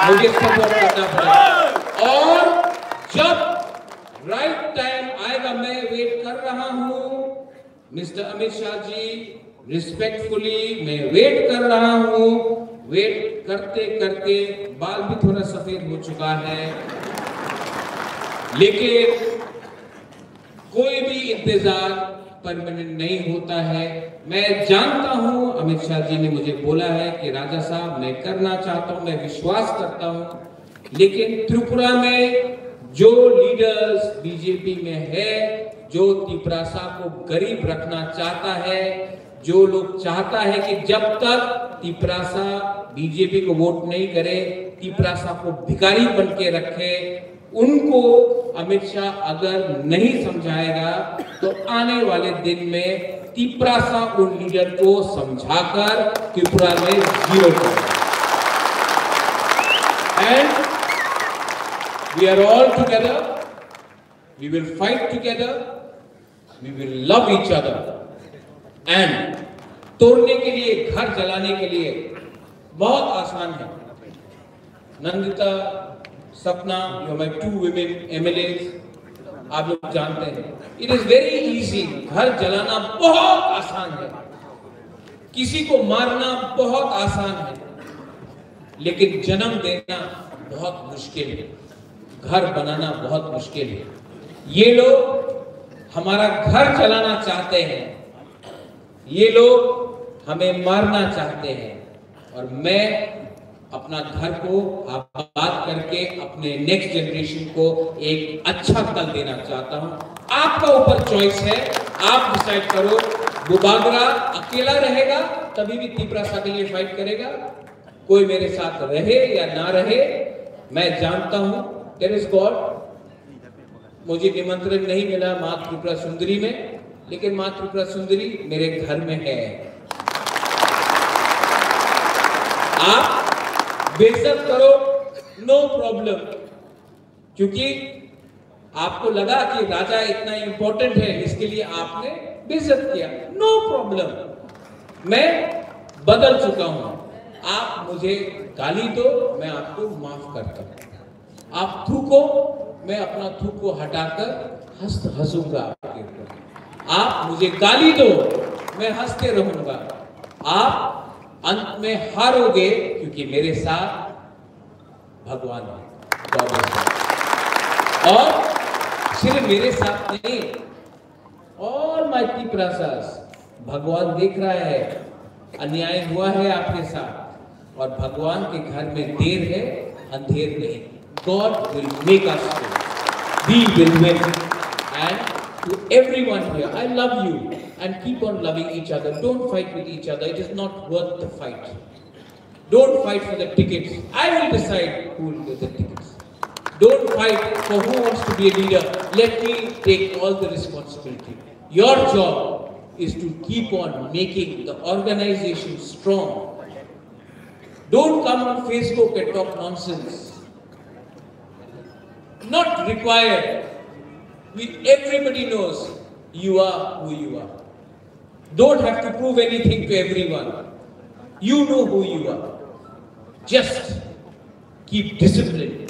मुझे सपोर्ट करना पड़ेगा। और जब राइट टाइम आएगा, मैं वेट कर रहा हूं, मिस्टर अमित शाह जी, रिस्पेक्टफुली मैं वेट कर रहा हूं। वेट करते करते बाल भी थोड़ा सफेद हो चुका है, लेकिन कोई भी इंतजार परमानेंट नहीं होता है। मैं जानता हूं, अमित शाह जी ने मुझे बोला है कि राजा साहब, मैं करना चाहता हूं, मैं विश्वास करता हूं, लेकिन त्रिपुरा में जो लीडर्स बीजेपी में है, जो तिपरासा को गरीब रखना चाहता है, जो लोग चाहता है कि जब तक तिपरासा बीजेपी को वोट नहीं करे, तिपरासा को भिखारी बन के रखे, उनको अमित शाह अगर नहीं समझाएगा, तो आने वाले दिन में तिपरासा उन लीडर को समझाकर त्रिपुरा में जीरो करेगा। And we are all together, we will fight together, we will love each other. And तोड़ने के लिए, घर जलाने के लिए बहुत आसान है। Nandita, Sapna, you are my two women M L As. आप लोग जानते हैं, it is very easy। घर जलाना बहुत आसान है, किसी को मारना बहुत आसान है, लेकिन जन्म देना बहुत मुश्किल है, घर बनाना बहुत मुश्किल है। ये लोग हमारा घर जलाना चाहते हैं, ये लोग हमें मारना चाहते हैं, और मैं अपना घर को आबाद करके अपने नेक्स्ट जनरेशन को एक अच्छा कल देना चाहता हूं। आपका ऊपर चॉइस है, आप डिसाइड करो। बुबागरा अकेला रहेगा तभी भी तिपरासा के लिए फाइट करेगा, कोई मेरे साथ रहे या ना रहे, मैं जानता हूं, there is God। मुझे निमंत्रण नहीं मिला माँ त्रिपुरा सुंदरी में, लेकिन माँ त्रिपुरा सुंदरी मेरे घर में है। आप बेइज्जत करो, नो प्रॉब्लम, क्योंकि आपको लगा कि राजा इतना इंपॉर्टेंट है, इसके लिए आपने बेइज्जत किया, नो प्रॉब्लम। मैं बदल चुका हूं। आप मुझे गाली दो, मैं आपको माफ करता हूं। आप थूको, मैं अपना थूक को हटाकर हंस हंसूंगा आपके ऊपर। आप मुझे गाली दो, मैं हंसते रहूंगा। आप अंत में हारोगे, क्योंकि मेरे साथ भगवान है, God is there। और सिर्फ मेरे साथ नहीं, all my Tiprasas, भगवान देख रहा है, अन्याय हुआ है आपके साथ, और भगवान के घर में देर है, अंधेर नहीं। God will make us win। We will win। And to everyone here, I love you and keep on loving each other। Don't fight with each other, it is not worth the fight। Don't fight for the tickets। I will decide who will get the tickets। Don't fight for who wants to be a leader। Let me take all the responsibility। Your job is to keep on making the organization strong। Don't come on Facebook and talk nonsense। Not required। We, everybody knows you are who you are। Don't have to prove anything to everyone। You know who you are। Just keep discipline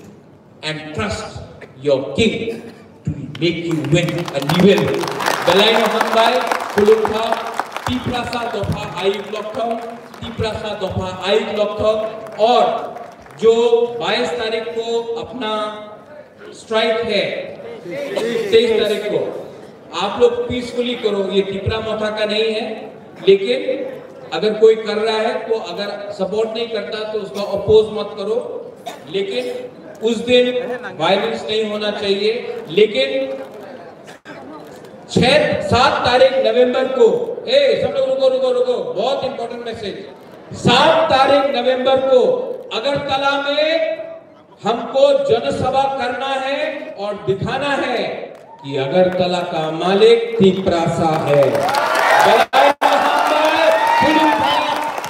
and trust your king to make you win and you will। Belai no hambai, khulumthok, Tiprasa dopha ayuk lokthok, Tiprasa dopha ayuk lokthok, aur jo bais tarikh ko apna strike hai, teis tarikh ko, aap log peacefully karo, ye Tipra Motha ka nahi hai, lekin agar koi kar raha hai to agar support nahi karta to uska oppose mat karo, lekin us din violence nahi hona chahiye, lekin छह सात तारीख नवंबर को, ए सब लोग रुको रुको रुको, बहुत इंपॉर्टेंट मैसेज। सात तारीख नवंबर को अगरतला में हमको जनसभा करना है और दिखाना है कि अगरतला का मालिक तिपरासा है। बधाई महामाय,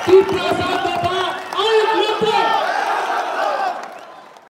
तिपरासा।